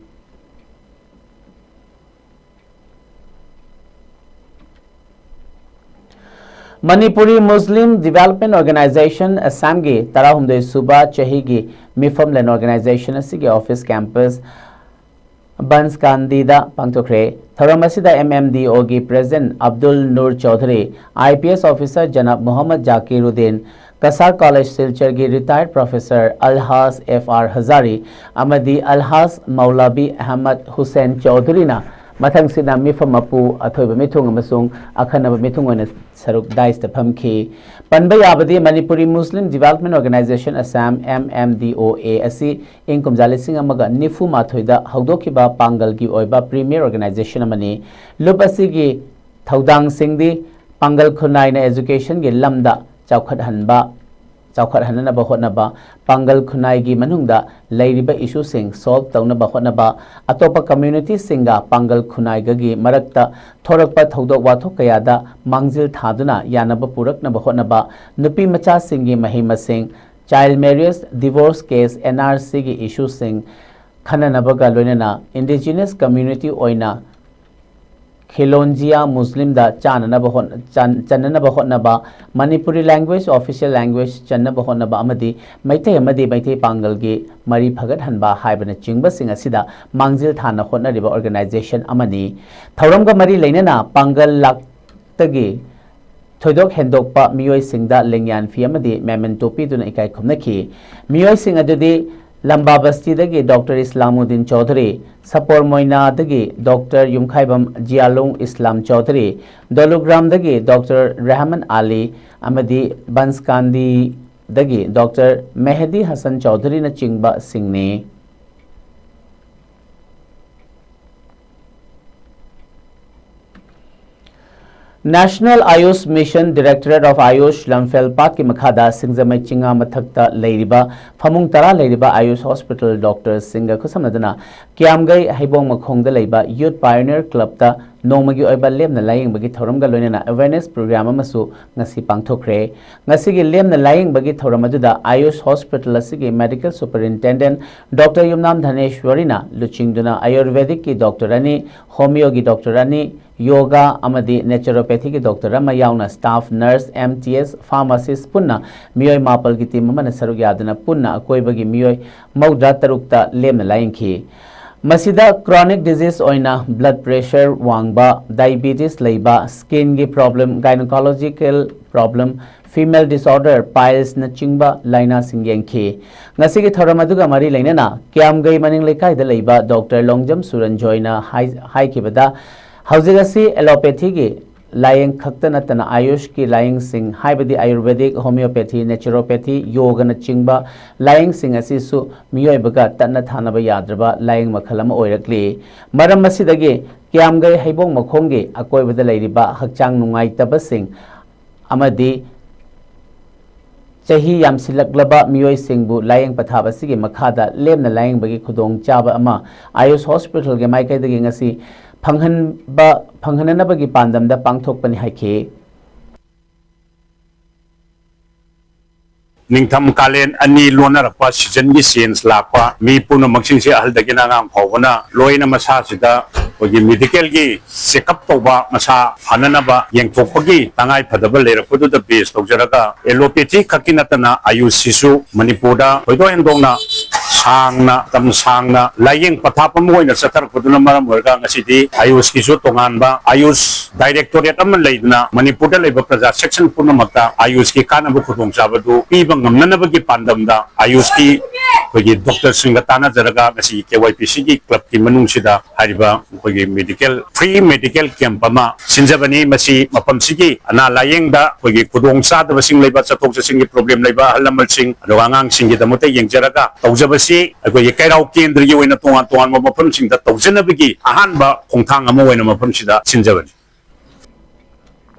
Manipuri Muslim Development Organisation Assamꯒꯤ ꯇꯔꯥꯍꯨꯝꯗꯣꯏ ꯁꯨꯕ ꯆꯍꯤꯒꯤ ꯃꯤꯐꯝꯂꯦꯟ organization ꯑꯁꯤꯒꯤ office campus ꯕꯟꯁꯀꯥꯟꯗꯤꯗ ꯄꯥꯡꯊꯣꯛꯈ꯭ꯔꯦ꯫ ꯊꯧꯔꯝ ꯑꯁꯤꯗ M M D Oꯒꯤ President Abdul Nur Chowdhury, I P S officer ꯖꯅꯥꯕ ꯃꯨꯍꯝꯃꯗ ꯖꯥꯀꯤꯔꯨꯗꯤꯟ, ꯀꯁꯥꯔ ꯀꯣꯂꯦꯖ ꯁꯤꯜꯆꯔꯒꯤ retired professor ꯑꯜꯍꯥꯖ F R ꯍꯖꯥꯔꯤ ꯑꯃꯗꯤ ꯑꯜꯍꯥꯖ ꯃꯧꯂꯥꯕꯤ ꯑꯍꯃꯗ ꯍꯨꯁꯦꯟ ꯆꯧꯙꯨꯔꯤꯅ ꯃꯊꯪꯁꯤꯠꯅ ꯃꯤꯐꯝ ꯃꯄꯨ, ꯑꯊꯣꯏꯕ ꯃꯤꯊꯨꯡ ꯑꯃꯁꯨꯡ ꯑꯈꯟꯅꯕ ꯃꯤꯊꯨꯡ ꯑꯣꯏꯅ ꯁꯔꯨꯛ dais ꯇ ꯐꯝꯈꯤ꯫ ꯄꯟꯕ ꯌꯥꯕꯗꯤ Manipuri Muslim Development Organisation Assam, M M D O A ꯑꯁꯤ ꯏꯪ ꯀꯨꯝꯖꯥ ꯂꯤꯁꯤꯡ ꯑꯃꯒ ꯅꯤꯐꯨ ꯃꯥꯊꯣꯏꯗ ꯍꯧꯗꯣꯛꯈꯤꯕ ꯄꯥꯡꯒꯜꯒꯤ ꯑꯣꯏꯕ premier organisation ꯑꯃꯅꯤ꯫ ꯂꯨꯞ ꯑꯁꯤꯒꯤ ꯊꯧꯗꯥꯡꯁꯤꯡꯗꯤ ꯄꯥꯡꯒꯜ ꯈꯨꯟꯅꯥꯏꯅ education ꯒꯤ ꯂꯝꯗ ꯆꯥꯎꯈꯠꯍꯟꯕ, ꯆꯥꯎꯈꯠꯍꯟꯅꯅꯕ ꯍꯣꯠꯅꯕ, ꯄꯥꯡꯒꯜ ꯈꯨꯟꯅꯥꯏꯒꯤ ꯃꯅꯨꯡꯗ ꯂꯩꯔꯤꯕ ꯏꯁꯨꯁꯤꯡ ꯁꯣꯜꯕ ꯇꯧꯅꯕ ꯍꯣꯠꯅꯕ, ꯑꯇꯣꯞꯄ ꯀꯝꯃ꯭ꯌꯨꯅꯤꯇꯤꯁꯤꯡꯒ ꯄꯥꯡꯒꯜ ꯈꯨꯟꯅꯥꯏꯒꯒꯤ ꯃꯔꯛꯇ ꯊꯣꯔꯛꯄ ꯊꯧꯗꯣꯛ ꯋꯥꯊꯣꯛ ꯀꯌꯥꯗ ꯃꯥꯡꯖꯤꯜ ꯊꯥꯗꯨꯅ ꯌꯥꯅꯕ ꯄꯨꯔꯛꯅꯕ ꯍꯣꯠꯅꯕ, ꯅꯨꯄꯤ ꯃꯆꯥꯁꯤꯡꯒꯤ ꯃꯍꯩ ꯃꯁꯤꯡ, child marriage, divorce case, N R ꯁꯤꯒꯤ ꯏꯁꯨꯁꯤꯡ ꯈꯟꯅꯅꯕꯒ ꯂꯣꯏꯅꯅ ꯏꯟꯗꯤꯖꯤꯅꯁ ꯀꯝꯃ꯭ꯌꯨꯅꯤꯇꯤ ꯑꯣꯏꯅ ꯈꯤꯂꯣꯟꯖꯤꯌꯥ ꯃꯨꯁꯂꯤꯝꯗ ꯆꯥꯅꯅꯕ ꯍꯣꯠ-, ꯆꯟ-, ꯆꯟꯅꯅꯕ ꯍꯣꯠꯅꯕ, ꯃꯅꯤꯄꯨꯔꯤ ꯂꯦꯡꯒ꯭ꯋꯦꯖ ꯑꯣꯐꯤꯁꯤꯌꯦꯜ ꯂꯦꯡꯒ꯭ꯋꯦꯖ ꯆꯟꯅꯕ ꯍꯣꯠꯅꯕ ꯑꯃꯗꯤ ꯃꯩꯇꯩ ꯑꯃꯗꯤ ꯃꯩꯇꯩ ꯄꯥꯡꯒꯜꯒꯤ ꯃꯔꯤ ꯐꯒꯠꯍꯟꯕ ꯍꯥꯏꯕꯅꯆꯤꯡꯕꯁꯤꯡ ꯑꯁꯤꯗ ꯃꯥꯡꯖꯤꯜ ꯊꯥꯅ ꯍꯣꯠꯅꯔꯤꯕ ꯑꯣꯔꯒꯅꯥꯏꯖꯦꯁꯟ ꯑꯃꯅꯤ꯫ ꯊꯧꯔꯝꯒ ꯃꯔꯤ ꯂꯩꯅꯅ ꯄꯥꯡꯒꯜ ꯂꯥꯛꯇꯒꯤ ꯊꯣꯏꯗꯣꯛ ꯍꯦꯟꯗꯣꯛꯄ ꯃꯤꯑꯣꯏꯁꯤꯡꯗ ꯂꯦꯡꯌꯥꯟ ꯐꯤ ꯑꯃꯗꯤ ꯃꯦꯃꯦꯟꯇꯣ ꯄꯤꯗꯨꯅ ꯏꯀꯥꯏ ꯈꯨꯝꯅꯈꯤ꯫ ꯃꯤꯑꯣꯏꯁꯤꯡ ꯑꯗꯨꯗꯤ ꯂꯝꯕꯥ ꯕꯁꯇꯤꯗꯒꯤ ꯗꯣꯛꯇꯔ ꯏꯁꯂꯥꯃꯨꯗꯤꯟ ꯆꯧꯙꯨꯔꯤ, ꯁꯄꯣꯔ ꯃꯣꯏꯅꯥꯗꯒꯤ ꯗꯣꯛꯇꯔ ꯌꯨꯝꯈꯥꯏꯕꯝ ꯖꯤꯌꯥꯂꯣꯡ ꯏꯁꯂꯥꯝ ꯆꯧꯙꯨꯔꯤ, ꯗꯣꯂꯨꯒ꯭ꯔꯥꯝꯗꯒꯤ ꯗꯣꯛꯇꯔ ꯔꯦꯍꯃꯟ ꯑꯂꯤ ꯑꯃꯗꯤ ꯕꯟꯁꯀꯥꯟꯗꯤꯗꯒꯤ ꯗꯣꯛꯇꯔ ꯃꯦꯍꯗꯤ ꯍꯁꯟ ꯆꯧꯙꯨꯔꯤꯅꯆꯤꯡꯕꯁꯤꯡꯅꯤ꯫ National Ayush Mission, Directorate of Ayush Lamphel ꯄꯥꯠꯀꯤ ꯃꯈꯥꯗ ꯁꯤꯡꯖꯃꯩ ꯆꯤꯡꯉꯥ ꯃꯊꯛꯇ ꯂꯩꯔꯤꯕ ꯐꯃꯨꯡ ꯇꯔꯥ ꯂꯩꯔꯤꯕ ꯑꯥꯌꯨꯁ ꯍꯣꯁꯄꯤꯇꯥꯜ ꯗꯣꯛꯇꯔꯁꯤꯡꯒ ꯈꯨꯠꯁꯝꯅꯗꯨꯅ ꯀꯤꯌꯥꯝꯒꯩ ꯍꯩꯕꯣꯡ ꯃꯈꯣꯡꯗ ꯂꯩꯕ ꯌꯨꯠ ꯄꯥꯏꯑꯣꯅꯤꯌꯔ ꯀ꯭ꯂꯕꯇ ꯅꯣꯡꯃꯒꯤ ꯑꯣꯏꯕ ꯂꯦꯝꯅ ꯂꯥꯌꯦꯡꯕꯒꯤ ꯊꯧꯔꯝꯒ ꯂꯣꯏꯅꯅ ꯑꯦꯋꯦꯌꯔꯅꯦꯁ ꯄ꯭ꯔꯣꯒ꯭ꯔꯥꯝ ꯑꯃꯁꯨ ꯉꯁꯤ ꯄꯥꯡꯊꯣꯛꯈ꯭ꯔꯦ꯫ ꯉꯁꯤꯒꯤ ꯂꯦꯝꯅ ꯂꯥꯌꯦꯡꯕꯒꯤ ꯊꯧꯔꯝ ꯑꯗꯨꯗ ꯑꯥꯌꯨꯁ ꯍꯣꯁꯄꯤꯇꯥꯜ ꯑꯁꯤꯒꯤ ꯃꯦꯗꯤꯀꯦꯜ ꯁꯨꯄꯔꯤꯟꯇꯦꯟꯗꯦꯟꯠ ꯗꯣꯛꯇꯔ ꯌꯨꯝꯅꯥꯝ ꯙꯅꯦꯁ꯭ꯋꯔꯤꯅ ꯂꯨꯆꯤꯡꯗꯨꯅ ꯑꯥꯌꯨꯔꯚꯦꯗꯤꯛꯀꯤ ꯗꯣꯛꯇꯔ ꯑꯅꯤ, ꯍꯣꯃꯤꯌꯣꯒꯤ ꯗꯣꯛꯇꯔ ꯑꯅꯤ, ꯌꯣꯒꯥ ꯑꯃꯗꯤ ꯅꯦꯆꯔꯣꯄꯦꯊꯤꯒꯤ ꯗꯣꯛꯇꯔ ꯑꯃ ꯌꯥꯎꯅ ꯁ꯭ꯇꯥꯐ ꯅꯔꯁ, ꯑꯦꯝ ꯇꯤ ꯑꯦꯁ, ꯐꯥꯔꯃꯥꯁꯤꯁ ꯄꯨꯟꯅ ꯃꯤꯑꯣꯏ ꯃꯥꯄꯜꯒꯤ ꯇꯤꯝ ꯑꯃꯅ ꯁꯔꯨꯛ ꯌꯥꯗꯨꯅ ꯄꯨꯟꯅ ꯑꯀꯣꯏꯕꯒꯤ ꯃꯤꯑꯣꯏ ꯃꯧꯗ꯭ꯔꯥ ꯇꯔꯨꯛꯇ ꯂꯦꯝꯅ ꯂꯥꯌꯦꯡꯈꯤ꯫ ꯃꯁꯤꯗ ꯀ꯭ꯔꯣꯅꯤꯛ ꯗꯤꯖꯤꯖ ꯑꯣꯏꯅ ꯕ꯭ꯂꯗ ꯄ꯭ꯔꯦꯁꯔ ꯋꯥꯡꯕ, ꯗꯥꯏꯕꯤꯇꯤꯁ ꯂꯩꯕ, ꯁ꯭ꯀꯤꯟꯒꯤ ꯄ꯭ꯔꯣꯕ꯭ꯂꯦꯝ, ꯒꯥꯏꯅꯣꯀꯣꯂꯣꯖꯤꯀꯦꯜ ꯄ꯭ꯔꯣꯕ꯭ꯂꯦꯝ, ꯐꯤꯃꯦꯜ ꯗꯤꯁꯑꯣꯔꯗꯔ, ꯄꯥꯏꯜꯁꯅꯆꯤꯡꯕ ꯂꯥꯏꯅꯥꯁꯤꯡ ꯌꯦꯡꯈꯤ꯫ ꯉꯁꯤꯒꯤ ꯊꯧꯔꯝ ꯑꯗꯨꯒ ꯃꯔꯤ ꯂꯩꯅꯅ ꯀꯤꯌꯥꯝꯒꯩ ꯃꯅꯤꯡ ꯂꯩꯀꯥꯏꯗ ꯂꯩꯕ ꯗꯣꯛꯇꯔ ꯂꯣꯡꯖꯝ ꯁꯨꯔꯟꯖꯣꯏꯅ ꯍꯥꯏ-, ꯍꯥꯏꯈꯤꯕꯗ, ꯍꯧꯖꯤꯛ ꯑꯁꯤ ꯑꯦꯂꯣꯄꯦꯊꯤꯒꯤ ꯂꯥꯌꯦꯡ ꯈꯛꯇ ꯅꯠꯇꯅ ꯑꯥꯌꯨꯁꯀꯤ ꯂꯥꯌꯦꯡꯁꯤꯡ, ꯍꯥꯏꯕꯗꯤ ꯑꯥꯌꯨꯔꯚꯦꯗꯤꯛ, ꯍꯣꯃꯤꯌꯣꯄꯦꯊꯤ, ꯅꯦꯆꯨꯔꯣꯄꯦꯊꯤ, ꯌꯣꯒꯅꯆꯤꯡꯕ ꯂꯥꯌꯦꯡꯁꯤꯡ ꯑꯁꯤꯁꯨ ꯃꯤꯑꯣꯏꯕꯒ ꯇꯠꯅ ꯊꯥꯅꯕ ꯌꯥꯗ꯭ꯔꯕ ꯂꯥꯌꯦꯡ ꯃꯈꯜ ꯑꯃ ꯑꯣꯏꯔꯛꯂꯤ꯫ ꯃꯔꯝ ꯑꯁꯤꯗꯒꯤ ꯀꯤꯌꯥꯝꯒꯩ ꯍꯩꯕꯣꯡ ꯃꯈꯣꯡꯒꯤ ꯑꯀꯣꯏꯕꯗ ꯂꯩꯔꯤꯕ ꯍꯛꯆꯥꯡ ꯅꯨꯡꯉꯥꯏꯇꯕꯁꯤꯡ ꯑꯃꯗꯤ ꯆꯍꯤ ꯌꯥꯝꯁꯤꯜꯂꯛꯂꯕ ꯃꯤꯑꯣꯏꯁꯤꯡꯕꯨ ꯂꯥꯌꯦꯡ ꯄꯊꯥꯞ ꯑꯁꯤꯒꯤ ꯃꯈꯥꯗ ꯂꯦꯝꯅ ꯂꯥꯌꯦꯡꯕꯒꯤ ꯈꯨꯗꯣꯡꯆꯥꯕ ꯑꯃ ꯑꯥꯌꯨꯁ ꯍꯣꯁꯄꯤꯇꯥꯜꯒꯤ ꯃꯥꯏꯀꯩꯗꯒꯤ ꯉꯁꯤ ꯐꯪꯍꯟꯕ, ꯐꯪꯍꯟꯅꯅꯕꯒꯤ ꯄꯥꯟꯗꯝꯗ ꯄꯥꯡꯊꯣꯛꯄꯅꯤ ꯍꯥꯏꯈꯤ꯫ ꯅꯤꯡꯊꯝ ꯀꯥꯂꯦꯟ ꯑꯅꯤ ꯂꯣꯟꯅꯔꯛꯄ, ꯁꯤꯖꯟꯒꯤ ꯆꯦꯟꯖ ꯂꯥꯛꯄ, ꯃꯤ ꯄꯨꯝꯅꯃꯛꯁꯤꯡꯁꯦ ꯑꯍꯜꯗꯒꯤꯅ ꯑꯉꯥꯡ ꯐꯥꯎꯕꯅ ꯂꯣꯏꯅ ꯃꯁꯥꯁꯤꯗ ꯑꯩꯈꯣꯏꯒꯤ ꯃꯦꯗꯤꯀꯦꯜꯒꯤ ꯆꯦꯛꯑꯞ ꯇꯧꯕ, ꯃꯁꯥ ꯐꯅꯅꯕ ꯌꯦꯡꯊꯣꯛꯄꯒꯤ ꯇꯉꯥꯏ ꯐꯗꯕ ꯂꯩꯔꯛꯄꯗꯨꯗ ꯕꯦꯖ ꯇꯧꯖꯔꯒ, ꯑꯦꯂꯣꯄꯦꯊꯤ ꯈꯛꯀꯤ ꯅꯠꯇꯅ ꯑꯥꯌꯨꯁꯁꯤꯁꯨ ꯃꯅꯤꯄꯨꯔꯗ ꯊꯣꯏꯗꯣꯛ ꯍꯦꯟꯗꯣꯛꯅ ꯁꯥꯡꯅ, ꯃꯇꯝ ꯁꯥꯡꯅ ꯂꯥꯏꯌꯦꯡ ꯄꯊꯥꯞ ꯑꯃ ꯑꯣꯏꯅ ꯆꯠꯊꯔꯛꯄꯗꯨꯅ ꯃꯔꯝ ꯑꯣꯏꯔꯒ ꯉꯁꯤꯗꯤ ꯑꯥꯌꯨꯁꯀꯤꯁꯨ ꯇꯣꯉꯥꯟꯕ ꯑꯥꯌꯨꯁ ꯗꯥꯏꯔꯦꯛꯇꯣꯔꯦꯠ ꯑꯃ ꯂꯩꯗꯨꯅ ꯃꯅꯤꯄꯨꯔꯗ ꯂꯩꯕ ꯄ꯭ꯔꯖꯥ ꯁꯦꯛꯁꯟ ꯄꯨꯝꯅꯃꯛꯇ ꯑꯥꯌꯨꯁꯀꯤ ꯀꯥꯟꯅꯕ ꯈꯨꯗꯣꯡꯆꯥꯕꯗꯨ ꯄꯤꯕ ꯉꯝꯅꯅꯕꯒꯤ ꯄꯥꯟꯗꯝꯗ ꯑꯥꯌꯨꯁꯀꯤ ꯑꯩꯈꯣꯏꯒꯤ ꯗꯣꯛꯇꯔꯁꯤꯡꯒ ꯇꯥꯟꯅꯖꯔꯒ ꯉꯁꯤꯒꯤ ꯀꯦ ꯋꯥꯏ ꯄꯤ ꯁꯤꯒꯤ ꯀ꯭ꯂꯕꯀꯤ ꯃꯅꯨꯡꯁꯤꯗ ꯍꯥꯏꯔꯤꯕ ꯑꯩꯈꯣꯏꯒꯤ ꯃꯦꯗꯤꯀꯦꯜ, ꯐ꯭ꯔꯤ ꯃꯦꯗꯤꯀꯦꯜ ꯀꯦꯝꯞ ꯑꯃ ꯁꯤꯟꯖꯕꯅꯤ꯫ ꯃꯁꯤ ꯃꯐꯝꯁꯤꯒꯤ ꯑꯅꯥ ꯂꯥꯌꯦꯡꯗ ꯑꯩꯈꯣꯏꯒꯤ ꯈꯨꯗꯣꯡ ꯆꯥꯗꯕꯁꯤꯡ ꯂꯩꯕ, ꯆꯠꯊꯣꯛ ꯆꯠꯁꯤꯟꯒꯤ ꯄ꯭ꯔꯣꯕ꯭ꯂꯦꯝ ꯂꯩꯕ ꯑꯍꯜ ꯂꯃꯟꯁꯤꯡ, ꯑꯗꯨꯒ ꯑꯉꯥꯡꯁꯤꯡꯒꯤꯗꯃꯛꯇ ꯌꯦꯡꯖꯔꯒ ꯇꯧꯖꯕꯁꯤ ꯑꯩꯈꯣꯏꯒꯤ ꯀꯩꯔꯥꯎ ꯀꯦꯟꯗ꯭ꯔꯒꯤ ꯑꯣꯏꯅ ꯇꯣꯉꯥꯟ ꯇꯣꯉꯥꯟꯕ ꯃꯐꯝꯁꯤꯡꯗ ꯇꯧꯖꯅꯕꯒꯤ ꯑꯍꯥꯟꯕ ꯈꯣꯡꯊꯥꯡ ꯑꯃ ꯑꯣꯏꯅ ꯃꯐꯝꯁꯤꯗ ꯁꯤꯟꯖꯕꯅꯤ꯫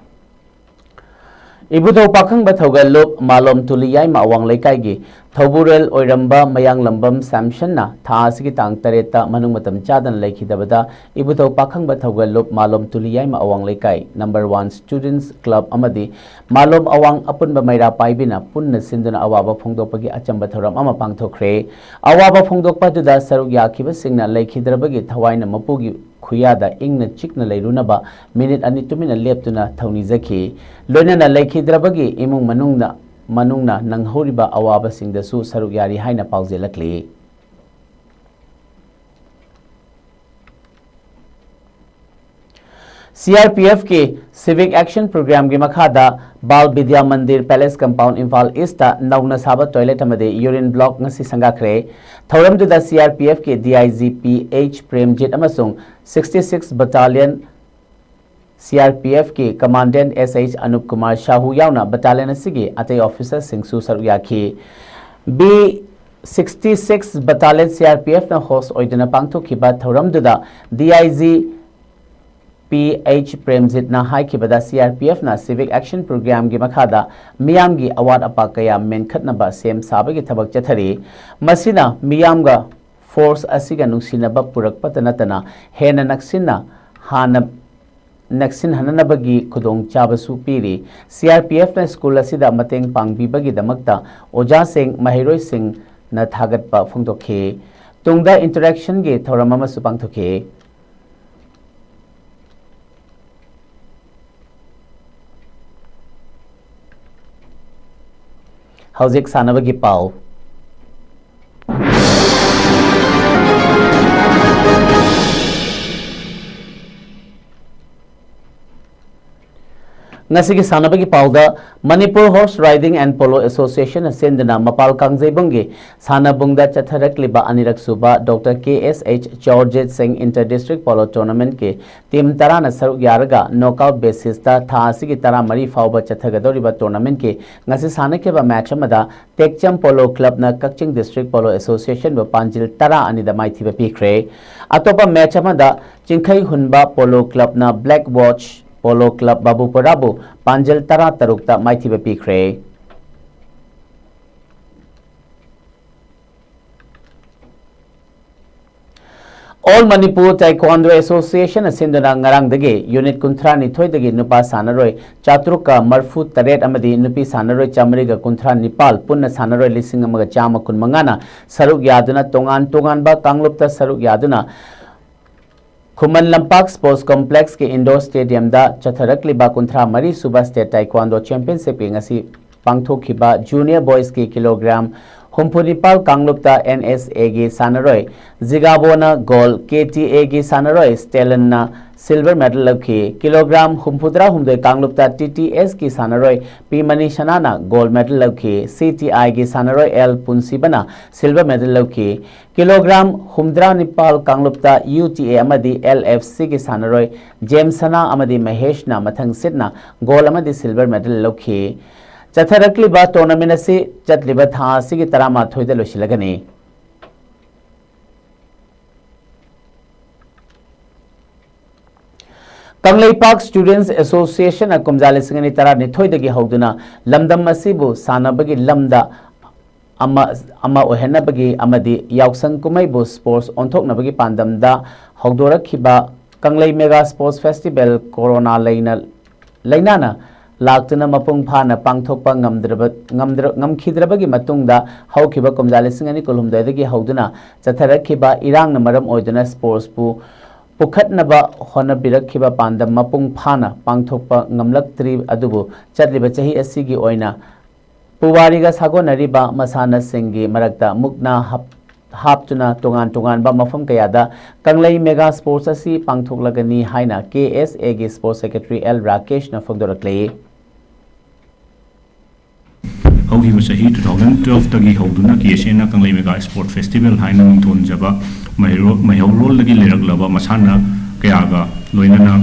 ꯏꯕꯨꯙꯧ ꯄꯥꯈꯪꯕ ꯊꯧꯒꯜꯂꯨꯞ ꯃꯥꯂꯣꯝ ꯇꯨꯂꯤ ꯌꯥꯏꯃ ꯑꯋꯥꯡ ꯂꯩꯀꯥꯏꯒꯤ ꯊꯧꯕꯨꯔꯦꯜ ꯑꯣꯏꯔꯝꯕ ꯃꯌꯥꯡꯂꯝꯕꯝ ꯁꯦꯝꯁꯟꯅ ꯊꯥ ꯑꯁꯤꯒꯤ ꯇꯥꯡ ꯇꯔꯦꯠꯇ ꯃꯅꯨꯡ ꯃꯇꯝ ꯆꯥꯗꯅ ꯂꯩꯈꯤꯗꯕꯗ ꯏꯕꯨꯙꯧ ꯄꯥꯈꯪꯕ ꯊꯧꯒꯜꯂꯨꯞ ꯃꯥꯂꯣꯝ ꯇꯨꯂꯤ ꯌꯥꯏꯃ ꯑꯋꯥꯡ ꯂꯩꯀꯥꯏ ꯅꯝꯕꯔ ꯋꯥꯟ ꯁ꯭ꯇꯨꯗꯦꯟꯠꯁ ꯀ꯭ꯂꯕ ꯑꯃꯗꯤ ꯃꯥꯂꯣꯝ ꯑꯋꯥꯡ ꯑꯄꯨꯟꯕ ꯃꯩꯔꯥ ꯄꯥꯏꯕꯤꯅ ꯄꯨꯟꯅ ꯁꯤꯟꯗꯨꯅ ꯑꯋꯥꯕ ꯐꯣꯡꯗꯣꯛꯄꯒꯤ ꯑꯆꯝꯕ ꯊꯧꯔꯝ ꯑꯃ ꯄꯥꯡꯊꯣꯛꯈ꯭ꯔꯦ꯫ ꯑꯋꯥꯕ ꯐꯣꯡꯗꯣꯛꯄ ꯑꯗꯨꯗ ꯁꯔꯨꯛ ꯌꯥꯈꯤꯕꯁꯤꯡꯅ ꯂꯩꯈꯤꯗ꯭ꯔꯕꯒꯤ ꯊꯋꯥꯏꯅ ꯃꯄꯨꯒꯤ ꯈꯨꯌꯥꯗ ꯏꯪꯅ ꯆꯤꯛꯅ ꯂꯩꯔꯨꯅꯕ ꯃꯤꯅꯤꯠ ꯑꯅꯤ ꯇꯨꯃꯤꯟꯅ ꯂꯦꯞꯇꯨꯅ ꯊꯧꯅꯤꯖꯈꯤ꯫ ꯂꯣꯏꯅꯅ ꯂꯩꯈꯤꯗ꯭ꯔꯕꯒꯤ ꯏꯃꯨꯡ ꯃꯅꯨꯡꯅ, ꯃꯅꯨꯡꯅ ꯅꯪꯍꯧꯔꯤꯕ ꯑꯋꯥꯕꯁꯤꯡꯗꯁꯨ ꯁꯔꯨꯛ ꯌꯥꯔꯤ ꯍꯥꯏꯅ ꯄꯥꯎꯖꯦꯜꯂꯛꯂꯤ꯫ ꯁꯤ ꯑꯥꯔ ꯄꯤ ꯑꯦꯐꯀꯤ Civic Action Programꯒꯤ ꯃꯈꯥꯗ Bal Vidya Mandir palace compound Imphal east ꯅꯧꯅ ꯁꯥꯕ ꯇꯣꯏꯂꯦꯠ ꯑꯃꯗꯤ ꯌꯨꯔꯤꯟ ꯕ꯭ꯂꯣꯛ ꯉꯁꯤ ꯁꯪꯒꯥꯈ꯭ꯔꯦ꯫ ꯊꯧꯔꯝꯗꯨꯗ ꯁꯤ ꯑꯥꯔ ꯄꯤ ꯑꯦꯐꯀꯤ D I G P H Premjit ꯑꯃꯁꯨꯡ sixty six battalion C R P ꯑꯦꯐꯀꯤ commandant S H Anup Kumar Sahu ꯌꯥꯎꯅ ꯕꯠꯇꯥꯂꯤꯌꯟ ꯑꯁꯤꯒꯤ ꯑꯇꯩ ꯑꯣꯐꯤꯁꯥꯔꯁꯤꯡꯁꯨ ꯁꯔꯨꯛ ꯌꯥꯈꯤ꯫ B sixty six battalion C R P ꯑꯦꯐꯅ ꯍꯣꯁ ꯑꯣꯏꯗꯨꯅ ꯄꯥꯡꯊꯣꯛꯈꯤꯕ ꯊꯧꯔꯝꯗꯨꯗ ꯗꯤ ꯑꯥꯏ ꯖꯤ ꯄꯤ ꯑꯩꯆ ꯄ꯭ꯔꯦꯝꯖꯤꯠꯅ ꯍꯥꯏꯈꯤꯕꯗ, ꯁꯤ ꯑꯥꯔ ꯄꯤ ꯑꯦꯐꯅ Civic Action Programꯒꯤ ꯃꯈꯥꯗ ꯃꯤꯌꯥꯝꯒꯤ ꯑꯋꯥꯠ ꯑꯄꯥ ꯀꯌꯥ ꯃꯦꯟꯈꯠꯅꯕ ꯁꯦꯝ ꯁꯥꯕꯒꯤ ꯊꯕꯛ ꯆꯠꯊꯔꯤ꯫ ꯃꯁꯤꯅ ꯃꯤꯌꯥꯝꯒ ꯐꯣꯔꯁ ꯑꯁꯤꯒ ꯅꯨꯡꯁꯤꯅꯕ ꯄꯨꯔꯛꯄꯇ ꯅꯠꯇꯅ ꯍꯦꯟꯅ ꯅꯛꯁꯤꯟꯅ ꯍꯥꯟꯅ ꯅꯛꯁꯤꯟꯍꯟꯅꯕꯒꯤ ꯈꯨꯗꯣꯡꯆꯥꯕꯁꯨ ꯄꯤꯔꯤ꯫ ꯁꯤ ꯑꯥꯔ ꯄꯤ ꯑꯦꯐꯅ ꯁ꯭ꯀꯨꯜ ꯑꯁꯤꯗ ꯃꯇꯦꯡ ꯄꯥꯡꯕꯤꯕꯒꯤꯗꯃꯛꯇ ꯑꯣꯖꯥꯁꯤꯡ, ꯃꯍꯩꯔꯣꯏꯁꯤꯡꯅ ꯊꯥꯒꯠꯄ ꯐꯣꯡꯗꯣꯛꯈꯤ꯫ ꯇꯨꯡꯗ interactionꯒꯤ ꯊꯧꯔꯝ ꯑꯃꯁꯨ ꯄꯥꯡꯊꯣꯛꯈꯤ꯫ ꯍꯧꯖꯤꯛ ꯁꯥꯟꯅꯕꯒꯤ ꯄꯥꯎ꯫ ꯉꯁꯤꯒꯤ ꯁꯥꯟꯅꯕꯒꯤ ꯄꯥꯎꯗ, Manipur Horse Riding and Polo Associationꯅ ꯁꯤꯟꯗꯨꯅ ꯃꯄꯥꯜ ꯀꯥꯡꯖꯩꯕꯨꯡꯒꯤ ꯁꯥꯟꯅꯕꯨꯡꯗ ꯆꯠꯊꯔꯛꯂꯤꯕ ꯑꯅꯤꯔꯛ ꯁꯨꯕ ꯗꯣꯛꯇꯔ ꯀꯦ ꯑꯦꯁ ꯑꯩꯆ ꯆꯧꯔꯖꯤꯠ ꯁꯤꯡ Inter District Polo Tournamentꯀꯤ team ꯇꯔꯥꯅ ꯁꯔꯨꯛ ꯌꯥꯔꯒ knockout basisꯇ ꯊꯥ ꯑꯁꯤꯒꯤ ꯇꯔꯥꯃꯔꯤ ꯐꯥꯎꯕ ꯆꯠꯊꯒꯗꯧꯔꯤꯕ tournamentꯀꯤ ꯉꯁꯤ ꯁꯥꯟꯅꯈꯤꯕ match ꯑꯃꯗ ꯇꯦꯛꯆꯝ Polo Clubꯅ ꯀꯛꯆꯤꯡ District Polo Associationꯕꯨ ꯄꯥꯟꯖꯤꯜ ꯇꯔꯥ ꯑꯅꯤꯗ ꯃꯥꯏꯊꯤꯕ ꯄꯤꯈ꯭ꯔꯦ꯫ ꯑꯇꯣꯞꯄ match ꯑꯃꯗ ꯆꯤꯡꯈꯩ ꯍꯨꯟꯕ Polo Clubꯅ Black Watch Polo Club ꯕꯥꯕꯨꯄꯨꯔꯥꯕꯨ ꯄꯥꯟꯖꯤꯜ ꯇꯔꯥ ꯇꯔꯨꯛꯇ ꯃꯥꯏꯊꯤꯕ ꯄꯤꯈ꯭ꯔꯦ꯫ All Manipur Taekwondo Association ꯁꯤꯟꯗꯨꯅ ꯉꯔꯥꯡꯗꯒꯤ unit ꯀꯨꯟꯊ꯭ꯔꯥ ꯅꯤꯊꯣꯏꯗꯒꯤ ꯅꯨꯄꯥ ꯁꯥꯟꯅꯔꯣꯏ ꯆꯥꯇ꯭ꯔꯨꯛꯀ ꯃꯔꯐꯨ ꯇꯔꯦꯠ ꯑꯃꯗꯤ ꯅꯨꯄꯤ ꯁꯥꯟꯅꯔꯣꯏ ꯆꯥꯃꯔꯤꯒ ꯀꯨꯟꯊ꯭ꯔꯥ ꯅꯤꯄꯥꯜ, ꯄꯨꯟꯅ ꯁꯥꯟꯅꯔꯣꯏ ꯂꯤꯁꯤꯡ ꯑꯃꯒ ꯆꯥꯝꯃ ꯀꯨꯟ ꯃꯉꯥꯅ ꯁꯔꯨꯛ ꯌꯥꯗꯨꯅ ꯇꯣꯉꯥꯟ ꯇꯣꯉꯥꯟꯕ ꯀꯥꯡꯂꯨꯞꯇ ꯁꯔꯨꯛ ꯌꯥꯗꯨꯅ ꯈꯨꯃꯟ ꯂꯝꯄꯥꯛ Sports Complexꯀꯤ indoor stadiumꯗ ꯆꯠꯊꯔꯛꯂꯤꯕ ꯀꯨꯟꯊ꯭ꯔꯥ ꯃꯔꯤ ꯁꯨꯕ State Taekwondo Championshipꯀꯤ ꯉꯁꯤ ꯄꯥꯡꯊꯣꯛꯈꯤꯕ Junior Boysꯀꯤ kilogram ꯍꯨꯝꯐꯨ ꯅꯤꯄꯥꯜ ꯀꯥꯡꯂꯨꯞꯇ N S Aꯒꯤ ꯁꯥꯟꯅꯔꯣꯏ ꯖꯤꯒꯥꯕꯣꯅ gold, K T Aꯒꯤ ꯁꯥꯟꯅꯔꯣꯏ Stellanꯅ silver medal ꯂꯧꯈꯤ꯫ Kilogram ꯍꯨꯝꯐꯨꯇꯔꯥ ꯍꯨꯝꯗꯣꯏ ꯀꯥꯡꯂꯨꯞꯇ T T Sꯀꯤ ꯁꯥꯟꯅꯔꯣꯏ ꯄꯤ ꯃꯅꯤꯁꯅꯥꯅ gold medal ꯂꯧꯈꯤ꯫ C T Iꯒꯤ ꯁꯥꯟꯅꯔꯣꯏ L ꯄꯨꯟꯁꯤꯕꯅ silver medal ꯂꯧꯈꯤ꯫ Kilogram ꯍꯨꯝꯗ꯭ꯔꯥ ꯅꯤꯄꯥꯜ ꯀꯥꯡꯂꯨꯞꯇ U T A ꯑꯃꯗꯤ L F Cꯒꯤ ꯁꯥꯟꯅꯔꯣꯏ ꯖꯦꯝꯁꯅꯥ ꯑꯃꯗꯤ ꯃꯍꯦꯁꯅ ꯃꯊꯪ ꯁꯤꯠꯅ gold ꯑꯃꯗꯤ silver medal ꯂꯧꯈꯤ꯫ ꯆꯠꯊꯔꯛꯂꯤꯕ tournament ꯑꯁꯤ ꯆꯠꯂꯤꯕ ꯊꯥ ꯑꯁꯤꯒꯤ ꯇꯔꯥꯃꯥꯊꯣꯏꯗ ꯂꯣꯏꯁꯤꯜꯂꯒꯅꯤ꯫ ꯀꯪꯂꯩꯄꯥꯛ Students Association ꯅ ꯀꯨꯝꯖꯥ ꯂꯤꯁꯤꯡ ꯑꯅꯤ ꯇꯔꯥꯅꯤꯊꯣꯏꯗꯒꯤ ꯍꯧꯗꯨꯅ ꯂꯝꯗꯝ ꯑꯁꯤꯕꯨ ꯁꯥꯟꯅꯕꯒꯤ ꯂꯝꯗ ꯑꯃ, ꯑꯃ ꯑꯣꯏꯍꯟꯅꯕꯒꯤ ꯑꯃꯗꯤ ꯌꯥꯎꯁꯪ ꯀꯨꯝꯍꯩꯕꯨ sports ꯑꯣꯟꯊꯣꯛꯅꯕꯒꯤ ꯄꯥꯟꯗꯝꯗ ꯍꯧꯗꯣꯔꯛꯈꯤꯕ ꯀꯪꯂꯩ Mega Sports Festival corona ꯂꯩꯅ, ꯂꯩꯅꯥꯅ ꯂꯥꯛꯇꯨꯅ ꯃꯄꯨꯡ ꯐꯥꯅ ꯄꯥꯡꯊꯣꯛꯄ ꯉꯝꯗ꯭ꯔꯕ, ꯉꯝꯗ꯭ꯔ-, ꯉꯝꯈꯤꯗ꯭ꯔꯕꯒꯤ ꯃꯇꯨꯡꯗ ꯍꯧꯈꯤꯕ ꯀꯨꯝꯖꯥ ꯂꯤꯁꯤꯡ ꯑꯅꯤ ꯀꯨꯟꯍꯨꯝꯗꯣꯏꯗꯒꯤ ꯍꯧꯗꯨꯅ ꯆꯠꯊꯔꯛꯈꯤꯕ ꯏꯔꯥꯡꯅ ꯃꯔꯝ ꯑꯣꯏꯗꯨꯅ sports ꯄꯨ ꯄꯨꯈꯠꯅꯕ ꯍꯣꯠꯅꯕꯤꯔꯛꯈꯤꯕ ꯄꯥꯟꯗꯝ ꯃꯄꯨꯡ ꯐꯥꯅ ꯄꯥꯡꯊꯣꯛꯄ ꯉꯝꯂꯛꯇ꯭ꯔꯤ꯫ ꯑꯗꯨꯕꯨ ꯆꯠꯂꯤꯕ ꯆꯍꯤ ꯑꯁꯤꯒꯤ ꯑꯣꯏꯅ ꯄꯨꯋꯥꯔꯤꯒ ꯁꯥꯒꯣꯟꯅꯔꯤꯕ ꯃꯁꯥꯟꯅꯁꯤꯡꯒꯤ ꯃꯔꯛꯇ ꯃꯨꯛꯅꯥ ꯍꯥꯞ-, ꯍꯥꯞꯇꯨꯅ ꯇꯣꯉꯥꯟ ꯇꯣꯉꯥꯟꯕ ꯃꯐꯝ ꯀꯌꯥꯗ ꯀꯪꯂꯩ Mega Sports ꯑꯁꯤ ꯄꯥꯡꯊꯣꯛꯂꯒꯅꯤ ꯍꯥꯏꯅ K S A ꯒꯤ Sports Secretary L ꯔꯥꯀꯦꯁꯅ ꯐꯣꯡꯗꯣꯔꯛꯂꯤ꯫ ꯍꯧꯈꯤꯕ ꯆꯍꯤ two thousand twelve ꯇꯒꯤ ꯍꯧꯗꯨꯅ K S A ꯅ ꯀꯪꯂꯩ Mega Sport Festival ꯍꯥꯏꯅ ꯃꯤꯡꯊꯣꯟꯖꯕ ꯃꯩꯍꯧꯔꯣ-, ꯃꯩꯍꯧꯔꯣꯜꯗꯒꯤ ꯂꯩꯔꯛꯂꯕ ꯃꯁꯥꯟꯅ ꯀꯌꯥꯒ ꯂꯣꯏꯅꯅ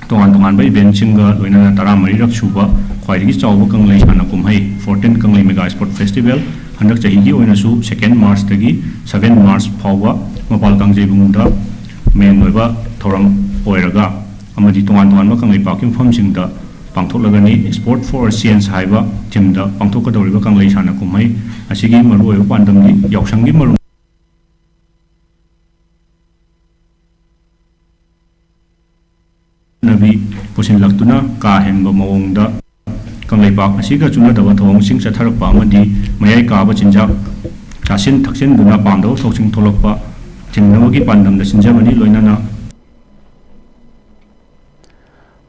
ꯇꯣꯉꯥꯟ ꯇꯣꯉꯥꯟꯕ event ꯁꯤꯡꯒ ꯂꯣꯏꯅꯅ ꯇꯔꯥꯃꯔꯤꯔꯛ ꯁꯨꯕ ꯈ꯭ꯋꯥꯏꯗꯒꯤ ꯆꯥꯎꯕ ꯀꯪꯂꯩ ꯁꯥꯟꯅ ꯀꯨꯝꯍꯩ fourteen ꯀꯪꯂꯩ Mega Sport Festival ꯍꯟꯗꯛ ꯆꯍꯤꯒꯤ ꯑꯣꯏꯅꯁꯨ second March ꯇꯒꯤ seven March ꯐꯥꯎꯕ ꯃꯄꯥꯜ ꯀꯥꯡꯖꯩꯕꯨꯡꯗ main ꯑꯣꯏꯕ ꯊꯧꯔꯝ ꯑꯣꯏꯔꯒ ꯑꯃꯗꯤ ꯇꯣꯉꯥꯟ ꯇꯣꯉꯥꯟꯕ ꯀꯪꯂꯩꯄꯥꯛꯀꯤ ꯃꯐꯝꯁꯤꯡꯗ ꯄꯥꯡꯊꯣꯛꯂꯒꯅꯤ꯫ Sport for Change ꯍꯥꯏꯕ theme ꯗ ꯄꯥꯡꯊꯣꯛꯀꯗꯧꯔꯤꯕ ꯀꯪꯂꯩ ꯁꯥꯟꯅ ꯀꯨꯝꯍꯩ ꯑꯁꯤꯒꯤ ꯃꯔꯨꯑꯣꯏꯕ ꯄꯥꯟꯗꯝꯗꯤ ꯌꯥꯎꯁꯪꯒꯤ ꯃꯔꯨꯝ ꯆꯠꯅꯕꯤ ꯄꯨꯁꯤꯜꯂꯛꯇꯨꯅ ꯀꯥ ꯍꯦꯟꯕ ꯃꯑꯣꯡꯗ ꯀꯪꯂꯩꯄꯥꯛ ꯑꯁꯤꯒ ꯆꯨꯅꯗꯕ ꯊꯧꯑꯣꯡꯁꯤꯡ ꯆꯠꯊꯔꯛꯄ ꯑꯃꯗꯤ ꯃꯌꯥꯏ ꯀꯥꯕ ꯆꯤꯟꯖꯥꯛ ꯆꯥꯁꯤꯟ ꯊꯛꯆꯤꯟꯗꯨꯅ ꯄꯥꯝꯗꯕ ꯊꯧꯁꯤꯡ ꯊꯣꯛꯂꯛꯄ ꯊꯤꯡꯅꯕꯒꯤ ꯄꯥꯟꯗꯝꯗ ꯁꯤꯟꯖꯕꯅꯤ꯫ ꯂꯣꯏꯅꯅ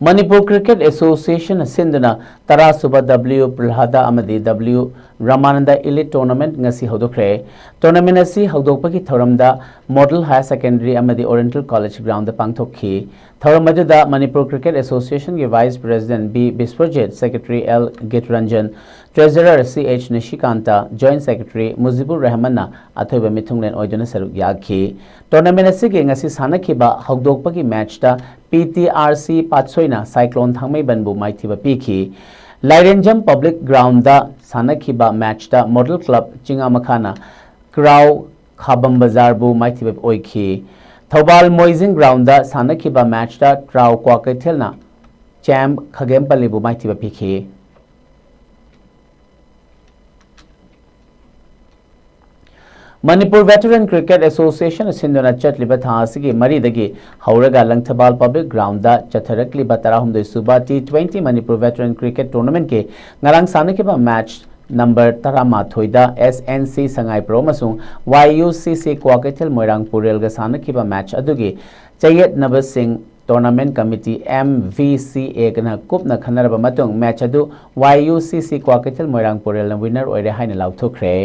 Manipur Cricket Association ꯅ ꯁꯤꯟꯗꯨꯅ ꯇꯔꯥ ꯁꯨꯕ W ꯄ꯭ꯔꯍꯂꯥꯗ ꯑꯃꯗꯤ W ꯔꯥꯃꯥꯅꯟꯗ Elite Tournament ꯉꯁꯤ ꯍꯧꯗꯣꯛꯈ꯭ꯔꯦ꯫ Tournament ꯑꯁꯤ ꯍꯧꯗꯣꯛꯄꯒꯤ ꯊꯧꯔꯝꯗ Model Higher Secondary ꯑꯃꯗꯤ Oriental College ground ꯗ ꯄꯥꯡꯊꯣꯛꯈꯤ꯫ ꯊꯧꯔꯝ ꯑꯗꯨꯗ Manipur Cricket Association ꯒꯤ Vice President B Biswajit, Secretary L ꯒꯤꯠꯔꯟꯖꯟ, Treasurer C H ꯅꯤꯁꯤꯀꯥꯟꯇ, Joint Secretary ꯃꯨꯖꯤꯕꯨꯔ ꯔꯍꯃꯟꯅ ꯑꯊꯣꯏꯕ ꯃꯤꯊꯨꯡꯂꯦꯟ ꯑꯣꯏꯗꯨꯅ ꯁꯔꯨꯛ ꯌꯥꯈꯤ꯫ Tournament ꯑꯁꯤꯒꯤ ꯉꯁꯤ ꯁꯥꯟꯅꯈꯤꯕ ꯍꯧꯗꯣꯛꯄꯒꯤ match ꯇ P T R C ꯄꯥꯠꯁꯣꯏꯅ Cyclone ꯊꯥꯡꯃꯩꯕꯟꯕꯨ ꯃꯥꯏꯊꯤꯕ ꯄꯤꯈꯤ꯫ ꯂꯥꯏꯔꯦꯟꯖꯝ Public Ground ꯗ ꯁꯥꯟꯅꯈꯤꯕ match ꯇ Model Club ꯆꯤꯡꯉꯥꯃꯈꯥꯅ ꯀ꯭ꯔꯥꯎ ꯈꯥꯕꯝ ꯕꯖꯥꯔꯕꯨ ꯃꯥꯏꯊꯤꯕ ꯑꯣꯏꯈꯤ꯫ ꯊꯧꯕꯥꯜ ꯃꯣꯏꯖꯤꯡ ꯒ꯭ꯔꯥꯎꯟꯗ ꯁꯥꯟꯅꯈꯤꯕ ꯃꯦꯆꯇ ꯇ꯭ꯔꯥꯎ ꯀ꯭ꯋꯥꯀꯩꯊꯦꯜꯅ ꯆꯦꯝꯞ ꯈꯥꯒꯦꯝꯄꯜꯂꯤꯕꯨ ꯃꯥꯏꯊꯤꯕ ꯄꯤꯈꯤ꯫ ꯃꯅꯤꯄꯨꯔ ꯚꯦꯇꯔꯟ ꯀ꯭ꯔꯤꯀꯦꯠ ꯑꯦꯁꯣꯁꯤꯌꯦꯁꯟꯅ ꯁꯤꯟꯗꯨꯅ ꯆꯠꯂꯤꯕ ꯊꯥ ꯑꯁꯤꯒꯤ ꯃꯔꯤꯗꯒꯤ ꯍꯧꯔꯒ ꯂꯪꯊꯕꯥꯜ ꯄꯕ꯭ꯂꯤꯛ ꯒ꯭ꯔꯥꯎꯟꯗ ꯆꯠꯊꯔꯛꯂꯤꯕ ꯇꯔꯥꯍꯨꯝꯗꯣꯏ ꯁꯨꯕ ꯇꯤ ꯇ꯭ꯋꯦꯟꯇꯤ ꯃꯅꯤꯄꯨꯔ ꯚꯦꯇꯔꯟ ꯀ꯭ꯔꯤꯀꯦꯠ ꯇꯣꯔꯅꯥꯃꯦꯟꯠꯀꯤ ꯉꯔꯥꯡ ꯁꯥꯟꯅꯈꯤꯕ ꯃꯦꯆ ꯅꯝꯕꯔ ꯇꯔꯥꯃꯥꯊꯣꯏꯗ ꯑꯦꯁ ꯑꯦꯟ ꯁꯤ ꯁꯉꯥꯏꯄ꯭ꯔꯧ ꯑꯃꯁꯨꯡ ꯋꯥꯏ ꯌꯨ ꯁꯤ ꯁꯤ ꯀ꯭ꯋꯥꯀꯩꯊꯦꯜ ꯃꯣꯏꯔꯥꯡ ꯄꯨꯔꯦꯜꯒ ꯁꯥꯟꯅꯈꯤꯕ ꯃꯦꯆ ꯑꯗꯨꯒꯤ ꯆꯌꯦꯠꯅꯕꯁꯤꯡ tournament committee, M V C ꯑꯦꯅ ꯀꯨꯞꯅ ꯈꯟꯅꯔꯕ ꯃꯇꯨꯡ ꯃꯦꯆ ꯑꯗꯨ ꯋꯥꯏ ꯌꯨ ꯁꯤ ꯁꯤ ꯀ꯭ꯋꯥꯀꯩꯊꯦꯜ ꯃꯣꯏꯔꯥꯡ ꯄꯨꯔꯦꯜꯅ ꯋꯤꯟꯅꯔ ꯑꯣꯏꯔꯦ ꯍꯥꯏꯅ ꯂꯥꯎꯊꯣꯛꯈ꯭ꯔꯦ꯫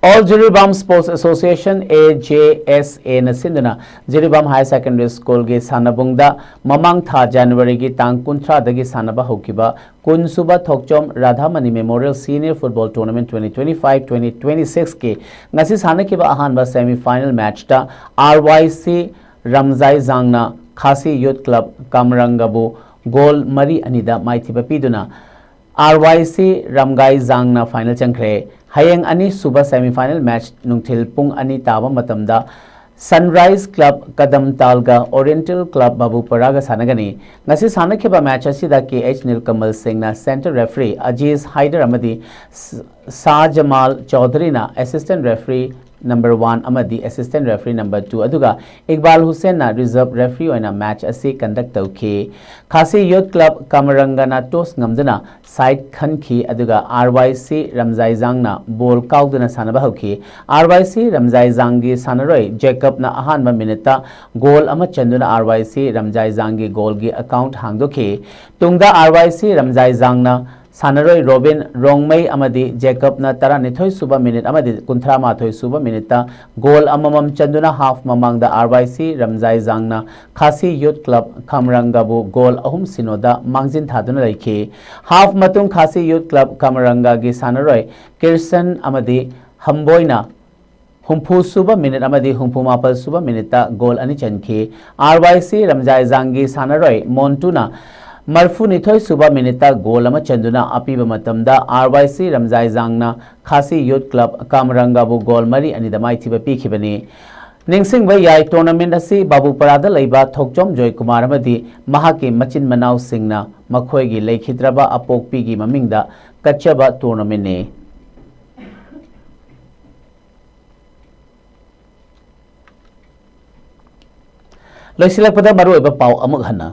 ꯑꯣꯜ ꯖꯤꯔꯤꯕꯥꯝ ꯁ꯭ꯄꯣꯔꯠꯁ ꯑꯦꯁꯣꯁꯤꯌꯦꯁꯟ, ꯑꯦ ꯖꯦ ꯑꯦꯁ ꯑꯦꯅ ꯁꯤꯟꯗꯨꯅ ꯖꯤꯔꯤꯕꯥꯝ ꯍꯥꯌꯔ ꯁꯦꯀꯦꯟꯗꯔꯤ ꯁ꯭ꯀꯨꯜꯒꯤ ꯁꯥꯟꯅꯕꯨꯡꯗ ꯃꯃꯥꯡ ꯊꯥ ꯖꯅꯋꯥꯔꯤꯒꯤ ꯇꯥꯡ ꯀꯨꯟꯊ꯭ꯔꯥꯗꯒꯤ ꯁꯥꯟꯅꯕ ꯍꯧꯈꯤꯕ ꯀꯨꯟꯁꯨꯕ Thokchom Radhamani memorial senior football tournament twenty twenty five twenty twenty ꯁꯤꯛꯁꯀꯤ ꯉꯁꯤ ꯁꯥꯟꯅꯈꯤꯕ ꯑꯍꯥꯟꯕ ꯁꯦꯃꯤ ꯐꯥꯏꯅꯦꯜ ꯃꯦꯆꯇ ꯑꯥꯔ ꯋꯥꯏ ꯁꯤ ꯔꯝꯖꯥꯏꯖꯥꯡꯅ ꯈꯥꯁꯤ ꯌꯨꯠ ꯀ꯭ꯂꯕ ꯀꯥꯃꯔꯪꯒꯕꯨ ꯒꯣꯜ ꯃꯔꯤ ꯑꯅꯤꯗ ꯃꯥꯏꯊꯤꯕ ꯄꯤꯗꯨꯅ ꯑꯥꯔ ꯋꯥꯏ ꯁꯤ ꯔꯝꯒꯥꯏꯖꯥꯡꯅ ꯐꯥꯏꯅꯦꯜ ꯆꯪꯈ꯭ꯔꯦ꯫ ꯍꯌꯦꯡ ꯑꯅꯤꯁꯨꯕ ꯁꯦꯃꯤ ꯐꯥꯏꯅꯦꯜ ꯃꯦꯆ ꯅꯨꯡꯊꯤꯜ ꯄꯨꯡ ꯑꯅꯤ ꯇꯥꯕ ꯃꯇꯝꯗ ꯁꯟꯔꯥꯏꯖ ꯀ꯭ꯂꯕ ꯀꯗꯝꯇꯥꯜꯒ ꯑꯣꯔꯤꯌꯦꯟꯇꯦꯜ ꯀ꯭ꯂꯕ ꯕꯥꯕꯨꯄꯔꯥꯒ ꯁꯥꯟꯅꯒꯅꯤ꯫ ꯉꯁꯤ ꯁꯥꯟꯅꯈꯤꯕ ꯃꯦꯆ ꯑꯁꯤꯗ ꯀꯦ ꯑꯩꯆ ꯅꯤꯜꯀꯃꯜ ꯁꯤꯡꯅ ꯁꯦꯟꯇꯔ ꯔꯦꯐ꯭ꯔꯤ, ꯑꯖꯤꯖ ꯍꯥꯏꯗꯔ ꯑꯃꯗꯤ ꯁ-, ꯁꯥꯍ ꯖꯃꯥꯜ ꯆꯧꯙꯔꯤꯅ ꯑꯦꯁꯤꯁꯇꯦꯟ ꯔꯦꯐ꯭ꯔꯤ ꯅꯝꯕꯔ ꯋꯥꯟ ꯑꯃꯗꯤ ꯑꯦꯁꯤꯁꯇꯦꯟ ꯔꯦꯐ꯭ꯔꯤ ꯅꯝꯕꯔ ꯇꯨ, ꯑꯗꯨꯒ ꯏꯛꯕꯥꯜ ꯍꯨꯁꯦꯟꯅ ꯔꯤꯖꯔꯚ ꯔꯦꯐ꯭ꯔꯤ ꯑꯣꯏꯅ ꯃꯦꯆ ꯑꯁꯤ ꯀꯟꯗꯛ ꯇꯧꯈꯤ꯫ ꯈꯥꯁꯤ ꯌꯨꯠ ꯀ꯭ꯂꯕ ꯀꯥꯃꯔꯪꯒꯅ ꯇꯣꯁ ꯉꯝꯗꯨꯅ ꯁꯥꯏꯠ ꯈꯟꯈꯤ, ꯑꯗꯨꯒ ꯑꯥꯔ ꯋꯥꯏ ꯁꯤ ꯔꯝꯖꯥꯏꯖꯥꯡꯅ ꯕꯣꯜ ꯀꯥꯎꯗꯨꯅ ꯁꯥꯟꯅꯕ ꯍꯧꯈꯤ꯫ ꯑꯥꯔ ꯋꯥꯏ ꯁꯤ ꯔꯝꯖꯥꯏꯖꯥꯡꯒꯤ ꯁꯥꯟꯅꯔꯣꯏ ꯖꯦꯀꯕꯅ ꯑꯍꯥꯟꯕ ꯃꯤꯅꯤꯠꯇ ꯒꯣꯜ ꯑꯃ ꯆꯟꯗꯨꯅ ꯑꯥꯔ ꯋꯥꯏ ꯁꯤ ꯔꯝꯖꯥꯏꯖꯥꯡꯒꯤ ꯒꯣꯜꯒꯤ ꯑꯦꯀꯥꯎꯟꯠ ꯍꯥꯡꯗꯣꯛꯈꯤ꯫ ꯇꯨꯡꯗ ꯑꯥꯔ ꯋꯥꯏ ꯁꯤ ꯔꯝꯖꯥꯏꯖꯥꯡꯅ ꯁꯥꯟꯅꯔꯣꯏ ꯔꯣꯕꯤꯟ ꯔꯣꯡꯃꯩ ꯑꯃꯗꯤ ꯖꯦꯀꯕꯅ ꯇꯔꯥꯅꯤꯊꯣꯏ ꯁꯨꯕ ꯃꯤꯅꯤꯠ ꯑꯃꯗꯤ ꯀꯨꯟꯊ꯭ꯔꯥ ꯃꯥꯊꯣꯏ ꯁꯨꯕ ꯃꯤꯅꯤꯠꯇ ꯒꯣꯜ ꯑꯃꯃꯝ ꯆꯟꯗꯨꯅ ꯍꯥꯐ ꯃꯃꯥꯡꯗ ꯑꯥꯔ ꯋꯥꯏ ꯁꯤ ꯔꯝꯖꯥꯏꯖꯥꯡꯅ ꯈꯥꯁꯤ ꯌꯨꯠ ꯀ꯭ꯂꯕ ꯈꯥꯃꯔꯪꯒꯕꯨ ꯒꯣꯜ ꯑꯍꯨꯝ ꯁꯤꯅꯣꯗ ꯃꯥꯡꯖꯤꯟ ꯊꯥꯗꯨꯅ ꯂꯩꯈꯤ꯫ ꯍꯥꯐ ꯃꯇꯨꯡ ꯈꯥꯁꯤ ꯌꯨꯠ ꯀ꯭ꯂꯕ ꯈꯥꯃꯔꯪꯒꯒꯤ ꯁꯥꯟꯅꯔꯣꯏ ꯀꯤꯔꯁꯟ ꯑꯃꯗꯤ ꯍꯝꯕꯣꯏꯅ ꯍꯨꯝꯐꯨ ꯁꯨꯕ ꯃꯤꯅꯤꯠ ꯑꯃꯗꯤ ꯍꯨꯝꯐꯨ ꯃꯥꯄꯜ ꯁꯨꯕ ꯃꯤꯅꯤꯠꯇ ꯒꯣꯜ ꯑꯅꯤ ꯆꯟꯈꯤ꯫ ꯑꯥꯔ ꯋꯥꯏ ꯁꯤ ꯔꯝꯖꯥꯏꯖꯥꯡꯒꯤ ꯁꯥꯟꯅꯔꯣꯏ ꯃꯣꯟꯇꯨꯅ ꯃꯔꯤꯐꯨꯅꯤꯊꯣꯏ ꯁꯨꯕ ꯃꯤꯅꯤꯠꯇ ꯒꯣꯜ ꯑꯃ ꯆꯟꯗꯨꯅ ꯑꯄꯤꯕ ꯃꯇꯝꯗ ꯑꯥꯔ ꯋꯥꯏ ꯁꯤ ꯔꯝꯖꯥꯏꯖꯥꯡꯅ ꯈꯥꯁꯤ ꯌꯨꯠ ꯀ꯭ꯂꯕ ꯀꯥꯃꯔꯪꯒꯕꯨ ꯒꯣꯜ ꯃꯔꯤ ꯑꯅꯤꯗ ꯃꯥꯏꯊꯤꯕ ꯄꯤꯈꯤꯕꯅꯤ꯫ ꯅꯤꯡꯁꯤꯡꯕ ꯌꯥꯏ, ꯇꯣꯔꯅꯥꯃꯦꯟꯠ ꯑꯁꯤ ꯕꯥꯕꯨꯄꯔꯥꯗ ꯂꯩꯕ ꯊꯣꯛꯆꯣꯝ ꯖꯣꯏꯀꯨꯃꯥꯔ ꯑꯃꯗꯤ ꯃꯍꯥꯛꯀꯤ ꯃꯆꯤꯟ ꯃꯅꯥꯎꯁꯤꯡꯅ ꯃꯈꯣꯏꯒꯤ ꯂꯩꯈꯤꯗ꯭ꯔꯕ ꯑꯄꯣꯛꯄꯤꯒꯤ ꯃꯃꯤꯡꯗ ꯀꯠꯆꯕ ꯇꯣꯔꯅꯥꯃꯦꯟꯠꯅꯤ꯫ ꯂꯣꯏꯁꯤꯜꯂꯛꯄꯗ ꯃꯔꯨꯑꯣꯏꯕ ꯄꯥꯎ ꯑꯃꯨꯛ ꯍꯟꯅ꯫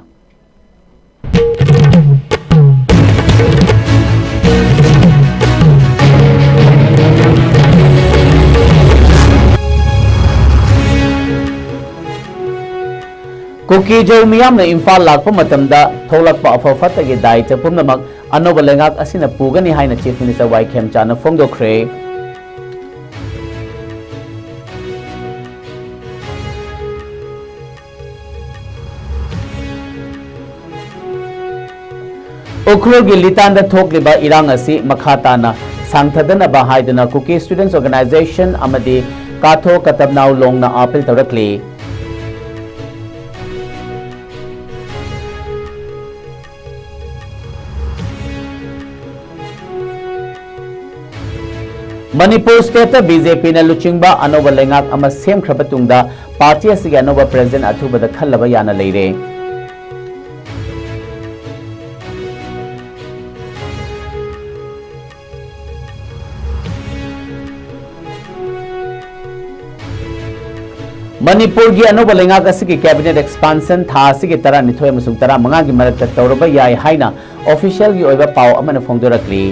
ꯀꯨꯀꯤ ꯖꯧ ꯃꯤꯌꯥꯝꯅ ꯏꯝꯐꯥꯜ ꯂꯥꯛꯄ ꯃꯇꯝꯗ ꯊꯣꯛꯂꯛꯄ ꯑꯐ ꯐꯠꯇꯒꯤ ꯗꯥꯏꯇ ꯄꯨꯝꯅꯃꯛ ꯑꯅꯧꯕ ꯂꯩꯉꯥꯛ ꯑꯁꯤꯅ ꯄꯨꯒꯅꯤ ꯍꯥꯏꯅ Chief Minister ꯋꯥꯏ ꯈꯦꯝꯆꯥꯅ ꯐꯣꯡꯗꯣꯛꯈ꯭ꯔꯦ꯫ ꯎꯈ꯭ꯔꯨꯜꯒꯤ ꯂꯤꯇꯥꯟꯗ ꯊꯣꯛꯂꯤꯕ ꯏꯔꯥꯡ ꯑꯁꯤ ꯃꯈꯥ ꯇꯥꯅ ꯁꯥꯡꯊꯗꯅꯕ ꯍꯥꯏꯗꯨꯅ ꯀꯨꯀꯤ Students Organisation ꯑꯃꯗꯤ ꯀꯥꯊꯣ ꯀꯇꯕꯅꯥꯎ ꯂꯣꯡꯅ ꯑꯥꯄꯤꯜ ꯇꯧꯔꯛꯂꯤ꯫ ꯃꯅꯤꯄꯨꯔ stateꯇ BJPꯅ ꯂꯨꯆꯤꯡꯕ ꯑꯅꯧꯕ ꯂꯩꯉꯥꯛ ꯑꯃ ꯁꯦꯝꯈ꯭ꯔꯕ ꯇꯨꯡꯗ party ꯑꯁꯤꯒꯤ ꯑꯅꯧꯕ president ꯑꯊꯨꯕꯗ ꯈꯜꯂꯕ ꯌꯥꯅ ꯂꯩꯔꯦ꯫ ꯃꯅꯤꯄꯨꯔꯒꯤ ꯑꯅꯧꯕ ꯂꯩꯉꯥꯛ ꯑꯁꯤꯒꯤ cabinet expansion ꯊꯥ ꯑꯁꯤꯒꯤ ꯇꯔꯥꯅꯤꯊꯣꯏ ꯑꯃꯁꯨꯡ ꯇꯔꯥꯃꯉꯥꯒꯤ ꯃꯔꯛꯇ ꯇꯧꯔꯕ ꯌꯥꯏ ꯍꯥꯏꯅ officialꯒꯤ ꯑꯣꯏꯕ ꯄꯥꯎ ꯑꯃꯅ ꯐꯣꯡꯗꯣꯔꯛꯂꯤ꯫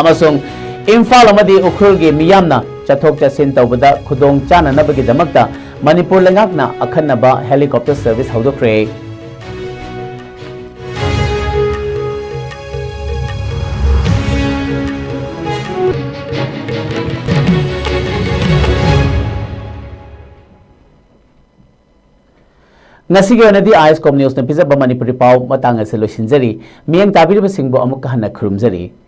ꯑꯃꯁꯨꯡ ꯏꯝꯐꯥꯜ ꯑꯃꯗꯤ ꯎꯈ꯭ꯔꯨꯜꯒꯤ ꯃꯤꯌꯥꯝꯅ ꯆꯠꯊꯣꯛ ꯆꯠꯁꯤꯟ ꯇꯧꯕꯗ ꯈꯨꯗꯣꯡ ꯆꯥꯅꯅꯕꯒꯤꯗꯃꯛꯇ ꯃꯅꯤꯄꯨꯔ ꯂꯩꯉꯥꯛꯅ ꯑꯈꯟꯅꯕ helicopter service ꯍꯧꯗꯣꯛꯈ꯭ꯔꯦ꯫ ꯉꯁꯤꯒꯤ ꯑꯣꯏꯅꯗꯤ ꯑꯥꯏ ꯑꯦꯁ ꯀꯣꯝ ꯅ꯭ꯌꯨꯁꯅ ꯄꯤꯖꯕ ꯃꯅꯤꯄꯨꯔꯤ ꯄꯥꯎ ꯃꯇꯥꯡ ꯑꯁꯤ ꯂꯣꯏꯁꯤꯟꯖꯔꯤ꯫ ꯃꯤꯠꯌꯦꯡ ꯇꯥꯕꯤꯔꯤꯕꯁꯤꯡꯕꯨ ꯑꯃꯨꯛꯀ ꯍꯟꯅ ꯈꯨꯔꯨꯝꯖꯔꯤ꯫